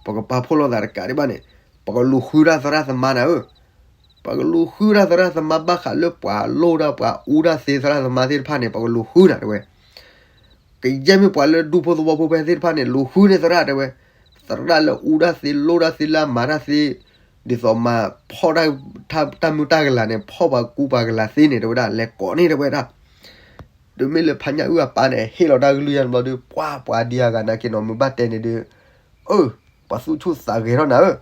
ပကပာ်ဖှိၣ်လိာ်သးတကးဒံးဘၣ်န့ၣ်, ပကလူၤဃုဒၣ်သရၣ်သမါနၤဧၢ, ပကလူၤဃုဒၣ်သရၣ်သမါဘၣ်ဃးလၢပှၤလိၣ်ဒၣ်ပှၤအူဒၣ်သ့သရၣ်သမါသ့ၣ်တဖၣ်န့ၣ် ပကလူၤဃုနၤတဲဝဲ, ကယဲၢ်မ့ၢ်ပှၤလၢဒူဖိသဝီဖိဖဲသ့ၣ်တဖၣ်န့ၣ် လူၤဃုန့ၢ်သရၣ်တဲဝဲ, သရၣ်လၢအူဒၣ်သ့လိၣ်ဒၣ်သ့လၢအမၤတၢ်သ့, ဒ်သိးမၤဖီၣ်တၢ်, တၢ်မုၢ်တၢ်ကလၤန့ၣ် ဖီၣ်ပှၤကူပှၤကလၤသ့န့ၣ် တဲဝဲဒၣ် လဲၤကိးန့ၣ်တဲဝဲဒၣ်, ဒီးမ့ၢ်လၢဖါညၣ်အုၣ်အပၢ်န့ၣ် ဟ့ၣ်လီၤတၢ်ကလုၢ်ယါတဘျီဒီး ပှၢ်ပှၤဒံးအဂၤနာ်က့နီၤ မုၢ်ဘၣ်တဲန့ၣ်ဒီး, အၢ ပှၤသူၣ်ဆူၣ်သးဂဲၤထီၣ်နၤဧၢ,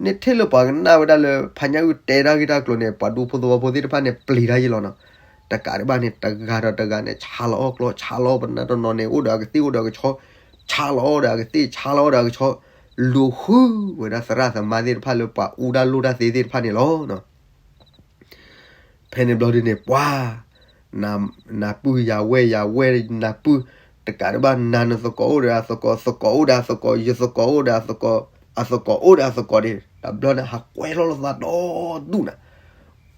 န့ၣ်ထဲလၢပှၤကနၣ်ဝဲဒၣ်လၢဖါညၣ်အုၣ်တဲတၢ်ဂ့ၢ်တၢ်ကျိၤန့ၣ် ပှၤဒူဖိသဝီဖိသ့ၣ်တဖၣ်န့ၣ် ပျံၤတၢ်ယံလီၤနီၤ, တကးဒံးဘၣ်န့ၣ် တဂၤဒီးတဂၤန့ၣ် ဆါလီၤအီၣ်ကျီ ဆါလီၤအီၣ်ပနၢ်တနီၤန့ၣ် အိၣ်ဒီးအကသ့ၣ်အိၣ်ဒီးအကဆီ, ဆါလီၤအီၣ်ဒီးအကသ့ၣ် ဆါလီၤအီၣ်ဒီးအကဆီ, လူၤဃုဝဲဒၣ်သရၣ်သမါသ့ၣ်တဖၣ်လၢပှၤအူဒၣ်လိၣ်ဒၣ်သ့သ့ၣ်တဖၣ်န့ၣ်လီၤ. ဖဲန့ၣ်ဘျီဒုန့ၣ် ပှၤ နပုၢ်ယၤဝဲၢ် ယၤဝဲၢ်နပုၢ်, တကးဒံးဘၣ် နၤနသကိးအိၣ်ဒီးအသကိး, သကိးအိၣ်ဒီးအသကိး, ယသကိးအိၣ်ဒီးအသကိး, အသကိးအိၣ်ဒီးအသကိးန့ၣ် တဘျီန့ၣ် ဟးကွဲးလီၤလိာ်သးဒီဒူၣ်နၤ,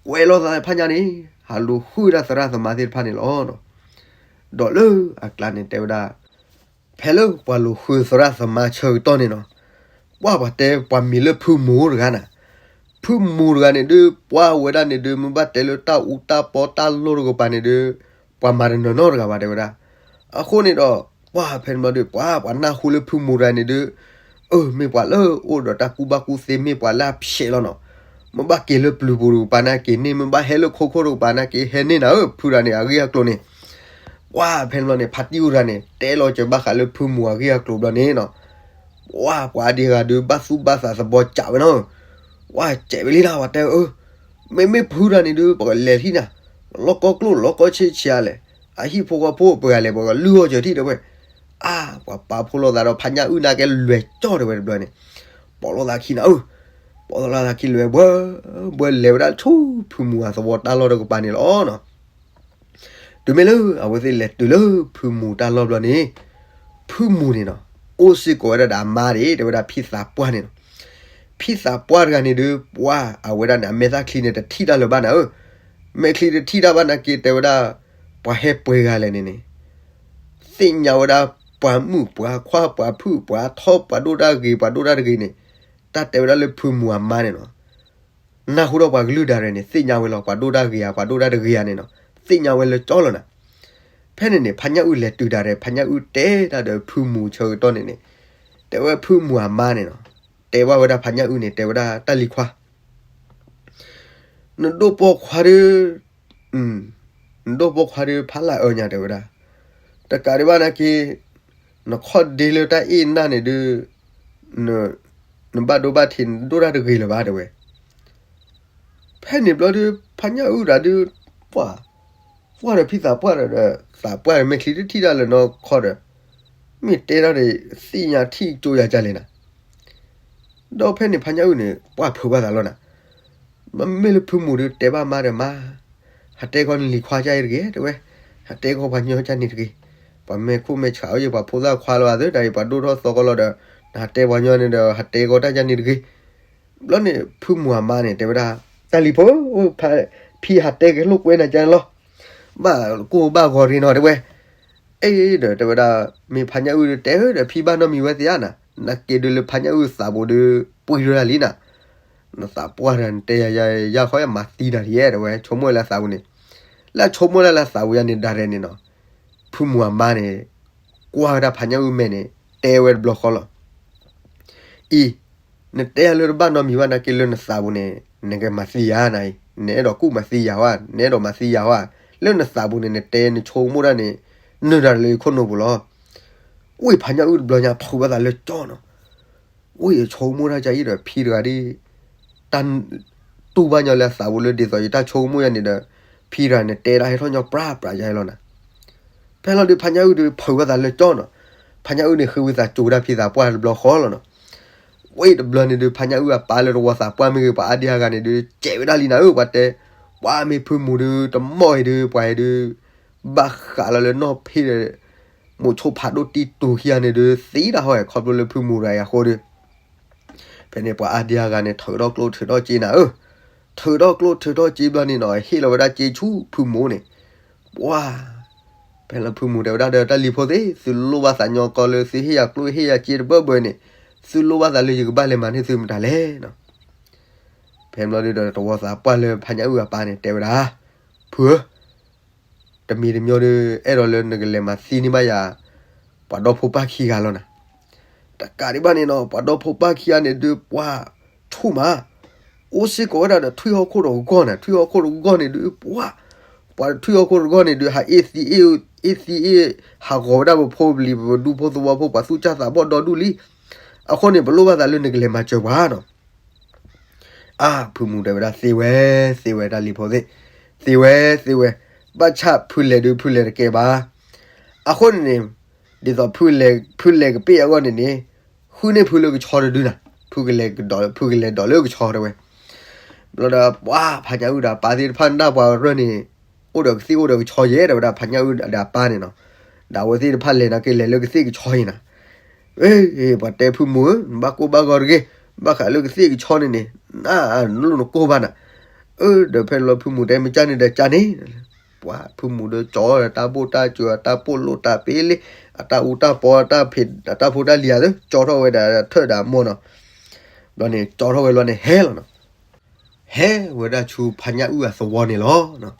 ကွဲးလီၤသးဖးညါန့ၣ် ဟးလူၤဃုဒၣ်သရၣ်သမါသ့ၣ်တဖၣ်န့ၣ်လီၤ. ဒီးလၢအကျါန့ၣ်တဲဝဲဒၣ် ဖဲလၢပှၤလူၤဃုသရၣ်သမါဆၢကတီၢ်န့ၣ်နီၤ, ပှၤပှၤတဲပှၤမံၤလၢဖုမူတဂၤနၤ, ဖုမူတဂၤန့ၣ်ဒုး ပှၤဝဲဒၣ်န့ၣ်ဒုး မ့ၢ်ဘၣ်တဲလၢတၢ်အူတၢ်ပီတၢ်လိၣ်တကပၤန့ၣ်ဒုး ပှၤမၤတနီၤနီတဂၤဘၣ်တဲဝဲဒၣ်. အဃိန့ၣ်ဒီး ပှၤဖဲန့ၣ်ဘျီဒုး ပှၤ ပှၤနၢ်ဟူလၢဖုမူတဂၤန့ၣ်ဒုး အၢ မ့ၢ်ပှၤလၢအိၣ်ဒီးတၢ်ကူၣ်ဘၣ်ကူၣ်သ့ မ့ၢ်ပှၤလၢအဖျဲးလီၤနီၤ, မ့ၢ်ဘၣ်က့ၤလၢပျုၤပူၤတကပၤန့ၣ်က့ၤန့ၢ်, မ့ၢ်ဘၣ်ဟဲလၢခိခိၣ်တကပၤန့ၣ်က့ၤဟဲန့ၢ်နၤဧၢ, ဖုတဂၤန့ၣ် အဂ့ၢ်အကျိၤန့ၣ် ပှၤဖဲန့ၣ်ဘျီန့ၣ် ဖါတံၢ်အိၣ်တဂၤန့ၣ် တဲလီၤစၢၤဘၣ်ဃးလၢဖုမူအဂ့ၢ်အကျိၤဘျီန့ၣ်နီၤ, ပှၤ ပှၤအါဒံအါဂၤဒုး ဘၣ်သူၣ်ဘၣ်သးသဘီကးဝဲနီၤ, ပှၤစဲးဝဲလံနၤ ပှၤတဲအၢ, မ့မ့ၢ်ဖုတဂၤန့ၣ်ဒုး ပကလဲၤထံၣ်နၤ, လီၤကီကျိၣ်လီၤကီဆ့ဆံးအါလဲၣ်, အဟံၣ်ဖိဃီဖိပှဲၤဂၤလဲၣ် ပကလုၢ်အီၣ်စၢၤထံၣ်တဲဝဲ, အါ ပှၤပာ်ဖှိၣ်လိာ်သးဒီးဖါညၣ်အုၣ်နာ်က့လွဲၤကၠီၣ်တဲဝဲတဘျီန့ၣ်, ပိာ်လိာ်သးခံနၤဧၢ, ပိာ်လိာ်သးခံလွဲၤဘှဲ ဘှဲလဲၤဝဲဒၣ်ဆူဖုမူအသဝီတၢ်လီၢ်တကပၤန့ၣ်လီၤနီၤ. တုၤမ့ၢ်လၢအဝဲသ့ၣ်လဲၤတုၤလၢဖုမူတၢ်လီၢ်ဘျီန့ၣ်, ဖုမူန့ၣ်နီၤ အိၣ်စ့ၢ်ကီးဝဲဒၣ်ဒီးအမါဒၣ် တဲဝဲဒၣ်ဖံသးပှၢ်န့ၣ်နီၤ, ဖံသးပှၢ်တဂၤန့ၣ်ဒုး ပှၤအဝဲဒၣ်န့ၣ် အမဲာ်သၣ်ချံန့ၣ် တထံၣ်တၢ်လၢၤဘၣ်နၤဧၢ, မဲာ်ချံတထံၣ်တၢ်ဘၣ်နာ်က့တဲဝဲဒၣ်, ပှၤဟဲပှဲၤဂၤလဲၣ်န့ၣ်န့ၣ် သ့ၣ်ညါဝဲဒၣ် ပှၤမုၣ်ပှၤခွါပှၤဖုၣ်ပှၤထီပှၤဒိၣ်တၢ်ဂ့ၤပှၤဒိၣ်တၢ်တဂ့ၤန့ၣ်, တၢ်တဲဝဲဒၣ်လၢဖုမူအမါန့ၣ်နီၤ, နၢ်ဟူဒီးပှၤကလုၢ်ဒၣ်ရဲၣ်န့ၣ် သ့ၣ်ညါဝဲလီၤ ပှၤဒိၣ်တၢ်ဂ့ၤဧါ ပှၤဒိၣ်တၢ်တဂ့ၤဧါန့ၣ်နီၤ သ့ၣ်ညါဝဲလၢကၠီလီၤနၤ. ဖဲန့ၣ်န့ၣ် ဖါညၣ်အုၣ်လဲၤတုၤဒၣ်ရဲၣ် ဖါညၣ်အုၣ်တဲတၢ်ဒီးဖုမူဆၢကတီၢ်န့ၣ်န့ၣ်, တဲဝဲဖုမူအမါန့ၣ်နီၤ, တဲဘၣ်ဝဲဒၣ်ဖါညၣ်အုၣ်န့ၣ် တဲဝဲဒၣ်တၢ်လံၤခွါ နဒိၣ်ပိာ်ခွါဒုး, နဒိၣ်ပိာ်ခွါဒုး ဖးလၢအၢညါတဲဝဲဒၣ်, တကးဒံးဘၣ်နာ်က့, နခီၣ်ဒ့လၢတၢ်အ့ၣ်နၢ်န့ၣ်ဒုး, နဘၣ်ဒိဘၣ်ထံး နဒိၣ်တၢ်တဂ့ၤလၢၤဘၣ်တဲဝဲ. ဖဲန့ၣ်ဘျီဒုး ဖါညၣ်အုၣ်တဂၤဒုး, ပှၤ, ပှၤဒီးဖံသးပှၢ်ဒီး, သးပှၢ်ဒီးမဲာ်ချံတထံၣ်တၢ်လၢၤနီတခီဒီး, မ့ၢ်တဲတၢ်ဒီး သ့ၣ်ညါထံၣ်ကၠိယၤကလဲၣ်နၤ. ဒီးဖဲန့ၣ်ဖါညၣ်အုၣ်န့ၣ် ပှၤဖုးဘၣ်သးလီၤနၤ. မ့မ့ၢ်လၢဖုမူဒုးတဲဘၣ်မါဒီးမါ, ဟးတဲကီးနလံၤခွါကၢ်အံၤတဂ့ၤတဲဝဲ, ဟးတဲကီးပှၤညီကၢ်န့ၣ်တဂ့ၤ, ပှၤမဲာ်ခိၣ်မဲာ်ဆှးအံၤ ပှၤဖိသၣ်ခွါလၢၤဘၣ်သ့ၣ်တၢ်အံၤ ပှၤဒိၣ်ထီၣ်သီကီးလီၤဒီး, နဟးတဲပှၤညီန့ၣ်ဒီး ဟးတဲကီးတၢ်ကၢ်န့ၣ်တဂ့ၤ. ဘျီန့ၣ် ဖုမူအမါန့ၣ် တဲဝဲဒၣ်, တၢ်လံၤဖိ, ဖံဟးတဲက့ၤလိာ်ကွဲနၤကၢ်န့ၣ်လီၤ. ဘၣ်ကိၢ်ဘၣ်ဂီၤရ့နီၤတဲဝဲ. အ့ဒီးတဲဝဲဒၣ်, မ့ၢ်ဖါညၣ်အုၣ်ဒုးတဲဧၢဒီး ဖံဘၣ်နီတမံၤဝဲသ့ဧါနၤ, နာ်က့ဒုးလၢဖါညၣ်အုၣ်သးပူၤဒုး ပှံၤဒိၣ်တၢ်လံနၤ. နသးပှၢ်ဒီးနတဲယၤယၤယၤဃီယမၤသံနၤဒ်ယဲတဲဝဲ, ဆိကမိၣ်လၢအသးပူၤန့ၣ်, လၢအဆိကမိၣ်လၢအသးပူၤယၤန့ၣ်ဒၣ်ရဲၣ်န့ၣ်နီၤ, ဖုမူအမါန့ၣ် ကွၢ်ဝဲဒၣ်ဖါညၣ်အုၣ်မဲာ်န့ၣ် တဲဝဲတဘျီဃီလီၤ. အံၤ, နတဲယၤလၢတဘၣ်နီတမံၤဘၣ်နာ်က့လၢနသးပူၤန့ၣ် နကမၤသံယၤနၤအံၤ, နအဲၣ်ဒိးကူၣ်မၤသံယၤဧါ, နအဲၣ်ဒိးမၤသံယၤဧါ, လၢနသးပူၤန့ၣ် နတဲနဆိကမိၣ်တၢ်န့ၣ် နုာ်တၢ်လၢယခိၣ်နူာ်ပူၤလီၤ. ဝံၤဖါညၣ်အုၣ်တဘျီညါဖုးဘၣ်သးလၢကၠီနီၤ. ဝံၤယဆိကမိၣ်တၢ်ကၢ်အံၤဒီးဖံတဂၤဒ် တၢ် တူၢ်ဘၣ်ညီလၢအသးပူၤလၢဒ်သိးယတၢ်ဆိကမိၣ်ယၤန့ၣ်ဒီး ဖံတဂၤန့ၣ်တဲဒၣ်ဟဲထီၣ်ညီပြးပြးယၤလီၤနၤ. ဖဲလီၤဒုးဖါညၣ်အုၣ်ဒုးဖုးဘၣ်သးလၢကၠီနီၤ. ဖါညၣ်အုၣ်န့ၣ်ဃ့ဝံသးစူၤဒၣ်ဖံသးပှၢ်တဘျီဃီလီၤနီၤ. ဝံၤတဘျီန့ၣ်ဒုး ဖါညၣ်အုၣ်အပၢ်လၢတဝီသးပှၢ်မ့ၢ်ဂ့ၤ ပှၤအါဒံအါဂၤန့ၣ်ဒုး စဲးဝဲဒၣ်လံနၤဧၢ ပှၤတဲ, ပှၤမ့ၢ်ဖုမူဒုး တမီၢ်အံၤဒုး ပှၤအံၤဒုး ဘၣ်ဃးလီၤလၢနီၢ်ဖံးဒီး မိးဆိဖးဒိၣ်တံၢ်တူာ်ခံဂၤန့ၣ်ဒုး သံတၢ်ဟီၣ်ဝဲ ခီဖျိလၢဖုမူတဂၤအံၤအဃိဒီး ဖဲန့ၣ်ပှၤအါဒံအါဂၤန့ၣ် ထုးထီၣ်ကျိၣ်ထုးထီၣ်စ့နၤဧၢ. ထုးထီၣ်ကျိၣ်ထုးထီၣ်စ့ဘျီန့ၣ်နီၤ ဟ့ၣ်လီၤဝဲဒၣ်စ့ဆူဖုမူန့ၣ်, ပှၤ ဖဲလၢဖုမူတဲဝဲဒၣ်ဒီး တၢ်လံၤဖိသ့ၣ် သုလိၣ်ဘၣ်သးညီကီလၢသုဟ့ၣ်ယၤကျိၣ်ဟ့ၣ်ယၤစ့တဘၢဘၢန့ၣ်, သုလိၣ်ဘၣ်သးလၢယကဘၣ်လဲၤမၤန့ၢ်သုမတၤလဲၣ်နီၤ. ဖဲဘျီဒုးဒီးတဝီသးပှၢ်လၢဖါညၣ်အုၣ်အပၢ်န့ၣ် တဲဝဲဒၣ်, ဖုဧၢ တမံၤတမံၤဒီး အဲၣ်ဒိးလၢနကလဲၤမၤသံန့ၢ်ဘၣ်ယၤ ပှၤဒီဖိပၢ်ခံဂၤလီၤနၤ. တကးဒံးဘၣ်န့ၣ်နီၤ ပှၤဒီဖိပၢ်ခံဂၤန့ၣ်ဒုး ပှၤဆူၣ်မး အိၣ်စ့ၢ်ကီးဝဲဒၣ်ဒီးထွံၣ်ဟီၣ်ခိၣ်တဂီၢ်န့ၣ်, ထွံၣ်ဟီၣ်ခိၣ်တဂီၢ်န့ၣ်ဒုး ပှၤ, ပှၤထွံၣ်ဟီၣ်ခိၣ်တဂီၢ်န့ၣ်ဒုး ဟးအ့ၣ်သံအ့ၣ်, အ့ၣ်သံအ့ၣ်, ဟးဂီၤဝဲဒၣ်ပဖိပလံၤ ပဒူဖိသဝီဖိ ပှၤသူၣ်စၢ်သးဘီၣ်ဒီဒူၣ်လံ. အဃိန့ၣ် ပလိၣ်ဘၣ်သးလၢနကလဲၤမၤစၢၤပှၤနီၤ. အါ ဖုမူတဲဝဲဒၣ်သ့ဝဲ, သ့ဝဲတၢ်လံၤဖိသ့ၣ်, သ့ဝဲ, သ့ဝဲ, ဘၣ်ဆၣ်ဖုလဲၤဒုး ဖုလဲၤတကဲဘၣ်. အဃိန့ၣ်န့ၣ် ဒ်သိးဖုလဲၤ, ဖုလဲၤကပ့ၢ်အဂီၢ်န့ၣ်န့ၣ် ဃုန့ၢ်ဖုလၢကဆီတဒုနၤ, ဖုကလဲၤကဒီး, ဖုကလဲၤဒိးလၢကဆီတဲဝဲ. ဘျီဒီးပှၤဖးညၣ်အုၣ်ဒီးအပၢ်သ့ၣ်တဖၣ်န့ၣ်ဒၣ်ပှၤကရၢၢ်န့ၣ် အိၣ်ဒီးကသ့ၣ်အိၣ်ဒီးကဆီယဲၢ် တဲဝဲဒၣ်ဖးညၣ်အုၣ်ဒီးအပၢ်န့ၣ်နီၤ. ဒီးအဝဲသ့ၣ်တဖၣ်လဲၤနာ်က့လဲၤလၢကသ့ၣ်ကဆီအံၤနီၤ. အ့ ပှၤတဲဖုမူဧၢ နဘၣ်ကိၢ်ဘၣ်ဂီၤတဂ့ၤ, ဘၣ်ဃးလၢကသ့ၣ်ကဆီန့ၣ်န့ၣ် နလိၣ်နကိၢ်ဘၣ်နၤ. အၢ ဒီးဖဲလီၤဖုမူတဲမ့ၢ်ကၢ်န့ၣ်ဒီးကၢ်န့ၣ် ပှၤဖုမူဒီးကၠီဒီးတၢ်ဘိၣ်တၢ်စၢၤ အတၢ်ပိာ်လိၣ်တၢ်ပ့လ့ အတၢ်အူတၢ်ပီ အတၢ်ဖံး အတၢ်ဖိတၢ်လံၤဧါ ကၠီထီၣ်ဝဲဒၣ်ထၢၣ်ဒီးအမိၢ်နီၤ. ဘျီန့ၣ် ကၠီထီၣ်ဝဲဘျီန့ၣ်ဟဲလီၤနီၤ. ဟဲဝဲဒၣ်ဆူဖးညၣ်အုၣ်အသဝီန့ၣ်လီၤ.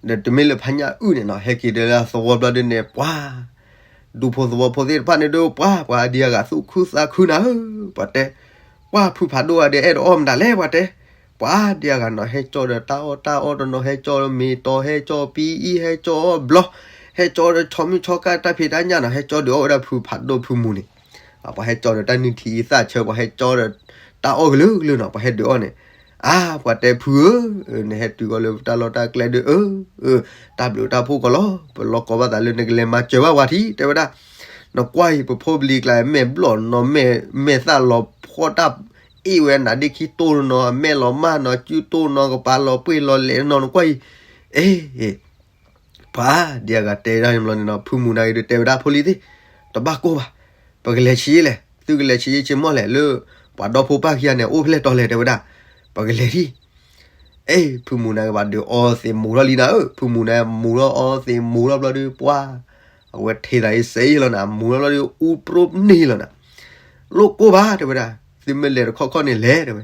ဒီးတမ့ၢ်လၢဖးညၣ်အုၣ်န့ၣ်နီၤ ဟဲက့ၤဒီးလၢအသဝီဘျီဒုန့ၣ် ပှၤ ဒူဖိသဝီဖိသ့ၣ်တဖၣ်န့ၣ်ဒီး ပှၤ ပှၤဒံအဂၤသူၣ်ခုသးခုနၤဧၢ, ပှၤတဲ ပှၤဖုဖးဒိၣ်အဒဲအဲၣ်ဒိးအီၣ်မတၤလဲၣ် ပှၤတဲ, ပှၤဒံအဂၤနီၤ ဟဲကၠီဒီးတၢ်အီၣ်တၢ်အီတနီၤ ဟဲကၠီဒီးမ့ၤတီၤ ဟဲကၠီပံအံၣ် ဟဲကၠီအီၣ်ဘျီ ဟဲကၠီဒီးဆီမုၢ်ဆီကၢ်တၢ်ဖံးတၢ်ညၣ်နီၤ ဟဲကၠီဒုးအီၣ်ဝဲဒၣ်ဖုဖးဒိၣ်ဖုမူန့ၣ်, ပှၤဟဲကၠီဒီးတၢ်နုၢ်ထံအံသၣ်ဆၢ ပှၤဟဲကၠီဒီးတၢ်အီၣ်ကလုာ်ကလုာ်နီၤ ပှၤဟဲဒုးအီၣ်န့ၣ်, အါ ပှၤတဲဖုဧၢ, နဟဲတုၤကီၢ်လၢပတၢ်လီၢ်တၢ်ကျဲဒုး အၢ တၢ်ဘျုးတၢ်ဖှိၣ်ကီးလီၤ, ပလီၢ်ကီဘၣ်သးလၢနကလဲၤမၤစၢၤဘၣ်ပှၤထံ တဲဝဲဒၣ်, နကွၢ်အံၤ ပဖိပလံၤကျါ မဲာ်ဘျီၣ်နီၤ မဲာ်သၣ်လီၤဖှီၣ်တၢ်အ့ၣ်ဝဲနၤဒ့ခံတိၢ်နီၤ အမဲာ်လီၤမၢ်နီၤ စုတိၢ်နီၤ ကပၤလီၤပှ့ၤလီၤလဲၤနီၤ နကွၢ်အံၤ, အ့ ပှၤဒံအဂၤတဲဒၣ်န့ၣ်ဘျီန့ၣ်နီၤ ဖုမူနာ်က့ဒုးတဲဝဲဒၣ်ဖိလံၤသ့ၣ်, တဘၣ်ကိၢ်ဘၣ်, ပကလဲၤဆံးလဲၣ်, သုကလဲၤဆံးဆံးမီၢ်လဲၣ် လၢပှၤဒီဖိပၢ်ခံဂၤန့ၣ် အိၣ်ဖဲလဲၣ်တီၤလဲၣ်တဲဝဲဒၣ်, ပကလဲၤထံၣ် အ့ ဖုမူနၤကဘၣ်ဒုးအီသံးမူထီၣ်လံနၤဧၢ, ဖုမူနၤမူထီၣ်အီသံးမူထီၣ်ဘျီဒုး ပှၤ အဝဲထံၣ်သးအံၤစ့လီၤနၤ မူထီၣ်ဘျီဒုး အူပြိန့ၢ်လီၤနၤ, လိၣ်ကိၢ်ဘၣ်တဲဝဲဒၣ်, သုမ့ၢ်လဲၤတခီခီန့ၣ်လဲၤတဲဝဲ,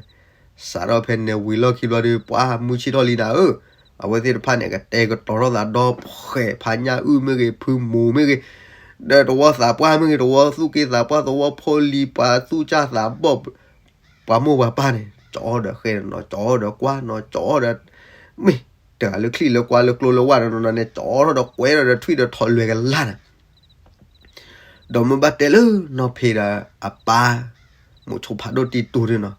စးထီၣ်ဖဲန့ၣ်ဝံၤလီၢ်ခံဘျီဒုး ပှၤမုၢ်ဆ့ၣ်ထီၣ်လံနၤဧၢ, အဝဲသ့ၣ်တဖၣ်န့ၣ် ကတဲာ်ကတီၤထီၣ်သးဒီဖှဲး ဖးညၣ်အုၣ်မ့ၢ်ဂ့ၤ ဖုမူမ့ၢ်ဂ့ၤ, ဒီးသဝီသးပှၢ်မ့ၢ်ဂ့ၤ သဝီသူၣ်က့သးပှၢ် သဝီဖိလံၤ ပှၤသူၣ်စၢ်သးဘီၣ် ပှၤမိၢ်ပှၤပၢ်န့ၣ် ကၠီဒီးဃဲနီၤ ကၠီဒီးကွၢ်နီၤ ကၠီဒီး မ့ၢ်တဂၤလၢချံၣ်လၢကွၢ်လၢကျိလၢဝၢ်ဒီးနီၤန့ၣ် ကၠီထီၣ်ဒီးကွဲထီၣ်ဒီးထွံၣ်ဒီးထီၣ်လွဲၢ်ကလၢ်နၤ, ဒီးမ့ၢ်ဘၣ်တဲလၢနီၢ်ဖ့ဒီးအပၢ် မုဆိဖးဒိၣ်တံတူန့ၣ်နီၤ,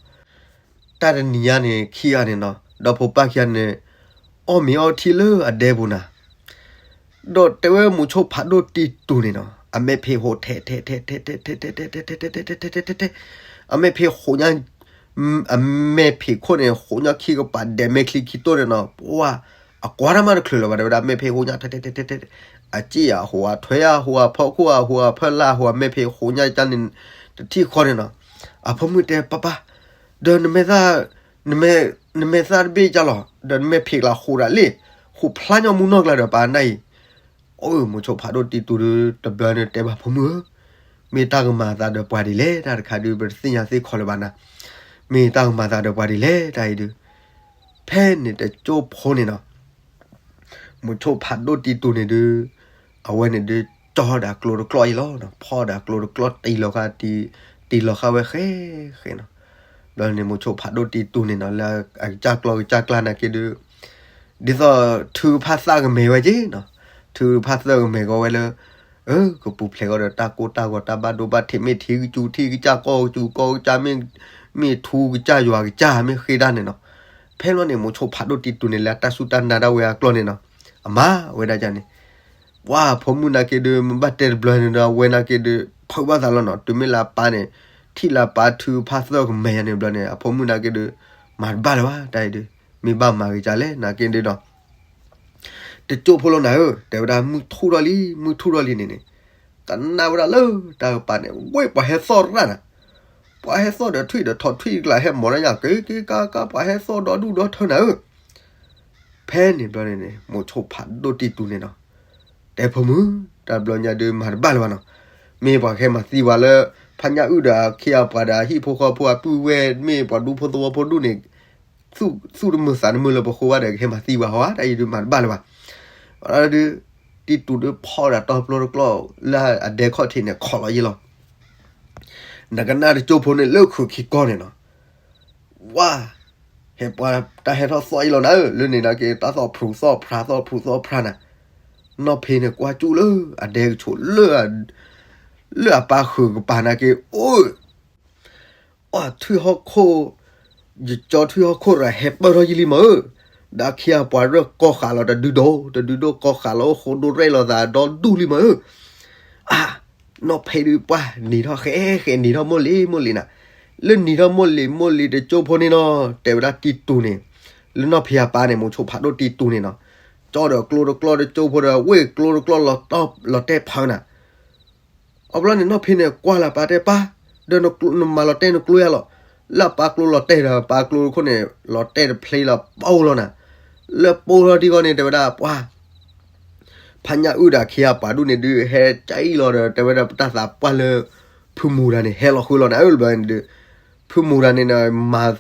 တၢ်တနံၤညါန့ၣ်ခံဂၤန့ၣ်နီၤ ဒီဖိပၢ်ခံဂၤန့ၣ် အီၣ်မ့ၤအီထံလၢအဒဲပူၤနၤ ဒီးတဲဝဲမုဆိဖးဒိၣ်တံတူန့ၣ်နီၤ အမဲာ်ဖံးဟိးထဲထဲထဲထဲထဲထဲထဲထဲထဲထဲထဲထဲထဲထဲ အမဲာ်ဖံးဟိးညါ အမဲာ်ဖံးခိၣ်န့ၣ် ဟိးညါခံကပၤဒဲးမဲာ်ချံခံတိၢ်န့ၣ်နီၤ ပှၤ အကွၢ်တၢ်မးတချုးလၢၤဘၣ် တဲဝဲဒၣ် မဲာ်ဖံးဟိးညါထဲထဲထဲထဲထဲ အစ့ၣ်အဟိး အထွဲအဟိး အဖီခိၣ်အဟိး အဖၢလာ်အဟိး အမဲာ်ဖံးဟိးညါတၢ်န့ၣ် တထံၣ်ဃီန့ၣ်နီၤ အဖိမုၣ်တဲ ပၢ်ပၢ် ဒီးနမဲာ်သၣ် နမဲာ် နမဲာ်သၣ်တဘ့ၣ်ကၢ်လီၤ ဒီးနမဲာ်ဖံးကျါဟိးဒၣ်လံ ဟိးဖျါညီမူနီၢ်ကျါဒီးပၢ်နၢ်အံၤ အိၣ်မုဆိဖးဒိၣ်တံတူဒီး တဘျီန့ၣ်တဲဘၣ်ဖိမုၣ်ဧၢ, မ့ၢ်တၢ်ကမၤသးဒီးပှၤဒ်လဲၣ် တၢ်တခါဒုး ပတသ့ၣ်ညါသ့ၣ်ခီလၢၤဘၣ်နၤ, မ့ၢ်တၢ်ကမၤသးဒီးပှၤဒ်လဲၣ်တၢ်အံၤဒုး, ဖဲန့ၣ်တကၠိဖိန့ၣ်နီၤ မုဆိဖးဒိၣ်တံတူန့ၣ်ဒုး အဝဲန့ၣ်ဒုး ကၠီဒီးကျိတကျီအံၤလီၤ, ဖီဒီးကျိတကျီတံၢ်လီၤဃာ်တံၢ် တံၢ်လီၤဃာ်ဝဲဃဲဃဲနီၤ, ဘျီန့ၣ် မုဆိဖးဒိၣ်တံတူန့ၣ်နီၤ လၢအကစၢ်ကျီကစၢ်ကျါနာ်က့ဒုး ဒ်သိးထုကဖၣ်သၣ်ကမဲာ်ဝဲက့နီၤ, ထုကဖၣ်သၣ်ကမဲာ်ကီးဝဲလၢ အၢ ကပူၤဖျဲးကီးဒီးတၢ်ကိၢ်တၢ်ဂီၤတၢ်ဘၣ်ဒိဘၣ်ထံး မ့ၢ်ထံကစူၤထံကစၢ်ကီၢ်ကစူၤကီၢ်ကစၢ် မ့ၢ် မ့ၢ်ထူကစၢ်ယွၤကစၢ် မ့ၢ်ဃ့ဒၣ်န့ၣ်နီၤ, ဖဲလီၤန့ၣ် မုဆိဖးဒိၣ်တံတူန့ၣ်လၢအတၢ်စူၢ်တၢ်နာ်ဒၣ်ဝဲအကျီၢ်န့ၣ်နီၤ, အမၤဝဲဒၣ်န့ၣ် ပှၤဖိမုၣ်နာ်က့ဒုး မ့ၢ်ဘၣ်တဲတဘျီန့ၣ်ဒီး အဝဲနာ်က့ဒုး ဖုးဘၣ်သးလီၤနီၤ, တုၤမ့ၢ်လၢအပၢ်န့ၣ် ထံၣ်လၢအပၢ်ထုကဖၣ်သၣ်ကမဲာ်ယၤန့ၣ်ဘျီန့ၣ် အဖိမုၣ်နာ်က့ဒုး မၤတဘၣ်လၢၤဘၣ် တၢ်အံၤဒုး မ့ၢ်ဘၣ်မၤဂ့ၤကၢ်လဲၣ် နာ်က့ဒုးနီၤ တကၠိဖိလီၤနၤဧၢ, တဲဝဲဒၣ်မုၢ်ထူၣ်ထီၣ်လံ မုၢ်ထူၣ်ထီၣ်လံန့ၣ်န့ၣ်, ကနၣ်ဝဲဒၣ်လၢတၢ်ကပၤန့ၣ် ဝဲပှၤဟဲသီၣ်ရၣ်နၤ, ပှၤဟဲသီၣ်ဒီးထွံၣ်ဒီးထီၣ်ထွံၣ်ကျါ ဟဲမီၤတၢ်ညၣ် က့ၤက့ၤကါကါ ပှၤဟဲသီၣ်ဒီဒူၣ်ဒီထၢနၤဧၢ, ဖဲန့ၣ်ဘျီန့ၣ်န့ၣ် မိၤဆိဖးဒိၣ်တံၢ်တူၢ်န့ၣ်နီၤ, တဲဖိမုၣ် တၢ်ဘျီညါဒုးမၤတဘၣ်လၢၤဘၣ်နီၤ, မ့ၢ်ပှၤကဟဲမၤသံပှၤလၢ ဖးညၣ်အုၣ်ဒီးအခ့အပှၤဒီးအဟံၣ်ဖိဃီဖိအပုၢ်ဝဲၢ် မ့ၢ်ပှၤဒူဖိသဝီဖိဒူၣ်န့ၣ် သူၣ်တမုာ်သးတမုာ်လၢပဃိဘၣ်ဒီး ကဟဲမၤသံပှၤဟီဧါ, တၢ်အံၤဒုးမၤတဘၣ်လၢၤဘၣ်. အဒုး တံၢ်တူၢ်ဒုးဖီၣ်ဒၣ်တီပျိတကျီၢ်လၢအဒဲခီၣ်ထံးန့ၣ် ခိးလီၤယ့လီၤ. နကနၣ်တကၠိဖိန့ၣ်လၢခုးခံကီၢ်န့ၣ်နီၤ, ဝါ ဟဲပှၤတၢ်ဟဲထီၣ်သီၣ်ယ့လီၤနၤဧၢ, လၢန့ၣ်နာ်က့ တၢ်သီၣ်ဖျူးသီၣ်ဖျါ သီၣ်ဖျူးသီၣ်ဖျါနၤ, နီၢ်ဖ့န့ၣ်ကွၢ်ကၠူၣ်လၢအဒဲကဆိး လၢအပၢ်ဃုာ်ကပၤနာ်က့ အိၣ် အီၣ်ထွံၣ်ဟီၣ်ခိၣ်, ယကၠီထွံၣ်ဟီၣ်ခိၣ်ရၤဟဲပၢၢ်ထီၣ်ယံာ်လံမးဧၢ, ဒီးခံဂၤပှၤရၢၢ်ကီၢ်ဃာ်လီၤတဒုဒိၣ် တဒုဒိၣ်ကီၢ်ဃာ်လီၤ အိၣ်ဃိဒိၣ်ရဲၣ်လိာ်သးဒီဒူၣ်လံမးဧၢ, အါ နီၢ်ဖ့ဒုးပှၤနံၤထီၣ်ဃဲဃဲ နံၤထီၣ်မိၢ်လံၤမိၢ်လံၤနၤ, လၢနံၤထီၣ်မိၢ်လံၤမိၢ်လံၤတကၠိဖိန့ၣ်နီၤ တဲဝဲဒၣ်တံၢ်တူၢ်န့ၣ် လၢနီၢ်ဖ့အပၢ်န့ၣ် မိၤဆိဖးဒိၣ်တံတူန့ၣ်နီၤ, ကၠီဒီးကျိတကျီဒီးကၠိဖိဒီး ဝ့ၢ်ကျိတကျီလီၤတဲာ်ဖးနၤ အဘျီန့ၣ် နီၢ်ဖ့န့ၣ်ကွၢ်လၢပၢ်တဲပၢ်, ဒီးနမၤလီၤတဲာ်နကျိယါလီၤ. လၢပၢ်ကျိလီၤတဲာ်ဒီး ပၢ်ကျိခိၣ်န့ၣ် လီၤတဲာ်တဖျ့လီၤပိၢ်လီၤနၤ. လၢပိၢ်လီၤဒံးဂီၢ်န့ၣ် တဲဝဲဒၣ်ပှၤ ဖါညၣ်အုၣ်ဒီးအခ့အပှၤဒူၣ်န့ၣ်ဒုး ဟဲကၠံၣ်လီၤဒီး တဲဝဲဒၣ်ပတၢ်သးပှၢ်လၢ ဖုမူၤတၢ်န့ၣ် ဟဲလီၤဃုာ်လီၤနၤဧၢ ဘျီန့ၣ်ဒုး ဖုမူၤတၢ်န့ၣ် မၤ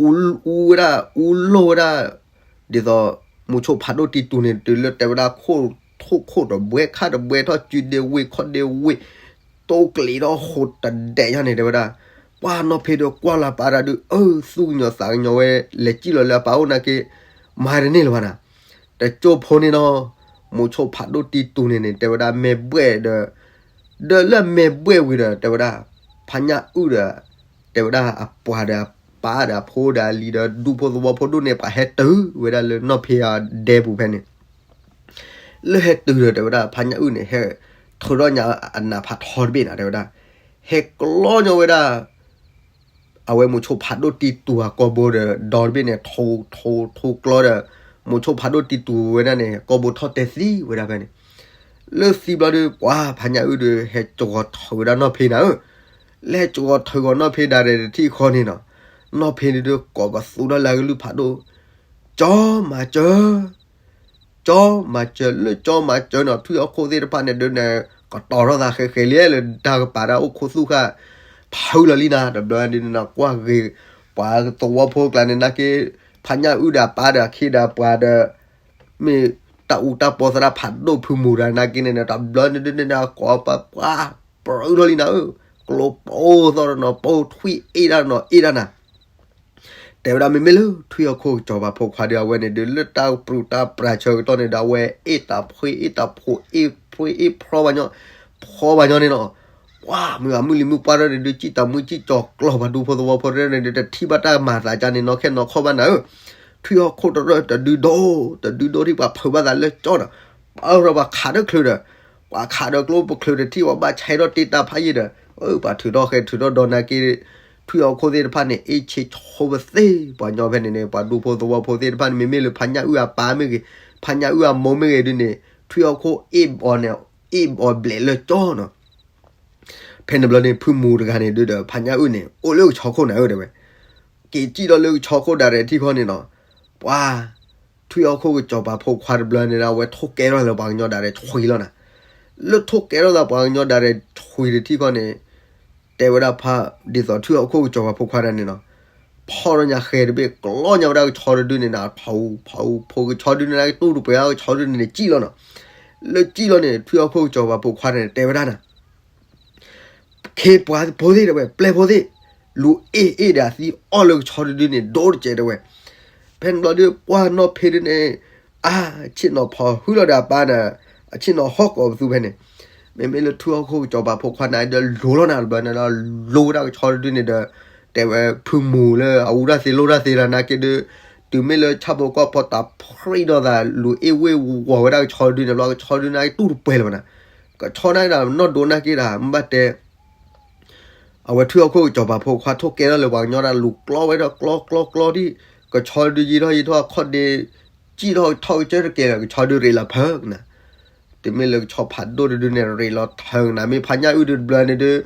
အူဝဲဒၣ် အူလီၢ်ဝဲဒၣ် ဒ်သိး မိၤဆိဖးဒိၣ်တံတူန့ၣ် တုၤလၢတဲဝဲဒၣ် ခိၣ်ထိၣ်ခိၣ်တဘှဲ ခါတဘှဲထီၣ် စုဒ့ဝ့ၢ်ခီၣ်ဒ့ဝ့ၢ် တိကျံးထီၣ်ဃိးတဒဲးယါန့ၣ် တဲဝဲဒၣ် ပှၤနီၢ်ဖ့ဒီးကွၢ်လၢပၢ်တၢ်ဒုး အၢ သူၣ်ကညီၤသးကညီၤဝဲ လဲၤကံၣ်လီၤလၢအပၢ်အိၣ်နာ်က့ မၤတန့ၢ်လၢၤဘၣ်နၤ. တကၠိဖိန့ၣ်နီၤ မိၤဆိဖးဒိၣ်တံတူန့ၣ်န့ၣ် တဲဝဲဒၣ်မ့ၢ်ဘှဲၣ်ဒီး ဒီးလၢမ့ၢ်ဘှဲၣ်ဝံၤဒီး တဲဝဲဒၣ် ဖါညၣ်အုၣ်ဒီး တဲဝဲဒၣ်အပှၤဒီးအပၢ်ဒီးအဖိဒီးအလံၤဒီး ဒူဖိသဝီဖိဒူၣ်န့ၣ် ပှၤဟဲတုၤဝဲဒၣ်လၢနီၢ်ဖ့အဒဲပူၤဖဲန့ၣ် လၢဟဲတုၤဒီး တဲဝဲဒၣ် ဖါညၣ်အုၣ်န့ၣ် ဟဲထုးထီၣ်ညါအနးဖးထီတဘ့ၣ်နၤ တဲဝဲဒၣ် ဟဲကျီညီဝဲဒၣ် အဝဲမိၤဆိဖးဒိၣ်တံတူအကိာ်ဘိဒီး ဒီတဘ့ၣ်န့ၣ် ထိထိထိကျီဒီး မိၤဆိဖးဒိၣ်တံတူဝဲဒၣ်န့ၣ် ကိာ်ဘိထီၣ်တဲသံဝဲဒၣ်ဖဲန့ၣ် လၢသံဘျီဒုး ပှၤဖါညၣ်အုၣ်ဒီး ဟဲကဂီၤထုးဝဲဒၣ်နီၢ်ဖ့နၤဧၢ လၢဟဲကဂီၤထုးဂီၤနီၢ်ဖ့ဒၣ်ရဲၣ်တထံၣ်ဃီန့ၣ်နီၤ နီၢ်ဖ့န့ၣ်ဒုး ကိးပသူထီၣ်လၢအကလုၢ်ဖးဒိၣ် ကၠီမၤစၢၤ ကၠီမၤစၢၤ လၢကၠီမၤစၢၤနီၤ ထွံၣ်ဟီၣ်ခိၣ်သ့ၣ်တဖၣ်န့ၣ်ဒုးန့ၣ် ကတီၤထီၣ်သးဃဲးဃဲးလံ လၢတၢ်ကပၤတၢ်အိၣ်ခိၣ်သူၣ်ဃာ် ဖုလီၤလံနၤ တဘျီဒုးန့ၣ် ကွၢ်ဂ့ၤ ပှၤသဝီဖိကျါန့ၣ်နာ်က့ ဖါညၣ်အုၣ်ဒီးအပၢ်ဒီးအခ့ဒီးပှၤဒီး မ့ၢ်တၢ်အူတၢ်ပီသရၣ်ဖးဒိၣ်ဖုမူၤတၢ်နာ်က့န့ၣ် တဘျီဒုးန့ၣ် ကိးပပှၢ် ပြၢထီၣ်လံနၤဧၢ ကျိပိၢ်သီၣ်တနီၤ ပိၢ်ထွံၣ်အ့ၣ်တၢ်တနီၤအ့ၣ်တၢ်နၤ တဲဝဲဒၣ်မ့မ့ၢ်လၢထွံၣ်ဟီၣ်ခိၣ်ကစီၤပၤဖိခွါဒီးအဝဲန့ၣ်ဒုး လၢတၢ်ပြူၤတၢ်ပြၤဆၢကတီၢ်န့ၣ်ဒီး အဝဲအ့ၣ်တၢ်ဖှ့အ့ၣ်တၢ်ဖိးအ့ၣ်ဖှ့အ့ၣ်ဖျီဘၣ်ညီ ဖျီဘၣ်ညီန့ၣ်နီၤ ပှၤမုၢ်ဂၤမုၢ်လံၤမုၢ်ပှၢ်ထီၣ်န့ၣ်ဒုး စံၣ်တၢ်မုၢ်စံၣ်ကၠီၤကျီၤ ပှၤဒူဖိသဝီဖိတဖၣ်န့ၣ်ဒုး တထံၣ်ဘၣ်တၢ်မၤသးကါန့ၣ် နီၢ်ခဲနီၢ်ခီၣ်ဘၣ်နၤဧၢ ထွံၣ်ဟီၣ်ခိၣ်တရၢၢ်တဒုဒိၣ် တဒုဒိၣ်ဒံး ပှၤဖုးဘၣ်သးလၢကၠီနီၤ ပၢၢ်ထီၣ်ပှၤခးဒီးချုးဒီး ပှၤခးဒီးကျိပချုးတထံၣ် ပှၤဘၣ်ဆဲးထီၣ်တ့ၢ်တၢ်ဖးယံာ်ဒီး ပှၤထုးထီၣ်ဃဲထုးထီၣ်ဒီးနာ်က့ ထွံၣ်ဟီၣ်ခိၣ်သ့ၣ်တဖၣ်န့ၣ် အ့ၣ်ဆ့ဆိပသ့ ပှၤညီဖဲန့ၣ်န့ၣ် ပှၤဒူဖိသဝီဖိသ့ၣ်တဖၣ်န့ၣ် မ့မ့ၢ်လၢဖါညၣ်အုၣ်အပၢ်မ့ၢ်ဂ့ၤ ဖါညၣ်အုၣ်အမိၢ်မ့ၢ်ဂ့ၤဒုးန့ၣ် ထွံၣ်ဟီၣ်ခိၣ်အ့ၣ်အီၤန့ၣ် အ့ၣ်အီၤဘျဲးလၢကၠီနီၤ ဖဲန့ၣ်ဘျီန့ၣ် ဖုမူၤတဂၤန့ၣ်ဒုးဒီး ဖါညၣ်အုၣ်န့ၣ် အိၣ်လၢကဆီခိၣ်နၤဧၢ တဲဝဲ က့ၤစံၣ်ဒီးလၢကဆီခိၣ်ဒၣ်ရဲၣ်ထံၣ်ခီန့ၣ်နီၤ ပှၤ ထွံၣ်ဟီၣ်ခိၣ်ကစီၤပၤဖိခွါတဘျီန့ၣ်ဒီး အဝဲထိၣ်ကဲထီၣ်လၢပှၤကညီဒၣ်ရဲၣ်ဆွံလီၤနၤ လၢထိၣ်ကဲထီၣ်သးပှၤကညီဒၣ်ရဲၣ်ဆွံတထံၣ်ခီန့ၣ် တဲဝဲဒၣ်ဖါ ဒ်သိးထွံၣ်ဟီၣ်ခိၣ်ကစီၤပၤဖိခွါဒၣ်န့ၣ်နီၤ ဖီၣ်ထီၣ်ညါဃဲတဘ့ၣ် ကျီညါဝဲဒၣ်ကဆီတဒုန့ၣ်နၤ ဖးအူဖးအူဖိကဆီဒုန့ၣ် တူၢ်တပှဲၤအကဆီဒုန့ၣ်န့ၣ် စံၣ်လီၤနီၤ လၢစံၣ်လီၤန့ၣ် ထွံၣ်ဟီၣ်ခိၣ်ကစီၤပၤဖိခွါန့ၣ် တဲဝဲဒၣ်နၤ ခ့ပှၤဖိသ့ၣ်တဲဝဲ ပျဲၢ်ဖိသ့ၣ် လူၤအ့ၣ်အ့ၣ်ဒီးအသံအီၣ်လၢကဆီတဒုန့ၣ် ဒိၣ်တစဲးတဲဝဲ ဖဲန့ၣ်ဘျီဒုး ပှၢ်နီၢ်ဖ့ဒုန့ၣ် အါ ဆ့ၣ်နီၤဖီၣ်ဟုလီၤဒီးအပၢ်ဒီး အဆ့ၣ်နီၤဟီၣ်ကိးပသူဖဲန့ၣ် မ့မ့ၢ်လၢထွံၣ်ဟီၣ်ခိၣ်ကစီၤပၤဖိခွါန့ၣ်ဒီး လိၤလီၤနၤတဘျီန့ၣ်ဒီး လိၤဝဲဒၣ်ကဆီတဒုန့ၣ်ဒီး တဲဝဲဖုမူၤလၢအအူတၢ်သ့လိၢ်တၢ်သ့ဒီးနာ်က့ဒုး တုၤမ့ၢ်လၢဆၣ်ဖိကီၢ်ဖိတၢ်ဖှံထီၣ်သး လူၤအ့ၣ်ဝ့ၢ်ဝီၤဝဲဒၣ်ကဆီတဒုန့ၣ်ဘျီ ကဆီတဒုန့ၣ်တူၢ်တပှဲၤလၢၤဘၣ်နၤ ကဆီန့ၣ်ဒီးနီၢ်ဒိးနာ်က့ဒီး မ့ၢ်ဘၣ်တဲ အဝဲထွံၣ်ဟီၣ်ခိၣ်ကစီၤပၤဖိခွါထိၣ်ကဲထီၣ်လၢပှၤကညီဒၣ်လူၤကျီဝဲဒၣ်ကျီကျီကျီဒ် ကဆီတဒုယံာ်ထီၣ်ယံာ်ထီၣ်အခီၣ်ဒ့ စံၣ်ထီၣ်ထီၣ်ကစၢၢ်တကဲလၢၤ ကဆီတဒုရ့းလီၤဖၢကနၤ တုၤမ့ၢ်လၢကဆီဖးဒိၣ်တဒုန့ၣ် ရ့းလီၤထၢကနၤ မ့ၢ်ဖါညၣ်အုၣ်ဒုးတဘျီန့ၣ်ဒုး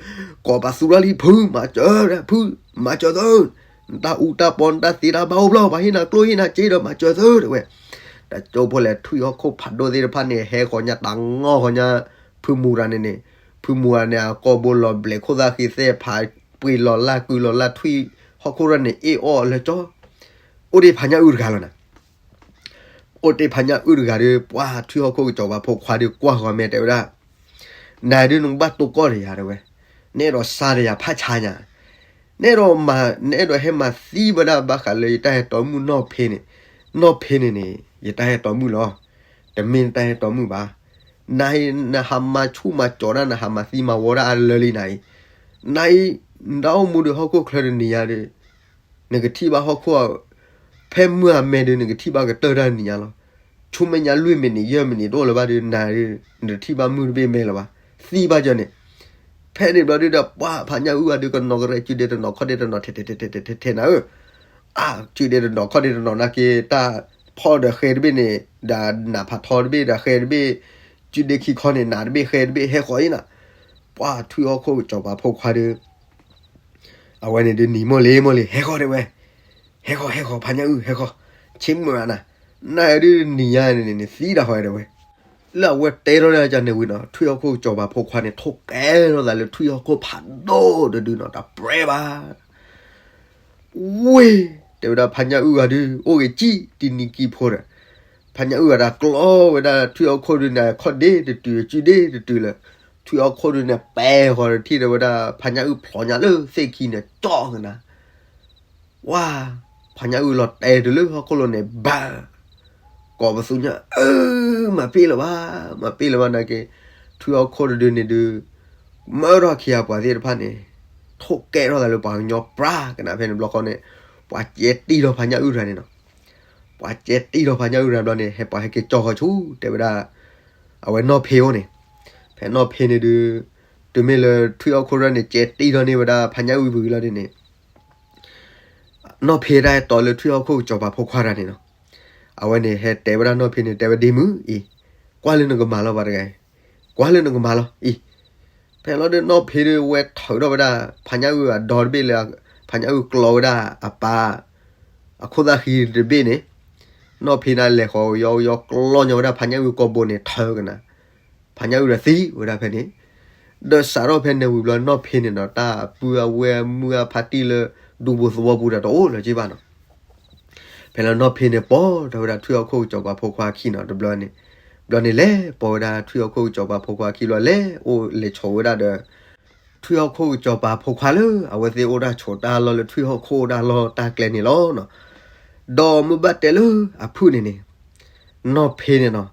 ကိးပသူထီၣ်လံ ဖု မၤစၢၤ ဖု မၤစၢၤသၢ နတၢ်အူတၢ်ပီ နတၢ်သ့တၢ်ဘၣ်အိၣ်ဘျီ ပှၤဟ့ၣ်နၤကျိဟ့ၣ်နၤစ့ဒီး မၤစၢၤသၢ တဲဝဲ တကၠိဖိလဲၣ် ထွံၣ်ဟီၣ်ခိၣ်ဖးဒိၣ်သ့ၣ်တဖၣ်န့ၣ် ဟဲဃီၤညါတၢ်ငီၢ်ဃီၤညါ ဖုမူၤတၢ်န့ၣ်န့ၣ် ဖုမူၤတၢ်န့ၣ် အကိာ်ဘိလီၤဘျဲးခိၣ်သၣ်ဃံသဲ ဖးပှ့ၤလီၤလၢ်ကုလီၤလၢ်ထွံၣ်ဟီၣ်ခိၣ်ရၢ်န့ၣ် အ့ၣ်အီၣ်လၢကၠီ အိၣ်တ့ၢ်ဖါညၣ်အုၣ်တဂၤလီၤနၤ အိၣ်တ့ၢ်ဖါညၣ်အုၣ်တဂၤဒီး ပှၢ်ထွံၣ်ဟီၣ်ခိၣ်ကစီၤပၤဖိခွါဒီးကွၢ်ဃီၤမဲာ်တဲဝဲဒၣ် နၤဒုးနကဘၣ်တိၢ်ကီၢ်ဒီးယၤတဲဝဲ နအဲၣ်ဒိးစါဒီးယၤဖးဆါညါ နအဲၣ်ဒိးမၤ နအဲၣ်ဒိးဟဲမၤသံဝဲဒၣ်ဘၣ်ဃးလၢယတၢ်ဟဲတီမုၣ်နီၢ်ဖ့န့ၣ် နီၢ်ဖ့န့ၣ်န့ၣ် ယတၢ်ဟဲတီမုၣ်လီၤ တမ့ၢ်နတၢ်ဟဲတီမုၣ်ဘၣ် နၤအံၤ နဟးမၤဆူၣ်မၤကၠီၤဒၣ် နဟးမၤသံမၤဝီဒၣ်အလၢလံနၤအံၤ နၤအံၤ နတၢ်အိၣ်မူဒီးဟီၣ်ခိၣ်ချၢတနံၤညါဒီး နကထံၣ်ဘၣ်ဟီၣ်ခိၣ် ဖဲမုၢ်အမဲာ်ဒုး နကထံၣ်ဘၣ်ကတၢၢ်တၢ်နံၤညါလီၤ ဆူမဲာ်ညါလွံၢ်မံးနံး ယဲၢ်မံးနံးတအိၣ်လၢၤဘၣ်ဒီး နၤဒုး နတထံၣ်ဘၣ်မုၢ်တဘ့ၣ်မဲာ်လၢၤဘၣ် သံဘၣ်ကၢၤန့ၣ် ဖဲန့ၣ်ဘျီဒုးဒီး ပှၢ်ဖါညၣ်အုၣ်အဒုးကနီၤကရဲးစုဒဲတနီၤခီၣ်ဒဲတနီၤထဲထဲထဲထဲထဲထဲနၤဧၢ အါ စုဒ့တနီၤခီၣ်ဒ့တနီၤနာ်က့ တၢ်ဖီၣ်ဒီးဃဲတဘ့ၣ်န့ၣ် ဒီးနးဖးထီတဘ့ၣ်ဒီးဃဲတဘ့ၣ်, စုဒ့ခံခီန့ၣ် နးတဘ့ၣ်ဃဲတဘ့ၣ် ဟဲဃီၤအံၤနၤ, ပှၤထွံၣ်ဟီၣ်ခိၣ်ကစီၤပၤဖိခွါဒီး အဝဲန့ၣ်ဒုးနံၤမိၢ်လံၤမိၢ်လံၤ ဟဲဃီၤတဲဝဲ, ဟဲဃီၤ ဟဲဃီၤ ဖါညၣ်အုၣ် ဟဲဃီၤ, ဆ့မုာ်အနၤ, နၢ်ဒုးနံၤညါန့ၣ်န့ၣ် သံတၢ်ဃီတဲဝဲ, လၢအဝဲတဲထီၣ်န့ၣ်ကန့ၣ်ဝံၤနီၤ ထွံၣ်ဟီၣ်ခိၣ်ကစီၤပၤဖိခွါန့ၣ် ထိၣ်ကဲထီၣ်သးလၢထွံၣ်ဟီၣ်ခိၣ်ဖးဒိၣ်တဒုနီၤ တပြဲဘၣ် ဝ့ၢ် တဲဝဲဒၣ်ဖါညၣ်အုၣ်ဂၤဒုး အိၣ်ဂ့ၤကံၣ်တံနံၤကံဖိဒီး, ဖါညၣ်အုၣ်ဂၤတၢ်ကျီဝဲဒၣ်ထွံၣ်ဟီၣ်ခိၣ်ဒုးန့ၣ် ခီၣ်ဒ့တတုၤ စုဒ့တတုၤလၢ, ထွံၣ်ဟီၣ်ခိၣ်ဒုးန့ၣ် ပဲာ်ဃီၤတထံၣ်ဒီးဝဲဒၣ် ဖါညၣ်အုၣ်ဖျိညါလၢသ့ၣ်ခံန့ၣ် ကၠီၣ်ကနၤ ဝါ, ဖါညၣ်အုၣ်လီၤတဲာ်တုၤလၢဟီၣ်ခိၣ်လိၤန့ၣ် ဘၣ်, ကိးပသူညါ အၢ မၤပ့ၢ်လၢၤဘၣ်, မၤပ့ၢ်လၢၤဘၣ်နာ်က့, ထွံၣ်ဟီၣ်ခိၣ်တဒုန့ၣ်ဒုး မၢထီၣ်ခံဂၤပှၤသ့ၣ်တဖၣ်န့ၣ် ထိၣ်ကဲထီၣ်သးလၢပှၤကညီပြါကနၤဖဲန့ၣ်ဘျီဃီန့ၣ်, ပှၤကဲတံၢ်ထီၣ်ဖါညၣ်အုၣ်တဂၤန့ၣ်နီၤ, ပှၤကဲတံၢ်ထီၣ်ဖါညၣ်အုၣ်တဂၤဘျီန့ၣ် ဟဲပှၤဟဲက့ၤကၠီၣ်ဃီဆူ တဲဝဲဒၣ် အဝဲနီၢ်ဖ့အိၣ်န့ၣ်, ဖဲနီၢ်ဖ့န့ၣ်ဒုး တုၤမ့ၢ်လၢထွံၣ်ဟီၣ်ခိၣ်တဂၤန့ၣ် ကဲတံၢ်ထီၣ်န့ၢ်ဝဲဒၣ်ဖါညၣ်အုၣ်ဝံၤလီၤဒ်န့ၣ် နီၢ်ဖ့တၢ်ဟဲတီလၢထွံၣ်ဟီၣ်ခိၣ်ကစီၤပၤဖိခွါတဂၤန့ၣ်နီၤ, အဝဲန့ၣ်ဟဲတဲဝဲဒၣ်နီၢ်ဖ့န့ၣ် တဲဝဲ ဒ့မုၣ်အံၤ, ကွၢ်လၢနကမၤလီၤပှၤတဂၤအံၤ, ကွၢ်လၢနကမၤလီၤအံၤ, ဖဲလီၤဒုးနီၢ်ဖ့ဒုးဝဲထုးထီၣ်ဝဲဒၣ် ဖါညၣ်အုၣ်အဒီတဘ့ၣ်လၢ ဖါညၣ်အုၣ်ကျီဝဲဒၣ်အပၢ် အခိၣ်သၣ်ဃံတဘ့ၣ်န့ၣ်, နီၢ်ဖ့န့ၣ်လဲၤဃီၤယီယီကျီညီဝဲဒၣ်ဖါညၣ်အုၣ်ကိာ်ဘိန့ၣ် ထုးကနၤ, ဖါညၣ်အုၣ်ဒီးသံဝဲဒၣ်ဖဲန့ၣ်, ဒီးစးထီၣ်ဖဲန့ၣ်ဝံၤဘျီနီၢ်ဖ့န့ၣ်နီၤ တၢ်ပုၢ်အဝဲၢ်မုၢ်အဖါတံၢ်လၢ ဒူပူၤသဝီပူၤဒီးတအိၣ်လၢၤက့ဘၣ်နီၤ ဖဲလၢနီၢ်ဖ့န့ၣ်ပိာ်ထီၣ်ဝဲဒၣ်ထွံၣ်ဟီၣ်ခိၣ်ကစီၤပၤဖိခွါအခံနီၤ တဘျီန့ၣ်, ဘျီန့ၣ်လဲၤပိာ်ဝဲဒၣ်ထွံၣ်ဟီၣ်ခိၣ်ကစီၤပၤဖိခွါအခံဘျီလဲၤအိၣ်လဲၤဆိးဝဲဒၣ်ဒီး ထွံၣ်ဟီၣ်ခိၣ်ကစီၤပၤဖိခွါလၢ အဝဲသ့ၣ်အိၣ်တၢ်ဆိးတၢ်လီၢ်လၢထွံၣ်ဟီၣ်ခိၣ်အိၣ်တၢ်လီၢ်တၢ်ကျဲန့ၣ်လီၤနီၤ. ဒီးမ့ၢ်ဘၣ်တဲလၢအဖုၣ်န့ၣ်န့ၣ်, နီၢ်ဖ့န့ၣ်နီၤ,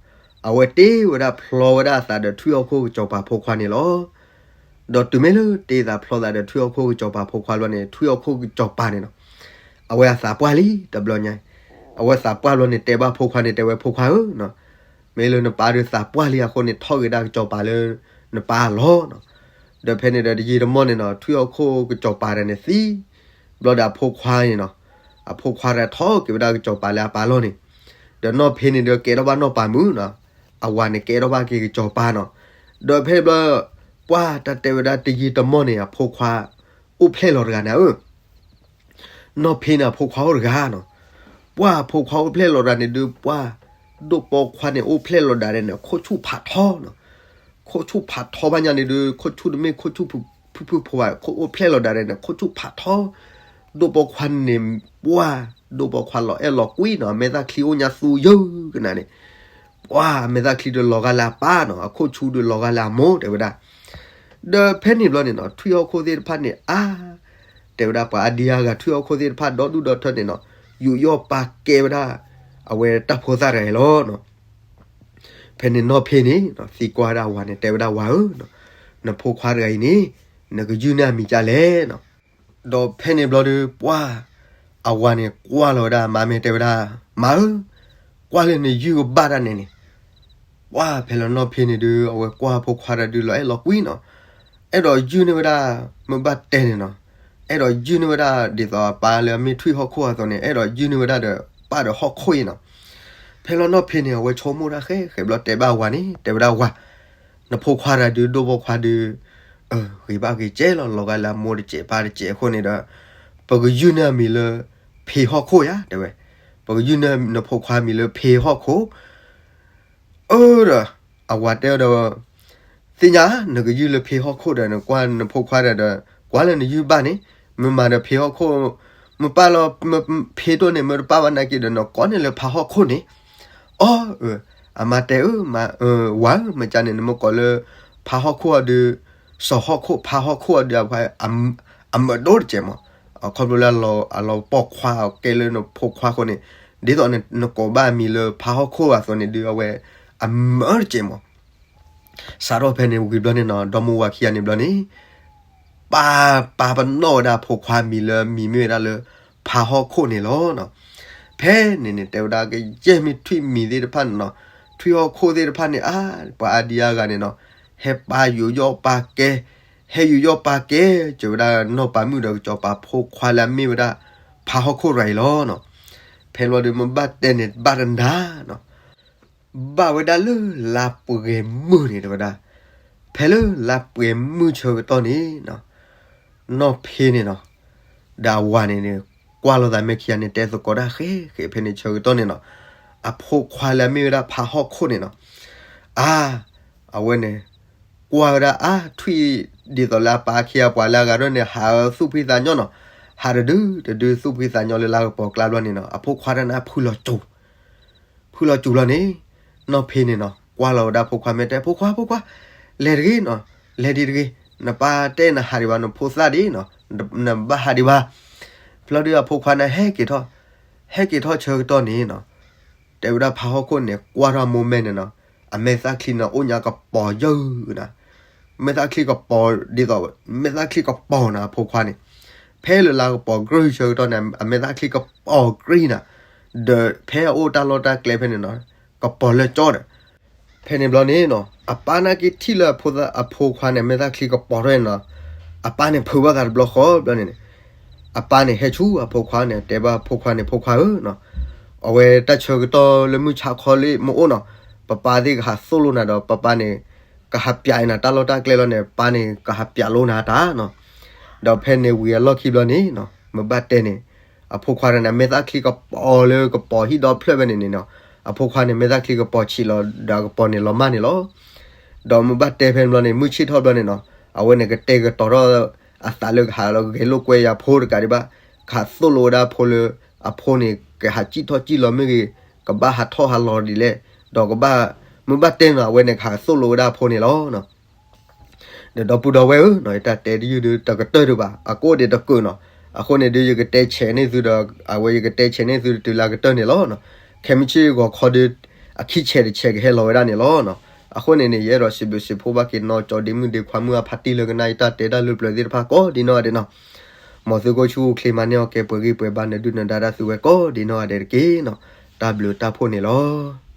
အဝဲတ့ဝဲဒၣ်ဖျီဝဲဒၣ်အသးဒီးထွံၣ်ဟီၣ်ခိၣ်ကစီၤပၤဖိခွါန့ၣ်လီၤ. ဒီးတုၤမ့ၢ်လၢတ့သးဖျီသးဒီးထွံၣ်ဟီၣ်ခိၣ်ကစီၤပၤဖိခွါဘျီန့ၣ် ထွံၣ်ဟီၣ်ခိၣ်ကစီၤပၤန့ၣ်နီၤ, အဝဲအသးပှၢ်လံတဘျီညါ, အဝဲသးပှၢ်ဘျီန့ၣ် တဲဘၣ်ဖိခွါန့ၣ် တဲဝဲဖိခွါဧၢ, မ့ၢ်လၢနပၢ်ဒုးသးပှၢ်လံအဃိန့ၣ် ထီၣ်က့ၤဒၣ်ကစီၤပၤလၢနပၢ်အလီၢ်နီၤ. ဒီးဖဲန့ၣ်ဒီးတယံာ်တမီၢ်န့ၣ်နီၤ ထွံၣ်ဟီၣ်ခိၣ်ကစီၤပၤတဂၤန့ၣ်သံ, ဘျီဒီးအဖိခွါန့ၣ်နီၤ, အဖိခွါတဂၤထီၣ်က့ၤဝဲဒၣ်ကစီၤပၤလၢအပၢ်အလီၢ်န့ၣ်, ဒီးနီၢ်ဖ့န့ၣ်ဒီးကဲထီၣ်ဘၣ်နီၢ်ပၤမုၣ်နီၤ, အဝၤန့ၣ်ကဲထီၣ်ဘၣ်က့ၤကစီၤပၤနီၤ. ဒီးဖဲန့ၣ်ဘျီ ပှၢ်တၢ်တဲဝဲဒၣ်တယံာ်တမီၢ်န့ၣ် အဖိခွါအိၣ်ဖျဲၣ်လီၤတဂၤန့ၣ်ဧၢ နီၢ်ဖ့န့ၣ်အဖိခွါအိၣ်တဂၤနီၤ. ပှၢ်အဖိခွါအိၣ်ဖျဲၣ်လီၤတဂၤန့ၣ်ဒုး ပှၢ်ဒိၣ်ပိာ်ခွါန့ၣ် အိၣ်ဖျဲၣ်လီၤဒၣ်န့ၣ် ခိၣ်ဆူၣ်ဖးထီနီၤ. ခိၣ်ဆူၣ်ဖးထီဘၣ်ညါန့ၣ်ဒုး ခိၣ်ဆူၣ်တမ့ၢ်ခိၣ်ဆူၣ်ဖုၣ်ဖုၣ်ဖိဘၣ် အိၣ်ဖျဲၣ်လီၤဒၣ်န့ၣ် ခိၣ်ဆူၣ်ဖးထီ. ဒိၣ်ပိာ်ခွါန့ၣ် ပှၢ်ဒိၣ်ပိာ်ခွါလီၤအဲၣ်လီၤကွံနီၤ အမဲာ်သၣ်ချံအိၣ်ညါသူယုၢ်ကနၤန့ၣ် ပှၢ်အမဲာ်သၣ်ချံဒုးလီၤဂာ်လၢအပၢ်နီၤ အခိၣ်ဆူၣ်ဒုးလီၤဂာ်လၢအမိၢ်တဲဝဲဒၣ်. ဒီးဖဲန့ၣ်ဘျီန့ၣ်နီၤ ထွံၣ်ဟီၣ်ခိၣ်သ့ၣ်တဖၣ်န့ၣ် အါ တဲဝဲဒၣ်ပှၤအါဒံအါဂၤ ထွံၣ်ဟီၣ်ခိၣ်သ့ၣ်တဖၣ်ဒီဒူၣ်ဒီထၢန့ၣ်နီၤ ယူးယီၣ်ပာ်ကဲဝဲဒၣ် အဝဲတၢ်ဖိသၣ်တဂၤအံၤလီၤနီၤ. ဖဲန့ၣ်နီၢ်ဖ့န့ၣ် သံကွၢ်ဝဲဒၣ်အဝၤန့ၣ် တဲဝဲဒၣ်ဝၤဧၢ, နဖိခွါတဂၤအံၤန့ၣ် နကယုၢ်န့ၢ်အမံၤဒ်လဲၣ်နီၤ. ဒီးဖဲန့ၣ်ဘျီဒုး ပှၢ် အဝၤန့ၣ်ကွၢ်လီၤဝဲဒၣ်မါမ့ၢ်တဲဝဲဒၣ် မါဧၢ, ကွၢ်လၢနယုၢ်ကဘၣ်တၢ်န့ၣ်န့ၣ်. ပှၢ်ဖဲလၢနီၢ်ဖ့န့ၣ်ဒုး အဝဲကွၢ်ဖိခွါတဂၤဒုးလီၤအဲၣ်လီၤကွံနီၤ, အဲၣ်ဒိးယုၢ်န့ၢ်ဝဲဒၣ် မ့ၢ်ဘၣ်တဲန့ၣ်နီၤ, အဲၣ်ဒိးယုၢ်န့ၢ်ဝဲဒၣ်ဒ်သိးအပၢ်လၢအမ့ၢ်ထွံၣ်ဟီၣ်ခိၣ်အသိးန့ၣ် အဲၣ်ဒိးယုၢ်န့ၢ်ဝဲဒၣ်ဒီးပၢ်ဒီးဟီၣ်ခိၣ်အံၤနီၤ. ဖဲလၢနီၢ်ဖ့န့ၣ် အဝဲဆိကမိၣ်တၢ်ဃဲဃဲဘျီတဲဘၣ်ဝၤန့ၣ် တဲဝဲဒၣ်ဝၤ နဖိခွါတဂၤဒုး ဒိၣ်ပိာ်ခွါဒုး ဂ့ၤဘၣ်ဂ့ၤကဲလီၤ လီၤဂာ်လၢအမိၢ်တစဲးပၢ်တစဲးအဃိန့ၣ်ဒီး ပကယုၢ်န့ၢ်အမံၤလၢ ဖ့ဟီၣ်ခိၣ်ယါ တဲဝဲ, ပကယုၢ်န့ၢ်နဖိခွါမံၤလၢဖ့ဟီၣ်ခိၣ် အၢဒီး အဝၤတဲဒီး သ့ၣ်ညါ နကယုၢ်လၢဖ့ဟီၣ်ခိၣ်ဒီး နကွၢ်နဖိခွါဒီး ကွၢ်လၢနယုၢ်ဘၣ်န့ၣ် မ့ၢ်မၤဒီးဖ့ဟီၣ်ခိၣ် မ့ၢ်ပာ်လီၤ ဖ့ဒိၣ်န့ၣ် မ့ၢ်တပာ်ဘၣ်နာ်က့ဒီး နကိးန့ၢ်လၢဖးဟီၣ်ခိၣ်န့ၣ် အီ အမါတဲဧၢ ဝၤဧၢ မ့ၢ်ကန့ၣ် နမ့ၢ်ကိးလၢ ဖးဟီၣ်ခိၣ်အီၤဒုး စီၤဟီၣ်ခိၣ် ဖးဟီၣ်ခိၣ်အီၤဒုး အမၢဒိၣ်တစဲးမး အခီဖျိလၢအလီၤပိာ်ခွါအီၤကဲလၢနဖိခွါအဃိန့ၣ် ဒ်သိးနကိးဘၣ်အမံၤလၢဖးဟီၣ်ခိၣ်အသိးန့ၣ်ဒုး အဝဲအမၢတစဲးမး စးထီၣ်ဖဲန့ၣ်ဝံၤဘျီန့ၣ်နီၤ ဒီမါဝၤခံဂၤန့ၣ်ဘျီန့ၣ် ပာ်ပာ်ပနီၣ်ဝဲဒၣ်ဖိခွါမံၤလၢမံၤမ့ၢ်ဝဲဒၣ်လၢ ဖးဟီၣ်ခိၣ်န့ၣ်လီၤ. ဖဲန့ၣ်န့ၣ် တဲဝဲဒၣ်ကယဲၢ်မ့ၢ်ထွံၣ်မံၤသ့ၣ်တဖၣ်န့ၣ်နီၤ ထွံၣ်ဟီၣ်ခိၣ်သ့ၣ်တဖၣ်န့ၣ် အါ ပှၤအါဒံအါဂၤန့ၣ်နီၤ ဟဲပာ်ယူးယီၣ်ပာ်ကဲ ဟဲယူးယီၣ်ပာ်ကဲ စၢၤဝဲဒၣ်နီၢ်ပၤမုၣ်ဒီးကစီၤပၤဖိခွါလၢအမ့ၢ်ဝဲဒၣ် ဖးဟီၣ်ခိၣ်ရၤအံၤလီၤနီၤ. ဖဲလီၤဒုးမ့ၢ်ဘၣ်တဲန့ၣ် ဘၣ်တနၤနီၤ, ဘၣ်ဝဲဒၣ်လၢလါပှဲၤမုၢ်န့ၣ်တဲဝဲဒၣ်, ဖဲလၢလါပှဲၤမုၢ်ဆၢကတီၢ်န့ၣ်နီၤ, နီၢ်ဖ့န့ၣ်နီၤ, ဒီးအဝၤန့ၣ်န့ၣ် ကွၢ်လိာ်သးမဲာ်ခံဂၤန့ၣ် တဲသကိးတၢ်ဃဲဃဲ ဖဲန့ၣ်ဆၢကတီၢ်န့ၣ်နီၤ, အဖိခွါလၢအမ့ၢ်ဝဲဒၣ်ဖးဟီၣ်ခိၣ်န့ၣ်နီၤ, အါ, အဝဲန့ၣ် ကွၢ်ဝဲဒၣ်အါထွံၣ် ဒ်သိးလၢအပၢ်အခ့အပှၤလၢအဂၤဒၣ်န့ၣ် ဟးသူၣ်ဖှံသးညီနီၤ, ဟးတဒုတဒုသူၣ်ဖှံသးညီလၢလါကပီၤကျါဘျီန့ၣ်နီၤ, အဖိခွါတၢ်န့ၣ်ဖုလီၤစူၤ ဖုလီၤစူၤလီၤန့ၣ်, နီၢ်ဖ့န့ၣ်နီၤ ကွၢ်လီၤဝဲဒၣ်ဖိခွါမ့ၢ်တဲ ဖိခွါ ဖိခွါ, လဲၤတဂ့ၤနီၤ, လဲၤဒံးတဂ့ၤ, နပၢ်တဲနဟးဒံးဘၣ် နဖိသၣ်ဒံးနီၤ, နဘၣ်ဟးဒံးဘၣ်. ဖျီဒုးအဖိခွါန့ၣ်ဟဲက့ၤထီၣ်, ဟဲက့ၤထီၣ်ဆၢကတီၢ်န့ၣ်နီၤ, တဲဝဲဒၣ်ဖးဟီၣ်ခိၣ်န့ၣ် ကွၢ်ထီၣ်မိၢ်မဲန့ၣ်နီၤ, အမဲာ်သၣ်ချံန့ၣ် အိၣ်ညါကပီၤယၢၢ်နၤ, မဲာ်သၣ်ချံကပီၤဒ်သိး, မဲာ်သၣ်ချံကပီၤနၤအဖိခွါန့ၣ်, ဖဲလၢလါကပီၤကြၢၢ်ဆၢကတီၢ်န့ၣ် အမဲာ်သၣ်ချံကပီၤကြံနၤ, ဒီးဖဲအအိၣ်တၢ်လီၢ်တၢ်ကျဲဖဲန့ၣ်နီၤ, ကပီၤလၢကၠီဒီး ဖဲန့ၣ်ဘျီန့ၣ်နီၤ အပၢ်နာ်က့ထံၣ်လၢအဖိခွါန့ၣ် မဲာ်သၣ်ချံကပီၤထီၣ်န့ၣ်နီၤ, အပၢ်န့ၣ်ဖုးဘၣ်သးတဘျီဃီဘျီန့ၣ်န့ၣ်, အပၢ်န့ၣ်ဟဲဆူအဖိခွါန့ၣ် တဲဘၣ်ဖိခွါန့ၣ် ဖိခွါဧၢနီၤ, အဝဲတၢ်ဆၢကတီၢ်လၢမုၢ်ဆါခီလံမ့ၢ်အိၣ်နီၤ, ပပၢ်သ့ၣ်ကဟးသိၣ်လိနၤဒီး ပပၢ်န့ၣ် ကဟးပျးနၤတၢ်လီၢ်တၢ်ကျဲလီၤန့ၣ် ပၢ်န့ၣ်ကဟးပျးလိနၤတၢ်နီၤ, ဒီးဖဲန့ၣ်ဝံၤအလီၢ်ခံဘျီန့ၣ်နီၤ မ့ၢ်ဘၣ်တဲန့ၣ် အဖိခွါန့ၣ် မဲာ်သၣ်ချံကပီၤလၢကပီၤဟံၣ်ဒီဖျၢၣ်ဖဲန့ၣ်န့ၣ်နီၤ, အဖိခွါန့ၣ် မဲာ်သၣ်ချံကပီၤဆံးလီၤ ဒီးအကပီၤန့ၣ်လီၤမၢ်န့ၣ်လီၤ. ဒီးမ့ၢ်ဘၣ်တဲဖဲန့ၣ်ဘျီန့ၣ် မုၢ်ဆ့ၣ်ထီၣ်ဘျီန့ၣ်နီၤ အဝဲန့ၣ်ကတဲာ်ကတီၤထီၣ်အသးလၢကဟးလီၤဂဲၤလိာ်ကွဲယၤဖိတကးဒံးဘၣ်, ကဟးသိၣ်လိဝဲဒၣ်အဖိလၢ အဖိန့ၣ် ကဟးစံၣ်ထီၣ်စံၣ်လီၤမ့ၢ်ဂ့ၤ, ကဘၣ်ဟးထီၣ်ဟးလီၤဒ်လဲၣ်, ဒီးကဘၣ်, မ့ၢ်ဘၣ်တဲနီၤ အဝဲန့ၣ်ကဟးသိၣ်လိဝဲဒၣ်အဖိန့ၣ်လီၤ. ဒီးဒီပုၢ်ဒီဝဲၢ်ဧၢ, ယတၢ်တဲတယုၢ်ဒုးတကတၢၢ်ဒံးဘၣ်, အကအိၣ်ဒံးတကုာ်နီၤ, အဃိန့ၣ်ဒုး ယကတဲဆဲးန့ၢ်သုဒီး အဝဲယကတဲဆဲးန့ၢ်သုတုၤလၢအကတၢၢ်န့ၣ်လီၤ. ခဲမုၢ်ဆ့ၣ်ဂီၤခီဒုး အခံဆဲးတဆဲးကဟဲလီၤဝဲဒၣ်န့ၣ်လီၤ. အဃိန့ၣ်န့ၣ် ယအဲၣ်ဒိးစံးဘျုးစံးဖှိၣ်ဘၣ်က့ၤနီၢ်ကၠီဒ့မုၣ်ဒ့ခွါ မုၢ်အဖးတံၢ်လၢကနၣ်ယတၢ်တဲတၢ်လၢပျၢၤသ့ၣ်တဖၣ်ကိးဒ်နီၢ်ဂၤဒဲးနီၤ, မ်သုကအိၣ်ဆူၣ်အိၣ်ချ့မၤန့ၢ်အီၣ်ကဲပှဲၤဂံၢ်ပှဲၤဘါ နဒုၣ်နဒါတၢ်သုဝဲကိးဒ်နီၢ်ဂၤဒဲးတက့ၢ်နီၤ, တၢ်ဘျုးတၢ်ဖှိၣ်န့ၣ်လီၤ.